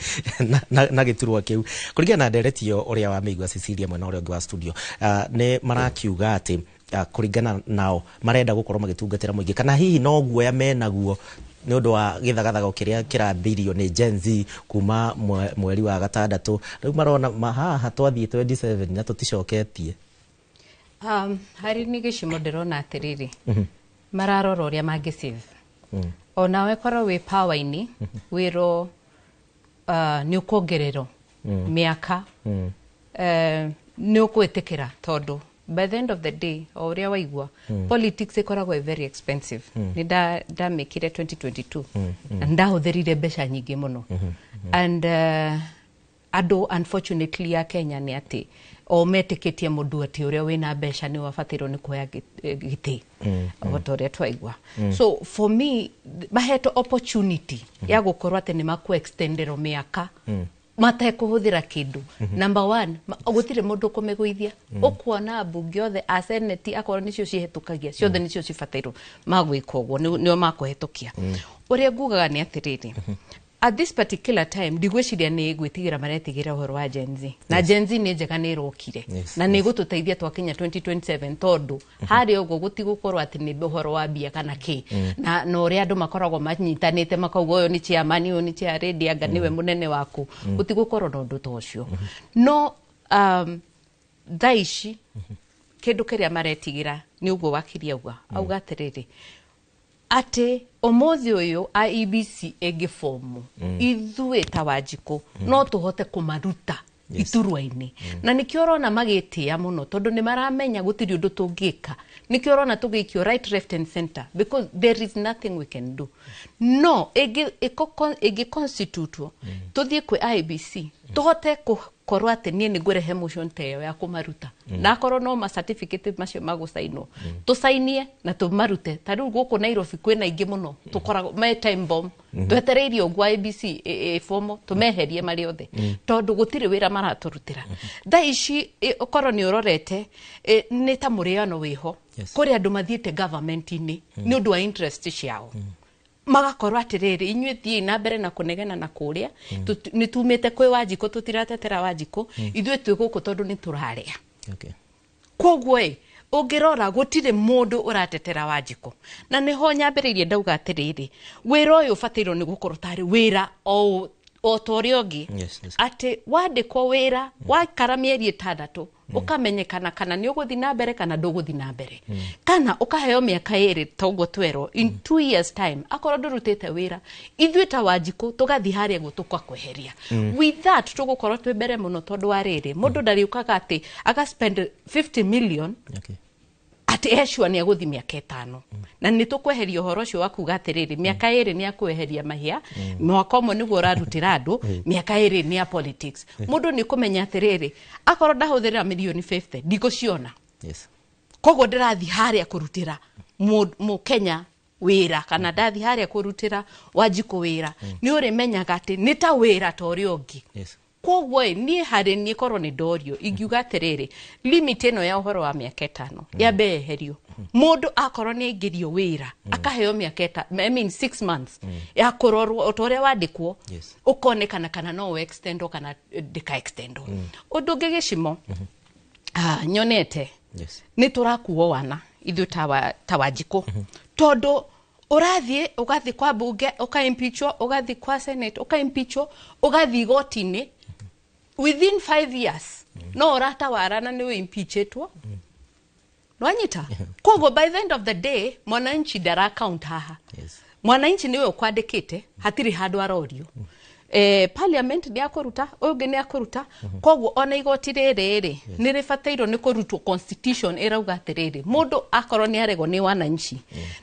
[SPEAKER 2] na gĩturwa kĩu. Kũringana na ndereti ĩyo ũrĩa wamĩigua Cecilia mwena ũrĩa ũngĩ wa studio, nĩ marakiuga atĩ kũringana nao marenda gũkorwo magĩtungatĩra mũingĩ, kana hihi no guoya menaguo nĩ ũndũ wa gĩthagathago kĩrĩa kĩrambĩrĩirio nĩ Gen Z kuma mweri wa 6. Rĩu marona haha twathiĩ 27 na tũticoketie.
[SPEAKER 21] Harĩ nĩ Gĩcimo ndĩrona atĩrĩrĩ, mararora ũrĩa mangĩ save. Onawe korwo wĩ power-inĩ, wĩrwo nĩ ũkuongererwo mĩaka, nĩ ũkwĩtĩkĩra, tondũ by the end of the day, o ũrĩa waigua, politics ĩkoragwo ĩ very expensive. Nĩ ndamĩkire 2022 na ndahũthĩrire mbeca nyingĩ mũno. And andũ unfortunately ya Kenya nĩ atĩ o metĩkĩtie mũndũ atĩ ũrĩa wĩna mbeca nĩ wabatairwo nĩ kuoya gĩtĩ, o ta ũrĩa twaigua. So for me, mahetwo opportunity ya gũkorwo atĩ nĩ makũ extenderwo mĩaka matekũhũthĩra kĩndũ. Number one, gũtirĩ mũndũ ũkũmĩgũithia. Ũkuona mbunge othe a senate, akorwo nĩcio cihĩtũkagia ciothe, nĩcio cibatairwo magwĩka ũguo, nĩo makũhĩtũkia. Ũrĩa ngugaga nĩ atĩrĩrĩ, at this particular time ndigwĩciria nĩ gwĩtigĩra maretigĩra ũhoro wa Gen Z. Na Gen Z nĩ njega, nĩ ĩrokire na nĩ ĩgũtũteithia twakinya 2027, tondũ harĩa ũguo gũtigũkorwo atĩ nĩ ũhoro wa mbia kana kĩ, na ũrĩa andũ makoragwo manyitanĩte makauga ũyũ nĩ chairman, ũyũ nĩ chairlady, anga nĩwe mũnene waku, gũtigũkorwo na ũndũ ta ũcio. No thaa ici kĩndũ kĩrĩa maretigĩra nĩ ũguo wakiri auga, auga atĩrĩrĩ, Atĩ ũmũthĩ ũyũ IEBC ĩngĩbomu ithuĩ ta Wanjikũ no tũhote kũmaruta iturwa-inĩ. Na nĩkĩo ũrona magĩtĩa mũno, tondũ nĩ maramenya gũtirĩ ũndũ tũngĩka. Nĩkĩo ũrona tũgĩikio right, left and center, because there is nothing we can do. No ĩngĩ constitutwo, tũthiĩ kwĩ IEBC, tũhote gũkorwo atĩ niĩ nĩ ngũrehe motion ta ĩyo ya kũmaruta, na akorwo no ma certificate macio magũcainwo, tũcainie na tũmarute. Ta rĩu gũkũ Nairobi kwĩna aingĩ mũno tũkoragwo me time bomb, twetereirie ũguo IEBC ĩbomo tũmeherie marĩ othe, tondũ gũtirĩ wĩra maratũrutĩra thaa ici. Ũkorwo nĩ ũrorete, nĩ ta mũrĩano wĩho. Kũrĩ andũ mathiĩte government-inĩ nĩ ũndũ wa interest ciao, magakorwo atĩrĩrĩ, inyuĩ thiĩi na mbere na kũnegena na kũrĩa. Nĩ tumĩte kwĩ Wanjikũ, tũtiratetera Wanjikũ, ithuĩ twĩ gũkũ tondũ nĩ tũrarĩa. Koguo ĩ ũngĩrora gũtirĩ mũndũ ũratetera Wanjikũ, na nĩho nyambĩrĩirie ndauga atĩrĩrĩ, wĩra ũyũ ũbatairwo nĩ gũkorwo tarĩ wĩra o ta ũrĩa ũngĩ, atĩ wandĩkwo wĩra waikara mĩeri 6, ũkamenyekana kana nĩ ũgũthiĩ na mbere kana ndũgũthiĩ na mbere, kana ũkaheo mĩaka 2 toguo twerwo, in 2 years time akorwo ndũrutĩte wĩra, ithuĩ ta Wanjikũ tũgathiĩ harĩa guo tũkakweheria. With that tũgũkorwo twĩ mbere mũno, tondũ wa rĩrĩ, mũndũ ndarĩũkaga atĩ aga spend 50 million atĩ ecua nĩ agũthiĩ mĩaka 5. Na nĩ tũkweheria ũhoro ũcio wa kuga atĩrĩrĩ, mĩaka 2 nĩ akweheria mahĩa, mwaka ũmwe nĩguo ũrarutĩra andũ, mĩaka 2 nĩ ya politics. Mũndũ nĩ kũmenya atĩrĩrĩ, akorwo ndahũthĩra mirioni 50 ndikũciona. Koguo ndĩrathiĩ harĩa kũrutĩra Mũkenya wĩra kana ndathiĩ harĩa kũrutĩra Wanjikũ wĩra, nĩ ũrĩmenyaga atĩ nĩ ta wĩra ta ũrĩa ũngĩ. Koguo ĩ niĩ harĩ niĩ, korwo nĩ ndorio, ingiuga atĩrĩrĩ, limit ĩno ya ũhoro wa mĩaka 5 yambe yeherio. Mũndũ akorwo nĩ aingĩrio wĩra, akaheo mĩaka I mean 6 months ya kũrorwo o ta ũrĩa wandĩkwo, ũkonekana kana no extendwo kana ndĩka extendwo. Ũndũ ũngĩ gĩcimo, nyonete nĩ tũrakuo wana ithuĩ ta Wanjikũ, tondũ ũrathiĩ ũgathiĩ kwa bunge ũkaimpeachwo, ũgathiĩ kwa senate ũkaimpeachwo, ũgathiĩ igoti-inĩ within 5 years no ũratawara na nĩ impeachetwo. Nwanyita? Koguo by the end of the day mwananchi ndara count haha. Mwananchi niwe ũkwandĩkĩte, hatirĩ handũ arorio. Parliament nĩ akũruta, ũyũ ũngĩ nĩ akũruta. Koguo ona igoti rĩrĩ rĩ nĩ rĩbatairwo nĩ kũrutwo. Constitution ĩrauga atĩrĩrĩ, mũndũ akorwo nĩ aregwo nĩ wananchi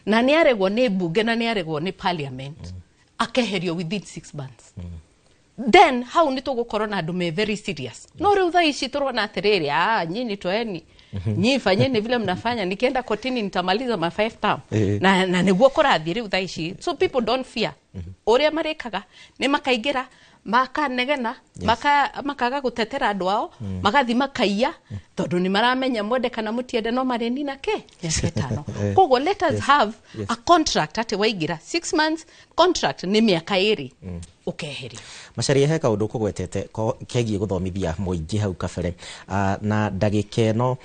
[SPEAKER 21] na nĩ aregwo nĩ bunge na nĩ aregwo nĩ parliament, akeherio within 6 months. Then hau nĩ tũgũkorwo na andũ me very serious. No rĩu thaa ici tũrona atĩrĩrĩ, nyinyi toeni, nyinyi fanyeni vile mnafanya, nikienda kotini nitamaliza ma five term. Na nĩguo kũrathiĩ rĩu thaa ici. So people don't fear ũrĩa marĩkaga, nĩ makaingĩra makanegena, makaga gũtetera andũ ao, magathi makaiya, tondũ nĩ maramenya mwende kana mũtiende no marĩnina kĩ mĩaka 5. Koguo let us have a contract atĩ waingĩra 6 months contract, nĩ mĩaka 2 ũkeherio.
[SPEAKER 2] Macaria, he kaũndũ kũgwetete kegiĩ gũthomithia mũingĩ hau kabere. Na ndagĩka ĩno,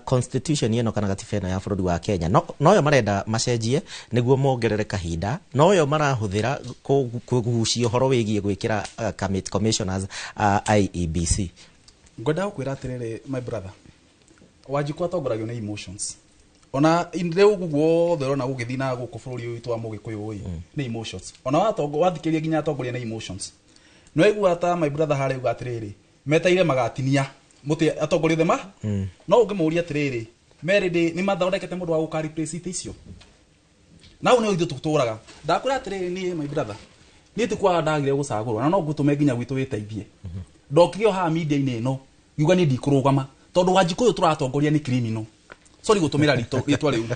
[SPEAKER 2] constitution ĩno kana gatiba ĩno ya bũrũri wa Kenya noyo marenda macenjie nĩguo mongerere kahinda, noyo marahũthĩra kũgucia ũhoro wĩgiĩ gwĩkĩra commissioners IEBC.
[SPEAKER 22] Ngwenda gũkwĩra atĩrĩrĩ, my brother, Wanjikũ atongoragio nĩ emotions. Ona rĩu guothe ũrona gũgĩthiĩ na gũkũ bũrũri ũyũ witũ wa mũgĩkũyũ ĩ nĩ emotions. Ona watongo wathikĩrĩria nginya atongoria nĩ emotions. Nĩ waigua ta my brother harĩa uga atĩrĩrĩ, meteire magatinia mũtĩ atongoria othe ma no ũngĩmũria atĩrĩrĩ, merĩ nĩ mathondekete mũndũ wa gũka replace itĩ icio. Na hau nĩho ithuĩ tũtũraga. Ndakwĩra atĩrĩrĩ, niĩ my brother, niĩ ti kwaga ndagire gũcagũrwo, na no ngũtũme nginya gwitũ wĩteithie. Ndokire o haha media-inĩ ĩno ngiuga niĩ ndikũrũgama, tondũ Wanjikũ ũyũ tũratongoria nĩ criminal. Sorry gũtũmĩra rĩtwa rĩu.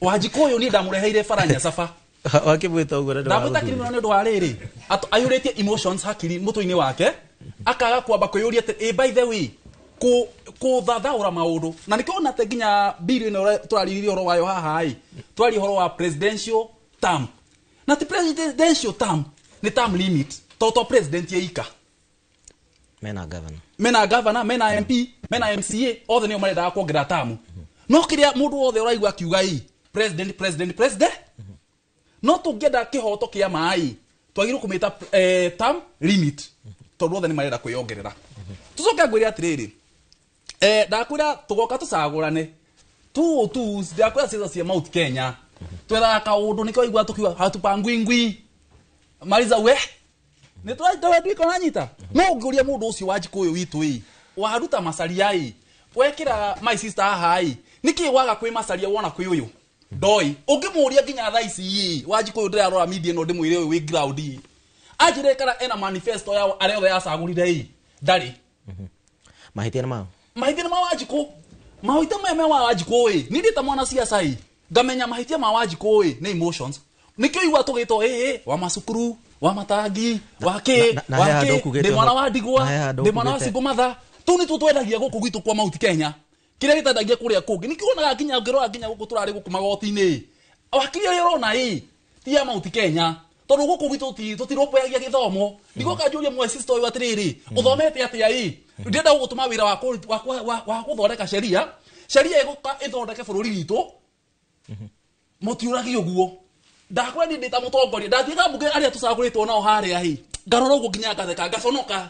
[SPEAKER 22] Wanjikũ ũyũ niĩ ndamũreheire bara Nyacaba.
[SPEAKER 2] Wakĩmwĩta ũguo na
[SPEAKER 22] Ndamwĩta criminal nĩ ũndũ wa rĩrĩ, aiyũrĩtie emotions hakiri mũtwe-inĩ wake, akaga kwamba kwĩyũria atĩ by the way, kũthathaũra maũndũ. Na nĩkĩo ona te nginya bill ĩno tũrarĩrĩria ũhoro wayo haha ĩ, twaria ũhoro wa presidential term, na ti presidential term, nĩ term limit, to to president yeika.
[SPEAKER 2] Mena governor.
[SPEAKER 22] Mena governor, mena MP, mena MCA, othe nĩo marendaga kuongerera tamu. No kĩrĩa mũndũ wothe ũraigua akiuga ĩ president, president, president. No tũngĩenda kĩhoto kĩa maĩ, twagĩrĩirwo kũmĩta term limit, tondũ othe nĩ marenda kwĩyongerera. Tũcoke ngwĩre atĩrĩrĩ, ndakwĩra tũgoka tũcagũrane tu tu, ndakwĩra ciaca cia Mount Kenya. Twethaga kaũndũ nĩkĩo waigua tũkiuga hatupangwi ngui. Maliza we. Nĩ tũratuĩka nanyita. No ũngĩũria mũndũ ũcio Wanjikũ ũyũ witũ ĩ, waruta macaria ĩ, wekĩra my sister haha ĩ, nĩkĩ waga kwĩ macaria wona kwĩ ũyũ? Ndoi. Ũngĩmũria nginya thaa ici ĩ, Wanjikũ ũyũ ndĩrarora media ĩno ndĩmwĩre ũyũ wĩ ground ĩ. Anjĩre kana ena manifesto yao arĩa othe acagũrire ĩ, ndarĩ.
[SPEAKER 2] Mahĩtia nĩ mao.
[SPEAKER 22] Mahĩtia nĩ ma Wanjikũ. Mahĩtia maya me wa Wanjikũ ĩ, niĩ ndĩ ta mwana siasa ĩ, ngamenya mahĩtia ma Wanjikũ ĩ nĩ emotions. Nĩkĩo igua tũgĩtwo ĩ wa macukuru, wa matangi, wa kĩ,
[SPEAKER 2] na
[SPEAKER 22] wa
[SPEAKER 2] he handũ
[SPEAKER 22] kĩ,
[SPEAKER 2] ũkugĩte
[SPEAKER 22] ndĩ mwana
[SPEAKER 2] ũhoro-
[SPEAKER 22] wa ndigwa,
[SPEAKER 2] na he handũ
[SPEAKER 22] ndĩ mwana wa
[SPEAKER 2] ũkugĩte-
[SPEAKER 22] single mother. Tũu nĩtuo twendagia gũkũ gwitũ kwa Mount Kenya. Kĩrĩa gĩtendagia kũrĩa kũngĩ. Nĩkĩo wonaga nginya ũngĩrora nginya gũkũ tũrarĩ gũkũ magoti-inĩ. Wakiri ũrĩa ũrona ĩ, ti ya Mount Kenya. Tondũ gũkũ gwitũ tũtirũmbũyagia gĩthomo. Ndigoka njũrie mwe sister ũyũ atĩrĩrĩ, ũthomete atĩa ĩ? Ndĩrenda gũgũtũma wĩra wa gũthondeka sheria. Sheria ĩgũka ĩthondeke bũrũri witũ. Mũtiũragia ũguo. Ndakwĩra niĩ ndĩ ta mũtongoria, ndathiaga mbunge arĩa tũcagũrĩtwo nao harĩa ĩ, ngarora ũguo nginya ngatheka, ngaconoka.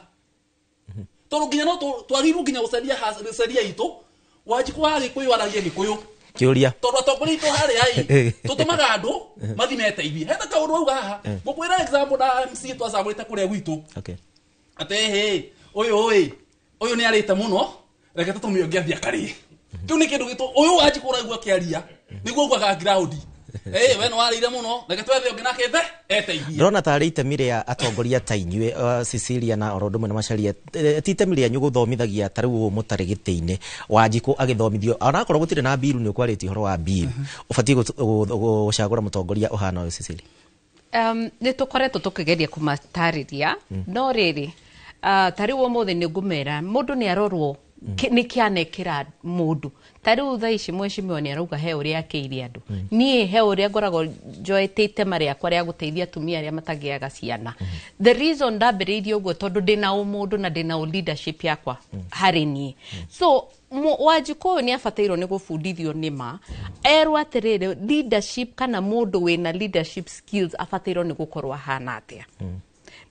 [SPEAKER 22] Tondũ nginya no twagĩrĩirwo nginya gũcenjia sheria itũ. Wanjikũ wa Gĩkũyũ aragia Gĩkũyũ.
[SPEAKER 2] Kĩũria.
[SPEAKER 22] Tondũ atongoria aitũ harĩa ĩ, tũtũmaga andũ mathiĩ meteithie. Hena kaũndũ wauga haha, ngũkwĩra example na MC twacagũrĩte kũrĩa gwitũ. Atĩ hĩ, ũyũ ĩ, ũyũ nĩ arĩte mũno, reke tũtũme ũngĩ athiĩ akarĩe. Kĩu nĩ kĩndũ gĩtũ, ũyũ Wanjikũ ũraigua akĩaria, nĩguo augaga ground. We nĩ warĩire mũno, reke twethe ũngĩ nake eteithie.
[SPEAKER 2] Ndĩrona tarĩ itemi rĩa atongoria ta inyuĩ, Cecilia na oro ũndũ ũmwe na Macharia, ti itemi rĩanyu gũthomithagia ta rĩu ũũ mũtarĩ gĩtĩ-inĩ. Wanjikũ agĩthomithio, onakorwo gũtirĩ na mbiru, nĩ ũkwarĩtie ũhoro wa mbiru. Ũbatiĩ gũcagũra mũtongoria ũhana ũyũ, Cecilia?
[SPEAKER 21] Nĩ tũkoretwo tũkĩgeria kũmatarĩria, no rĩrĩ, ta rĩu ũmũthĩ nĩ ngũmera, mũndũ nĩ arorwo nĩ kĩanekĩra mũndũ. Ta rĩu thaa ici mheshimiwa nĩ arauga he ũrĩa akĩire andũ. Niĩ he ũrĩa ngoragwo njoete itema rĩakwa rĩa gũteithia atumia arĩa matagĩaga ciana. The reason ndambĩrĩirie ũguo tondũ ndĩna ũmũndũ na ndĩna leadership yakwa harĩ niĩ. So Wanjikũ ũyũ nĩ abatairwo nĩ gũbundithio nĩ ma. Erwo atĩrĩrĩ, leadership kana mũndũ wĩna leadership skills abatairwo nĩ gũkorwo ahana atĩa.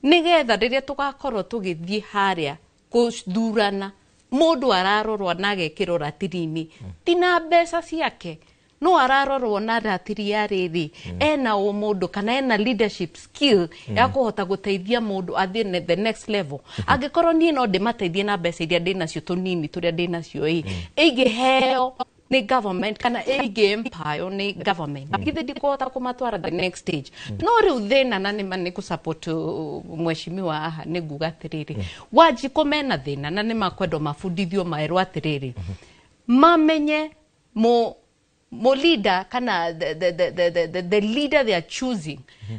[SPEAKER 21] Nĩgetha rĩrĩa tũgakorwo tũgĩthiĩ harĩa gũthurana, mũndũ ararorwo na agekĩrwo ratiri-inĩ, ti na mbeca ciake, no ararorwo na ratiri ya rĩrĩ, ena ũmũndũ kana ena leadership skill ya kũhota gũteithia mũndũ athiĩ the next level. Angĩkorwo niĩ no ndĩmateithie na mbeca iria ndĩnacio tũnini tũrĩa ndĩnacio ĩ, ingĩheo nĩ government kana ĩngĩ empire nĩ government, githĩ ndikũhota kũmatwara the next stage. No rĩu thĩna na nĩma nĩ gũsupport mheshimiwa haha, nĩ nguga atĩrĩrĩ, Wanjikũ mena thĩna na nĩ makwendwo mabundithio maerwo atĩrĩrĩ, mamenye mo leader kana the leader they are choosing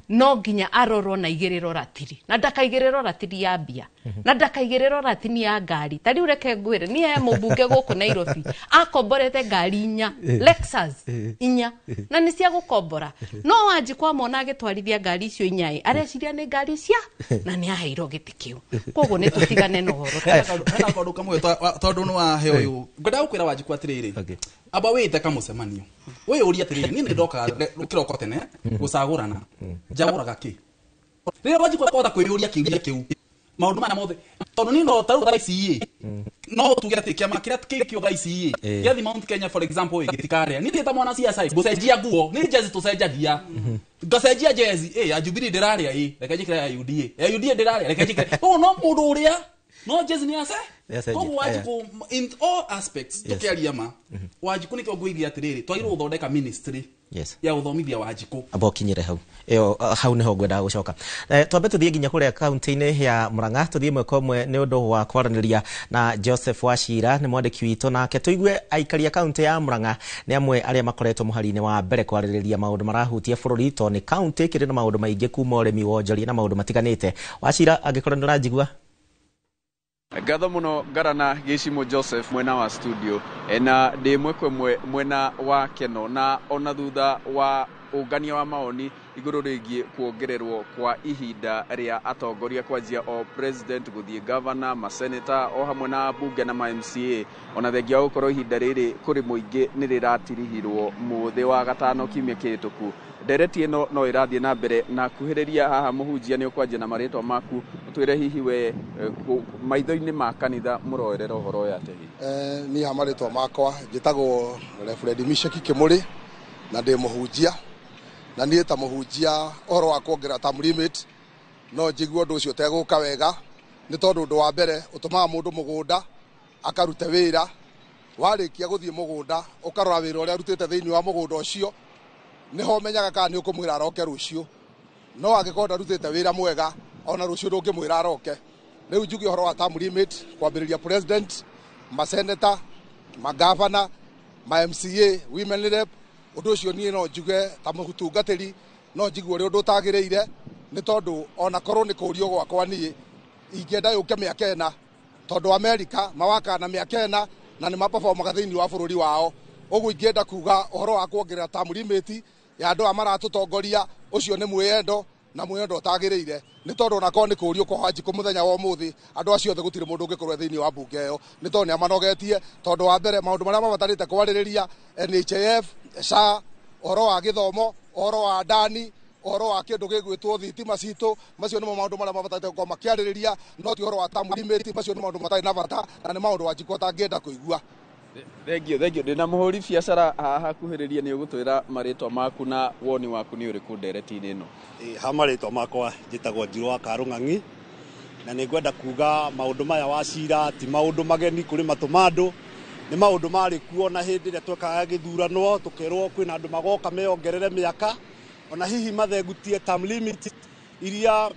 [SPEAKER 21] no nginya arorwo na igĩrĩro ratiri, na ndakaigĩrĩrwo ratiri ya mbia, na ndakaigĩrĩrwo ratiri ya ngari. Ta rĩu reke ngwĩre, niĩ he mũmbunge gũkũ Nairobi akomborete ngari inya, Lexus inya, na nĩ cia gũkombora. No Wanjikũ amona agĩtwarithia ngari icio inya ĩ, areciria nĩ ngari cia, na nĩ aheirwo gĩtĩ kĩu. Koguo nĩ tũtigane na ũhoro.
[SPEAKER 22] Hena kaũndũ kamwe tondũ nĩ wahe ũyũ. Ngwendaga gũkwĩra Wanjikũ atĩrĩrĩ, amba wĩte kamũcemanio. Wĩyũrie atĩrĩrĩ, niĩ nĩ ndokaga kĩroko tene gũcagũrana, njagũraga kĩ? Rĩrĩa Wanjikũ akũhota kwĩyũria kĩũria kĩu, maũndũ maya mothe, tondũ niĩ no ta rĩu thaa ici ĩ, no tuge atĩ kĩama kĩrĩa kĩkĩo thaa ici ĩ, gĩathiĩ Mount Kenya for example ĩ, gĩtikarĩa. Niĩ ndĩ ta mwana siasa ĩ, ngũcenjia nguo, nĩ jezi tũcenjagia. Ngacenjia jezi, ya Jubilee ndĩrarĩa ĩ, reke njĩkĩre ya UDA. Ya UDA ndĩrarĩa, reke njĩkĩre. Koguo no mũndũ ũrĩa, no jezi nĩ ace? Koguo Wanjikũ, in all aspects, tũkĩaria ma, Wanjikũ nĩkĩo ngwĩire atĩrĩrĩ, twagĩrĩirwo gũthondeka ministry ya gũthomithia Wanjikũ.
[SPEAKER 2] Amba ũkinyĩre hau. Ĩyo hau nĩho ngwendaga gũcoka. Twambe tũthiĩ nginya kũrĩa kaunti-inĩ ya Murang'a, tũthiĩ ĩmwe kwa ĩmwe nĩ ũndũ wa kwaranĩria na Joseph Wachira, nĩ mwandĩki witũ, nake tũigue aikari a kaunti ya Murang'a nĩ amwe arĩa makoretwo mũhari-inĩ wa mbere kwarĩrĩria maũndũ marahutia bũrũri, tondũ nĩ kaunti ĩkĩrĩ na maũndũ maingĩ kuma ũrĩmi, wonjoria na maũndũ matiganĩte. Wachira, angĩkorwo nĩ ũranjigua.
[SPEAKER 12] Ngatho muno ngarana Gĩcimo Joseph mwena wa studio na ndĩ ĩmwe kwa ĩmwe mwena wa Keno, na ona thutha wa ũngania wa maoni igũrũ rĩgiĩ kuongererwo kwa ihinda rĩa atongoria kwanjia o president gũthiĩ governor, maseneta o hamwe na mbunge na ma MCA, ona thengia wa gũkorwo ihinda rĩrĩ kũrĩ mũingĩ nĩ rĩratirihirwo mũthĩ wa gatano kiumia kĩhĩtũku. Ndereti ĩno no ĩrathiĩ na mbere na kuhĩrĩria haha mũhunjia nĩ ũkwanjia na marĩtwa maku, ũtwĩre hihi we maitho-inĩ ma kanitha mũroerera ũhoro ũyũ atĩa hihi?
[SPEAKER 8] Niĩ ha marĩtwa makwa njĩtagwo Reverend Misheki Kĩmũrĩ na ndĩ mũhunjia. Na niĩ ta mũhunjia ũhoro wa kuongerera term limit no njigue ũndũ ũcio ũtegũka wega, nĩ tondũ ũndũ wa mbere ũtũmaga mũndũ mũgũnda akarute wĩra, warĩkia gũthiĩ mũgũnda ũkarora wĩra ũrĩa arutĩte thĩinĩ wa mũgũnda ũcio, nĩho ũmenyaga kana nĩ ũkũmwĩra aroke rũciũ. No angĩkorwo ndarutĩte wĩra mwega, ona rũciũ ndũngĩmwĩra aroke. Rĩu njuge ũhoro wa term limit kwambĩrĩria president, maseneta, magavana, ma MCA, women rep, ũndũ ũcio niĩ no njuge ta mũtungatĩri no njigue ũrĩ ũndũ ũtagĩrĩire, nĩ tondũ ona korwo nĩ kũũrio gwakwa niĩ ingĩenda yũke mĩaka 4, tondũ Amerika mawakaga na mĩaka 4 na nĩ maperformaga thĩinĩ wa bũrũri wao. Ũguo ingĩenda kuga ũhoro wa kuongerera term limit ya andũ aya maratũtongoria, ũcio nĩ mwĩyendo na mwĩyendo ũtagĩrĩire, nĩ tondũ ona korwo nĩ kũũrio kwa Wanjikũ mũthenya wa ũmũthĩ, andũ acio othe gũtirĩ mũndũ ũngĩkorwo thĩinĩ wa mbunge ĩyo, nĩ tondũ nĩ amanogetie. Tondũ wa mbere maũndũ marĩa mabatarĩte kwarĩrĩria, NHIF, SHA, ũhoro wa gĩthomo, ũhoro wa ndani, ũhoro wa kĩndũ gĩgwĩtwo thitima citũ, macio nĩmo maũndũ marĩa mabatarĩte gũkorwo makĩarĩrĩria, no ti ũhoro wa term limit. Macio nĩ maũndũ matarĩ na bata na nĩ maũndũ Wanjikũ atangĩenda kũigua.
[SPEAKER 12] Thengiũ, thengiũ. Ndĩna mũhũri biacara haha hakuhĩrĩrie, nĩ ũgũtwĩra marĩtwa maku na woni waku nĩ ũrĩkũ ndereti-inĩ ĩno?
[SPEAKER 14] Ha marĩtwa makwa njĩtagwo Njirũ wa Karũng'ang'i, na nĩ ngwenda kuga maũndũ maya wa cira ti maũndũ mageni kũrĩ matũ ma andũ, nĩ maũndũ marĩ kuo na hĩndĩ ĩrĩa twekaga gĩthurano tũkerwo kwĩna andũ magoka meyongerere mĩaka, ona hihi mathengutie term limit iria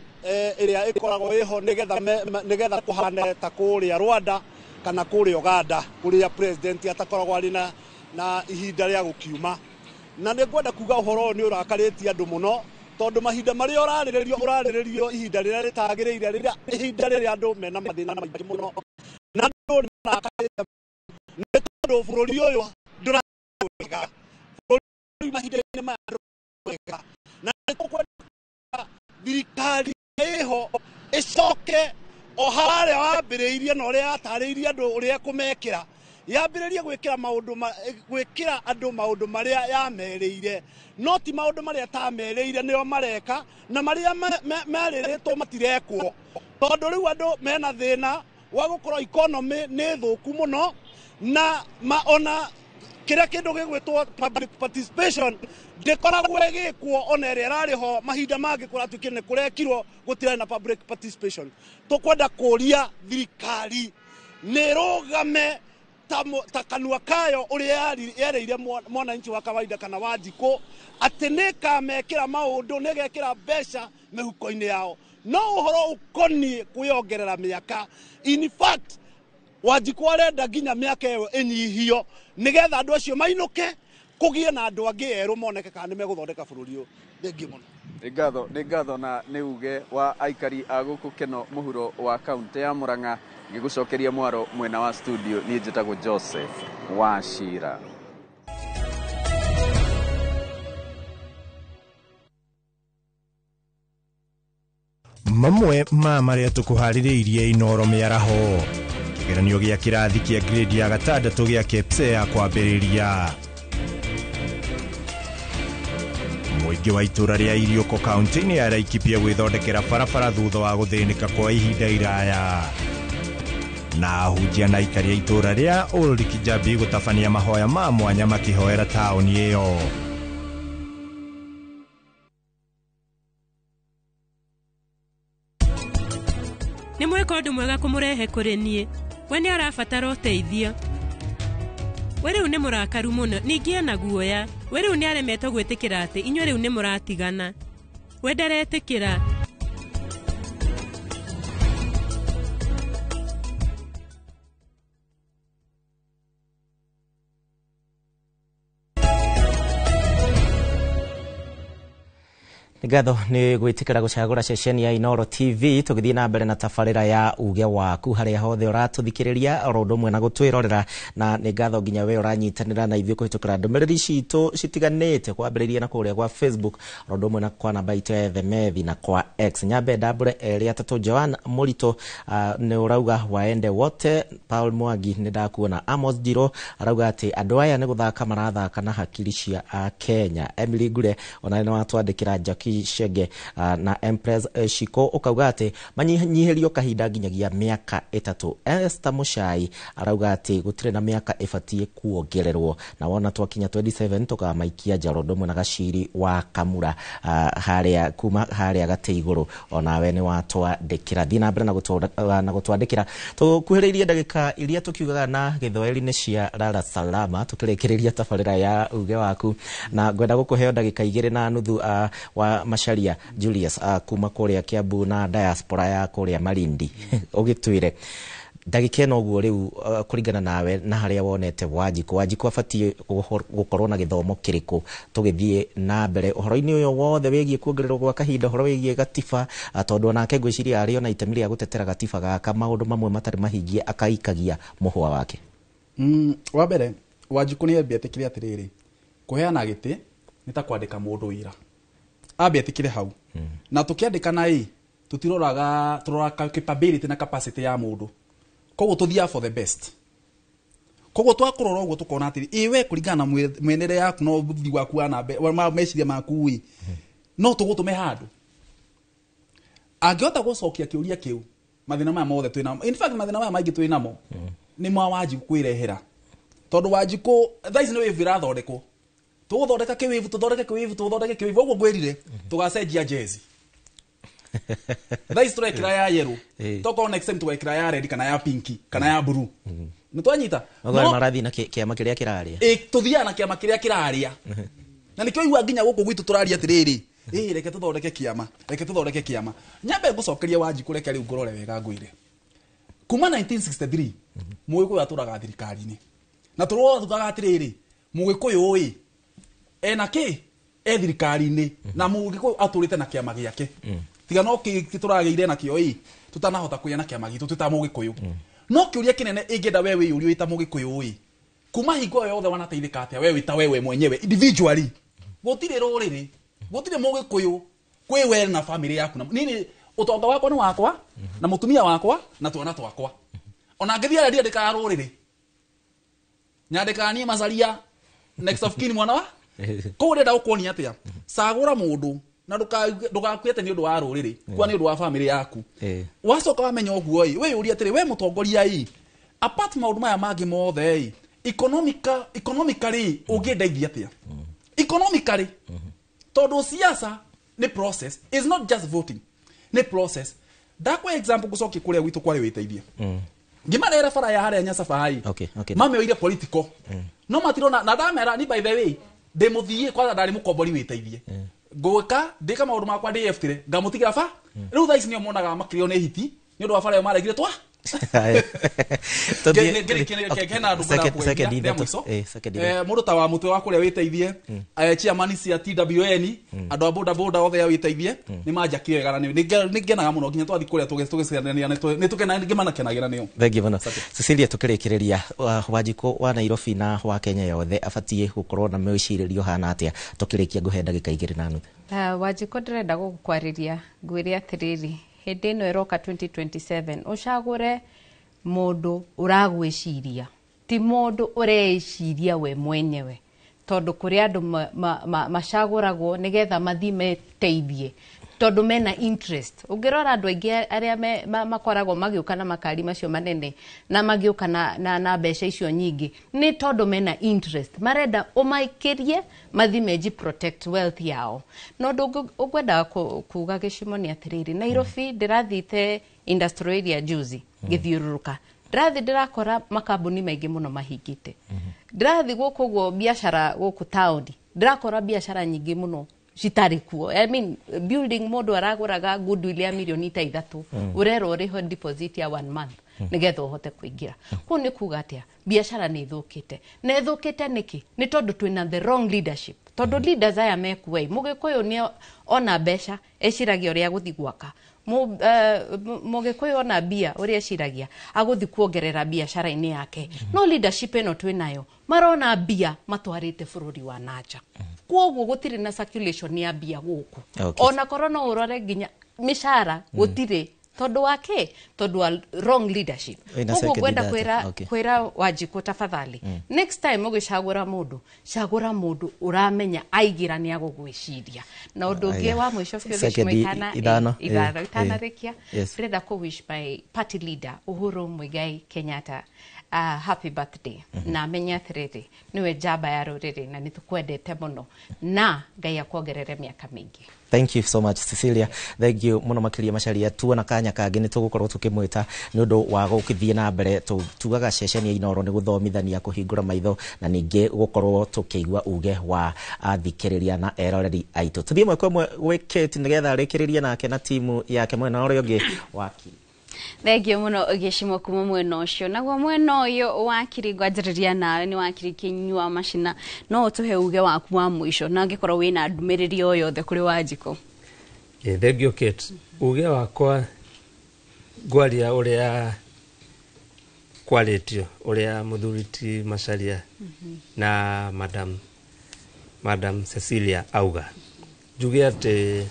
[SPEAKER 14] ĩrĩa ĩkoragwo ĩho, nĩgetha kũhane ta kũrĩa Rwanda kana kũrĩa Uganda kũrĩa president atakoragwo arĩ na ihinda rĩa gũkiuma. Na nĩ ngwenda kuga ũhoro ũyũ nĩ ũrakarĩtie andũ mũno, tondũ mahinda marĩa ũrarĩrĩrio ihinda rĩrĩa rĩtagĩrĩire, rĩrĩa ihinda rĩrĩa andũ mena mathĩna maingĩ mũno, na andũ nĩ marakarĩte nĩ tondũ bũrũri ũyũ ndũrathiĩ wega, bũrũri mahinda-inĩ maya ndũrathiĩ wega, na nĩ tũkwenda thirikari ĩho ĩcoke o harĩa wambĩrĩirie na ũrĩa yatarĩirie andũ ũrĩa ĩkũmekĩra, yambĩrĩrie gwĩkĩra maũndũ gwĩkĩra andũ maũndũ marĩa yamerĩire, no ti maũndũ marĩa ĩtamerĩire nĩo mareka, na marĩa merĩrĩtwo matirekwo, tondũ rĩu andũ mena thĩna wa gũkorwo economy nĩ thũku mũno, na ona kĩrĩa kĩndũ gĩgwĩtwo public participation ndĩkoragwo ĩgĩkwo, ona ĩrĩa ĩrarĩ ho mahinda mangĩ kũratuĩkire nĩ kũrekirwo gũtirarĩ na public participation. Tũkwenda kũria thirikari nĩ ĩrũgame ta kanua kayo ũrĩa yerĩire mwananchi wa kawaida kana Wanjikũ atĩ nĩ ĩkamekĩra maũndũ, nĩ ĩgekĩra mbeca mĩhuko-inĩ yao, no ũhoro ũkoniĩ kwĩongerera mĩaka, in fact Wanjikũ arenda nginya mĩaka ĩyo ĩnyihio nĩgetha andũ acio mainũke, kũgĩe na andũ angĩ erũ moneke kana nĩ megũthondeka bũrũri ũyũ. Thengiũ mũno.
[SPEAKER 12] Nĩ ngatho na nĩ uge wa aikari a gũkũ Keno mũhuro wa kaũntĩ ya Murang'a. Ngĩgũcokeria mwaro mwena wa studio, niĩ njĩtagwo Joseph Wachira.
[SPEAKER 15] Mamwe ma marĩa tũkũharĩrĩirie Inoro mĩaraho, kĩgeranio gĩa kĩrathi kĩa grade ya 6 gĩa KPSEA kwambĩrĩria, mũingĩ wa itũra rĩa Iriũko kaũntĩ-inĩ ya Laikipia gwĩthondekera barabara thutha wa gũthĩnĩka kwa ihinda iraya, na ahunjia na aikari a itũra rĩa Old Kijabi gũtabania mahoya ma mwanya makĩhoera taũni ĩyo.
[SPEAKER 16] Nĩ mwĩka ũndũ mwega kũmũrehe kũrĩ niĩ. We nĩ arabatara ũteithio. We rĩu nĩ mũrakaru mũno, ningĩ ena guoya. We rĩu nĩ aremetwo gwĩtĩkĩra atĩ inyuĩ rĩu nĩ mũratigana. We ndaretĩkĩra.
[SPEAKER 2] Ngatho nĩ gwĩtĩkĩra gũcagũra ceceni ya Inoro TV tũgĩthiĩ na mbere na tabarĩra ya uge waku harĩa hothe ũratũthikĩrĩria oro ũndũ ũmwe na gũtwĩrorera, na nĩ ngatho nginya we ũranyitanĩra na ithuĩ kũhĩtũkĩra ndũmĩrĩri citũ citiganĩte kwambĩrĩria na kũrĩa gwa Facebook oro ũndũ ũmwe na kwa namba itũ ya Ethemethi na kwa X. Nyambe ndambũre erĩ atatũ. Joan Mũritũ nĩ ũrauga waende wote. Paul Mwangi nĩ ndakuona. Amos Njiro arauga atĩ andũ aya nĩ gũthaka marathaka na hakiri cia Akenya. Emily Ngure ona nĩ watwandĩkĩra. Jackie Kishege na Empress Shiko ukauga atĩ manyihirio kahinda nginyagia mĩaka 3. Esther Muchai arauga atĩ gũtirĩ na mĩaka ĩbatiĩ kuongererwo na wona twakinya 27 tũkamaikia njaro ndũmwe na Gaciri wa Kamura harĩa kuma harĩa gatĩ igũrũ onawe nĩ watwandĩkĩra. Thiĩ na mbere na gũtwandĩkĩra. Tũkuhĩrĩirie ndagĩka iria tũkiugaga na gĩthwaĩri nĩ cia lala salama, tũkĩrĩkĩrĩria tabarĩra ya uge waku na ngwenda gũkũheo ndagĩka 2.5 wa Macharia Julius kuma kũrĩa Kiambu na diaspora ya kũrĩa Malindi. Ũgĩtwĩre ndagĩka ĩno ũguo rĩu kũringana nawe na harĩa wonete Wanjikũ abatiĩ gũkorwo na gĩthomo kĩrĩkũ tũgĩthiĩ na mbere ũhoro-inĩ ũyũ wothe wĩgiĩ kuongererwo gwa kahinda, ũhoro wĩgiĩ gatiba, tondũ onake ngwĩciria arĩ ona itemi rĩa gũtetera gatiba gaka maũndũ mamwe matarĩ mahingie akaikagia mũhũa wake.
[SPEAKER 22] Wa mbere Wanjikũ nĩ ambie etĩkĩre atĩrĩrĩ, kũheana gĩtĩ nĩ ta kwandĩka mũndũ wĩra, ambie etĩkĩre hau. Na tũkĩandĩkana ĩ tũtiroraga, tũroraga capability na capacity ya mũndũ, koguo tũthiaga for the best. Koguo twakũrora ũguo tũkona atĩrĩ, ĩ we kũringana na mwenere yaku na ũthii waku wa na mbere meciria maku ĩ no tũgũtũme handũ. Angĩhota gũcokia kĩũria kĩu, mathĩna maya mothe twĩ namo, in fact mathĩna maya maingĩ twĩ namo nĩ ma Wanjikũ kwĩrehera, tondũ Wanjikũ thaa ici nĩ wave ĩrathondekwo, tũgũthondeka kĩwĩvu, tũthondeke kĩwĩvu, tũthondeke kĩwĩvu, ũguo ngwĩrire tũgacenjia jezi. Thaa ici tũrekĩra ya yellow, tokorwo next time tũgekĩra ya red kana ya pinki kana ya blue. Nĩ twanyita?
[SPEAKER 2] No marathiĩ na kĩama kĩrĩa kĩraria.
[SPEAKER 22] Ĩ tũthiaga na kĩama kĩrĩa kĩraria. Na nĩkĩo igua nginya gũkũ gwitũ tũraria atĩrĩrĩ, ĩ reke tũthondeke kĩama, reke tũthondeke kĩama. Nyambe ngũcokeria Wanjikũ, reke rĩu ngũrore wega ngwĩre. Kuma 1963 Mũgĩkũyũ atũraga thirikari-inĩ. Na tũrotugaga atĩrĩrĩ, Mũgĩkũyũ ĩ ena kĩ e thirikari-inĩ na Mũgĩkũyũ atũrĩte na kĩama gĩake. Tiga no kĩ tũragĩire nakĩo ĩ tũtanahota kũgĩa na kĩama gitũ twĩ ta Mũgĩkũyũ. No kĩũria kĩnene ingĩenda we wĩyũrie wĩ ta Mũgĩkũyũ ĩ, kuma hingo ĩyo yothe wanateithĩka atĩa we wĩ ta wewe mwenyewe individually? Gũtirĩ rũrĩrĩ, gũtirĩ Mũgĩkũyũ kwĩ we na family yaku. Na nini ũtonga wakwa nĩ wakwa na mũtumia wakwa na twana twakwa. Ona ngĩthiĩ harĩa ndiandĩkaga rũrĩrĩ, nyandĩkaga niĩ Macharia next of kin mwana wa koguo ndĩrenda gũkuonia atĩa, cagũra mũndũ na ndũgakue atĩ nĩ ũndũ wa rũrĩrĩ, kua nĩ ũndũ wa family yaku. Wacoka wamenya ũguo ĩ, wĩyũrie atĩrĩ, we mũtongoria ĩ, apart maũndũ maya mangĩ mothe ĩ, economically ũngĩndeithia atĩa? Economically, tondũ siasa nĩ process, is not just voting, nĩ process. Ndakwa example ngũcokie kũrĩa gwitũ kwarĩ wĩteithie. Ngĩmarehera bara ya harĩa Nyasaba ĩ, mamĩoire political. No matirona, na ndamera ni by the way ndĩmũthiĩ kwanza ndarĩ mũkombori wĩteithie. Ngũka ndĩka maũndũ makwa ndĩyeftire ngamũtigĩra ba rĩu thaa ici nĩo monaga makĩrĩo nĩ hiti nĩ ũndũ wa bara ĩyo maregire twa mũndũ ta wa mũtwe wa kũrĩa wĩteithie, chairman cia TWN, andũ a boda boda othe a wĩteithie nĩ manjakire wega na nĩ ngenaga mũno nginya twathiĩ kũrĩa tũgĩceranĩria nĩ ngĩmanakenagĩra nĩo.
[SPEAKER 2] Thank you mũno Cecilia. Tũkĩrĩkĩrĩria, Wanjikũ wa Nairobi na wa Kenya yothe abatiĩ gũkorwo na mwĩcirĩrio hana atĩa? Tũkĩrĩkia ngũhe ndagĩka 2.5.
[SPEAKER 21] Wanjikũ ndĩrenda gũgũkwarĩria ngwĩre atĩrĩrĩ, hĩndĩ ĩno ĩroka 2027 ũcagũre mũndũ ũragwĩciria, ti mũndũ ũreĩciria we mwenyewe, tondũ kũrĩ andũ macagũragwo nĩgetha mathiĩ meteithie tondũ mena interest. Ũngĩrora andũ aingĩ arĩa makoragwo magĩũka na makari macio manene na magĩũka na mbeca icio nyingĩ nĩ tondũ mena interest, marenda ũmaikĩrie mathiĩ meji protect wealth yao. No ũndũ ũngwendaga kuga gĩcimo nĩ atĩrĩrĩ, Nairobi ndĩrathiĩte industrial area juzi ngĩthiũrũrũka, ndĩrathiĩ ndĩrakora makambuni maingĩ mũno mahingĩte. Ndĩrathiĩ gũkũ ũguo biacara gũkũ taũni ndĩrakora biacara nyingĩ mũno citarĩ kuo. I mean, building mũndũ aragũraga goodwill ya milioni ta 3, ũrerwo ũrĩhe deposit ya 1 month nĩgetha ũhote kũingĩra. Kũu nĩ kuga atĩa? Biacara nĩ ĩthũkĩte. Na ĩthũkĩte nĩkĩ? Nĩ tondũ twĩna the wrong leadership. Tondũ leaders aya mekuo ĩ, Mũgĩkũyũ nĩ ona mbeca eciragia ũrĩa agũthiĩ gwaka, Mũgĩkũyũ ona mbia ũrĩa eciragia agũthiĩ kuongerera biacara-inĩ yake. No leadership ĩno twĩnayo marona mbia matwarĩte bũrũri wa nanja, koguo gũtirĩ na circulation ya mbia gũkũ. Ona korwo no ũrore nginya mĩcara gũtirĩ, Tondu wa kĩ? Tondu wa wrong leadership.
[SPEAKER 2] Wĩna
[SPEAKER 21] Koguo
[SPEAKER 2] second
[SPEAKER 21] ngwenda
[SPEAKER 2] idata.
[SPEAKER 21] Kwĩra kwĩra Wanjikũ, tafadhali, next time ũgĩcagũra mũndũ, cagũra mũndũ ũramenya aigĩra nĩ agũgwĩciria. Na ũndũ ũngĩ
[SPEAKER 2] Aya.
[SPEAKER 21] wa mũico biũ,
[SPEAKER 2] Second
[SPEAKER 21] gĩcimo itana
[SPEAKER 2] ithano.
[SPEAKER 21] Ithano itanarĩkia, ndĩrenda kũ wish my party leader Uhuru Muigai Kenyatta happy birthday, na amenye atĩrĩrĩ, nĩwe njamba ya rũrĩrĩ na nĩ tũkwendete mũno, na Ngai akuongerere mĩaka mĩingĩ.
[SPEAKER 2] Thank you so much, Cecilia. Thank you muno makiria. Macharia, tuona kanya kangĩ nĩ tũgũkorwo tũkĩmwĩta nĩ ũndũ wa gũkĩthiĩ na mbere. Tugaga ceceni ya Inooro nĩ gũthomithania, kũhingũra maitho na ningĩ gũkorwo tũkĩigua uge wa athikĩrĩria na eroreri aitũ. Tũthiĩ ĩmwe kwa ĩmwe gwĩ Kate nĩgetha arĩkĩrĩrie nake na timu yake mwena ũrĩa ũngĩ wa
[SPEAKER 1] Thengio muno gĩcimo kuma mwena ũcio. Naguo mwena ũyũ wakiri ngwanjĩrĩria nawe nĩ wakiri Kĩnyua Macina, no ũtũhe uge waku wa mũico na angĩkorwo wĩna ndũmĩrĩri o yothe kũrĩ Wanjikũ.
[SPEAKER 19] Thank you, Kate. Uge wakwa ngwaria ũrĩa kwarĩtio, ũrĩa mũthuri ti Macharia na madam Cecilia auga, njuge atĩ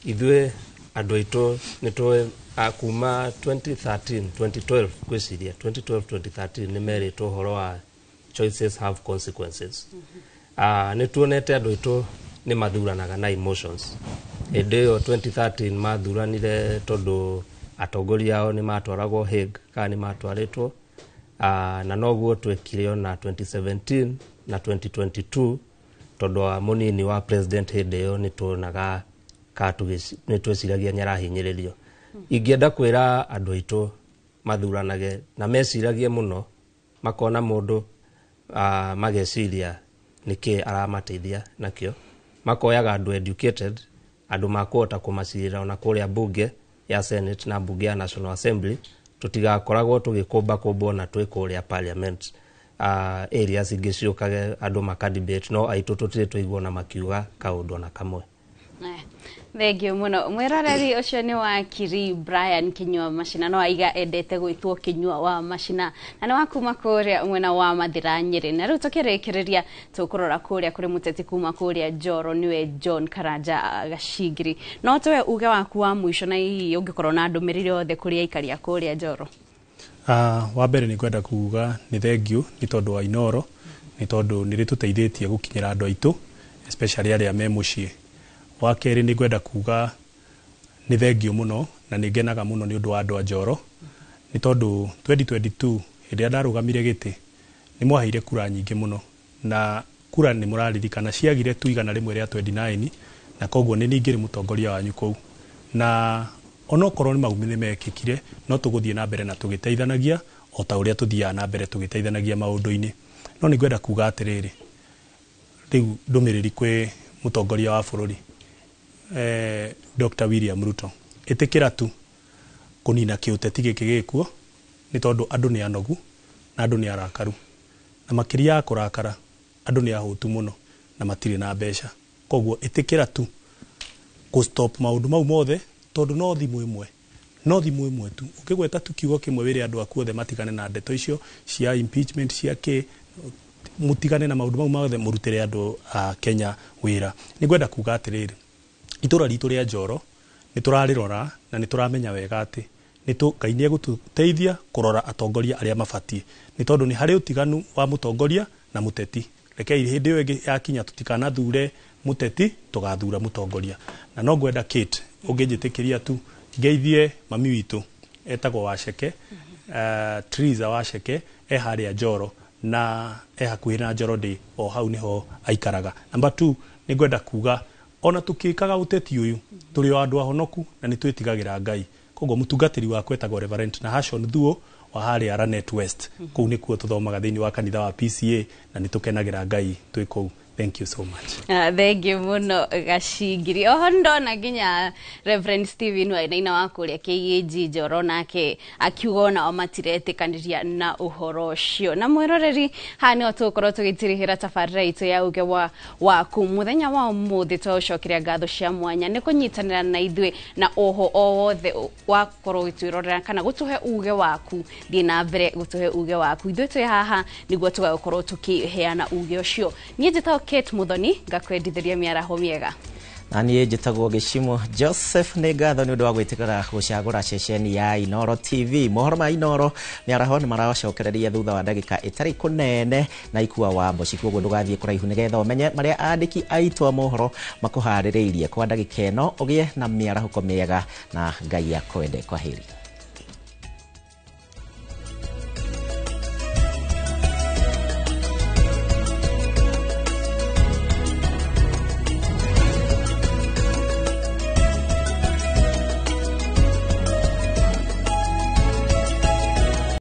[SPEAKER 19] ithuĩ andũ aitũ nĩ tũĩ kuma 2013, 2012, ngwĩciria 2012, 2013 nĩ merĩtwo ũhoro wa choices have consequences. Nĩ tuonete andũ aitũ nĩ mathuranaga na emotions. Hĩndĩ ĩyo 2013 mathuranire tondũ atongoria ao nĩ matwaragwo Hague kana nĩ matwarĩtwo, na noguo twekire ona 2017 na 2022, tondũ wa mũnini wa president hĩndĩ ĩyo nĩ tuonaga ka nĩ tweciragia nĩ arahinyĩrĩrio. Ingĩenda kwĩra andũ aitũ mathuranage na meciragie mũno, makona mũndũ mageciria nĩkĩ aramateithia nakĩo, makoyaga andũ educated, andũ makũhota kũmacirĩra ona kũrĩa bunge ya Senate na bunge ya National Assembly, tũtigakoragwo tũgĩkũmbakũmbwo na twĩ kũrĩa parliament, areas ingĩ ciũkage andũ makadebate, no aitũ tũtirĩ tũigua na makiuga kaũndũ ona kamwe.
[SPEAKER 1] Thengio muno mwiroreri. Ũcio nĩ wakiri Brian Kinyua Macina, no aiga endete gwĩtwo Kinyua wa Macina, na nĩ wa kuma kũrĩa mwena wa Mathira, Nyĩrĩ. Na rĩu tũkĩrĩkĩrĩria tũkũrora kũrĩa kũrĩ mũteti kuma kũrĩa Njoro, nĩwe John Karanja Gacingiri. No tũhe uge waku wa mũico na hihi ũngĩkorwo na ndũmĩrĩri yothe kũrĩ aikari a kũrĩa Njoro.
[SPEAKER 20] Wa mbere nĩ kwenda kuga nĩ thengiũ nĩ tondũ wa Inooro, nĩ tondũ nĩ rĩtũteithĩtie gũkinyĩra andũ aitũ, especially arĩa me mũciĩ. Wa kerĩ nĩ ngwenda kuga nĩ thengio mũno na nĩ ngenaga mũno nĩ ũndũ wa andũ a Njoro, nĩ tondũ 2022 hĩndĩ ĩrĩa ndarũgamire gĩtĩ nĩ mwaheire kura nyingĩ mũno, na kura nĩ mũraririkana ciagire tu 129, na koguo nĩ ningĩrĩ mũtongoria wanyu kũu. Na onokorwo nĩ maumĩ nĩ mekĩkire, no tũgũthiĩ na mbere na tũgĩteithanagia o ta ũrĩa tũthiaga na mbere tũgĩteithanagia maũndũ-inĩ. No nĩ ngwenda kuga atĩrĩrĩ, rĩu ndũmĩrĩri kwĩ mũtongoria wa bũrũri, Dr. William Ruto, ĩtĩkĩra tu kũnina kĩũteti gĩkĩ gĩkuo, nĩ tondũ andũ nĩ anogu na andũ nĩ arakaru, na makĩria ya kũrakara andũ nĩ ahũtu mũno na matirĩ na mbeca. Koguo ĩtĩkĩra tu kũ stop maũndũ mau mothe, tondũ no thimũ ĩmwe, no thimũ ĩmwe tu, ũkĩgweta tu kiugo kĩmwe wĩre andũ aku othe matigane na ndeto icio cia impeachment cia kĩ, mũtigane na maũndũ mau mothe, mũrutĩre andũ a Kenya wĩra. Nĩ ngwenda kuga atĩrĩrĩ, itũra ritũ rĩa Njoro nĩ tũrarĩrora na nĩ tũramenya wega atĩ Ngai nĩ egũtũteithia kũrora atongoria arĩa mabatiĩ, nĩ tondũ nĩ harĩ ũtiganu wa mũtongoria na mũteti. Rekei hĩndĩ ĩyo ĩngĩ yakinya tũtikanathure mũteti, tũgathura mũtongoria. Na no ngwenda, Kate, ũngĩnjĩtĩkĩria tu ngeithie mami witũ etagwo Waceke, Triza Waceke, e harĩa Njoro na e hakuhĩ na Njoro ndĩ o hau nĩho aikaraga. Number 2, nĩ ngwenda kuga ona tũkĩkaga ũteti ũyũ tũrĩ o andũ ahonoku na nĩ twĩtigagĩra Ngai. Koguo mũtungatĩri wakwa etagwo Reverend Nahashon Thuo wa harĩa Lanet West. Kũu nĩkuo tũthomaga thĩinĩ wa kanitha wa PCA na nĩ tũkenagĩra Ngai twĩ kũu. Thank you so much.
[SPEAKER 1] Thank you muno Gacingiri. Oho ndona nginya Reverend Stephen Wainaina wa kũrĩa KAG Njoro nake akiuga onao matiretĩkanĩria na ũhoro ũcio. Na mwĩroreri, haha nĩho tũgũkorwo tũgĩtirihĩra tabarĩra itũ ya uge wa waku mũthenya wa ũmũthĩ. Twaũcokeria ngatho cia mwanya nĩ kũnyitanĩra na ithuĩ, na oho o wothe wakorwo ũgĩtwĩrorera kana gũtũhe uge waku, thiĩ na mbere gũtũhe uge waku. Ithuĩ twĩ haha nĩguo tũgagĩkorwo tũkĩheana uge ũcio. Niĩ njĩtagwo Kate Muthoni, ngakwendithĩria mĩaraho mĩega.
[SPEAKER 2] Na niĩ njĩtagwo Gĩcimo Joseph. Nĩ ngatho nĩ ũndũ wa gwĩtĩkĩra gũcagũra ceceni ya Inooro TV. Mohoro ma Inooro mĩaraho nĩ maracokereria thutha wa ndagĩka ĩtarĩ kũnene na ikua wa mboci, koguo ndũgathiĩ kũraihu nĩgetha ũmenye marĩa andĩki aitũ a mohoro makũharĩrĩirie kwa ndagĩka ĩno. Ũgĩe na mĩarahũko mĩega na Ngai akwende. Kwaheri.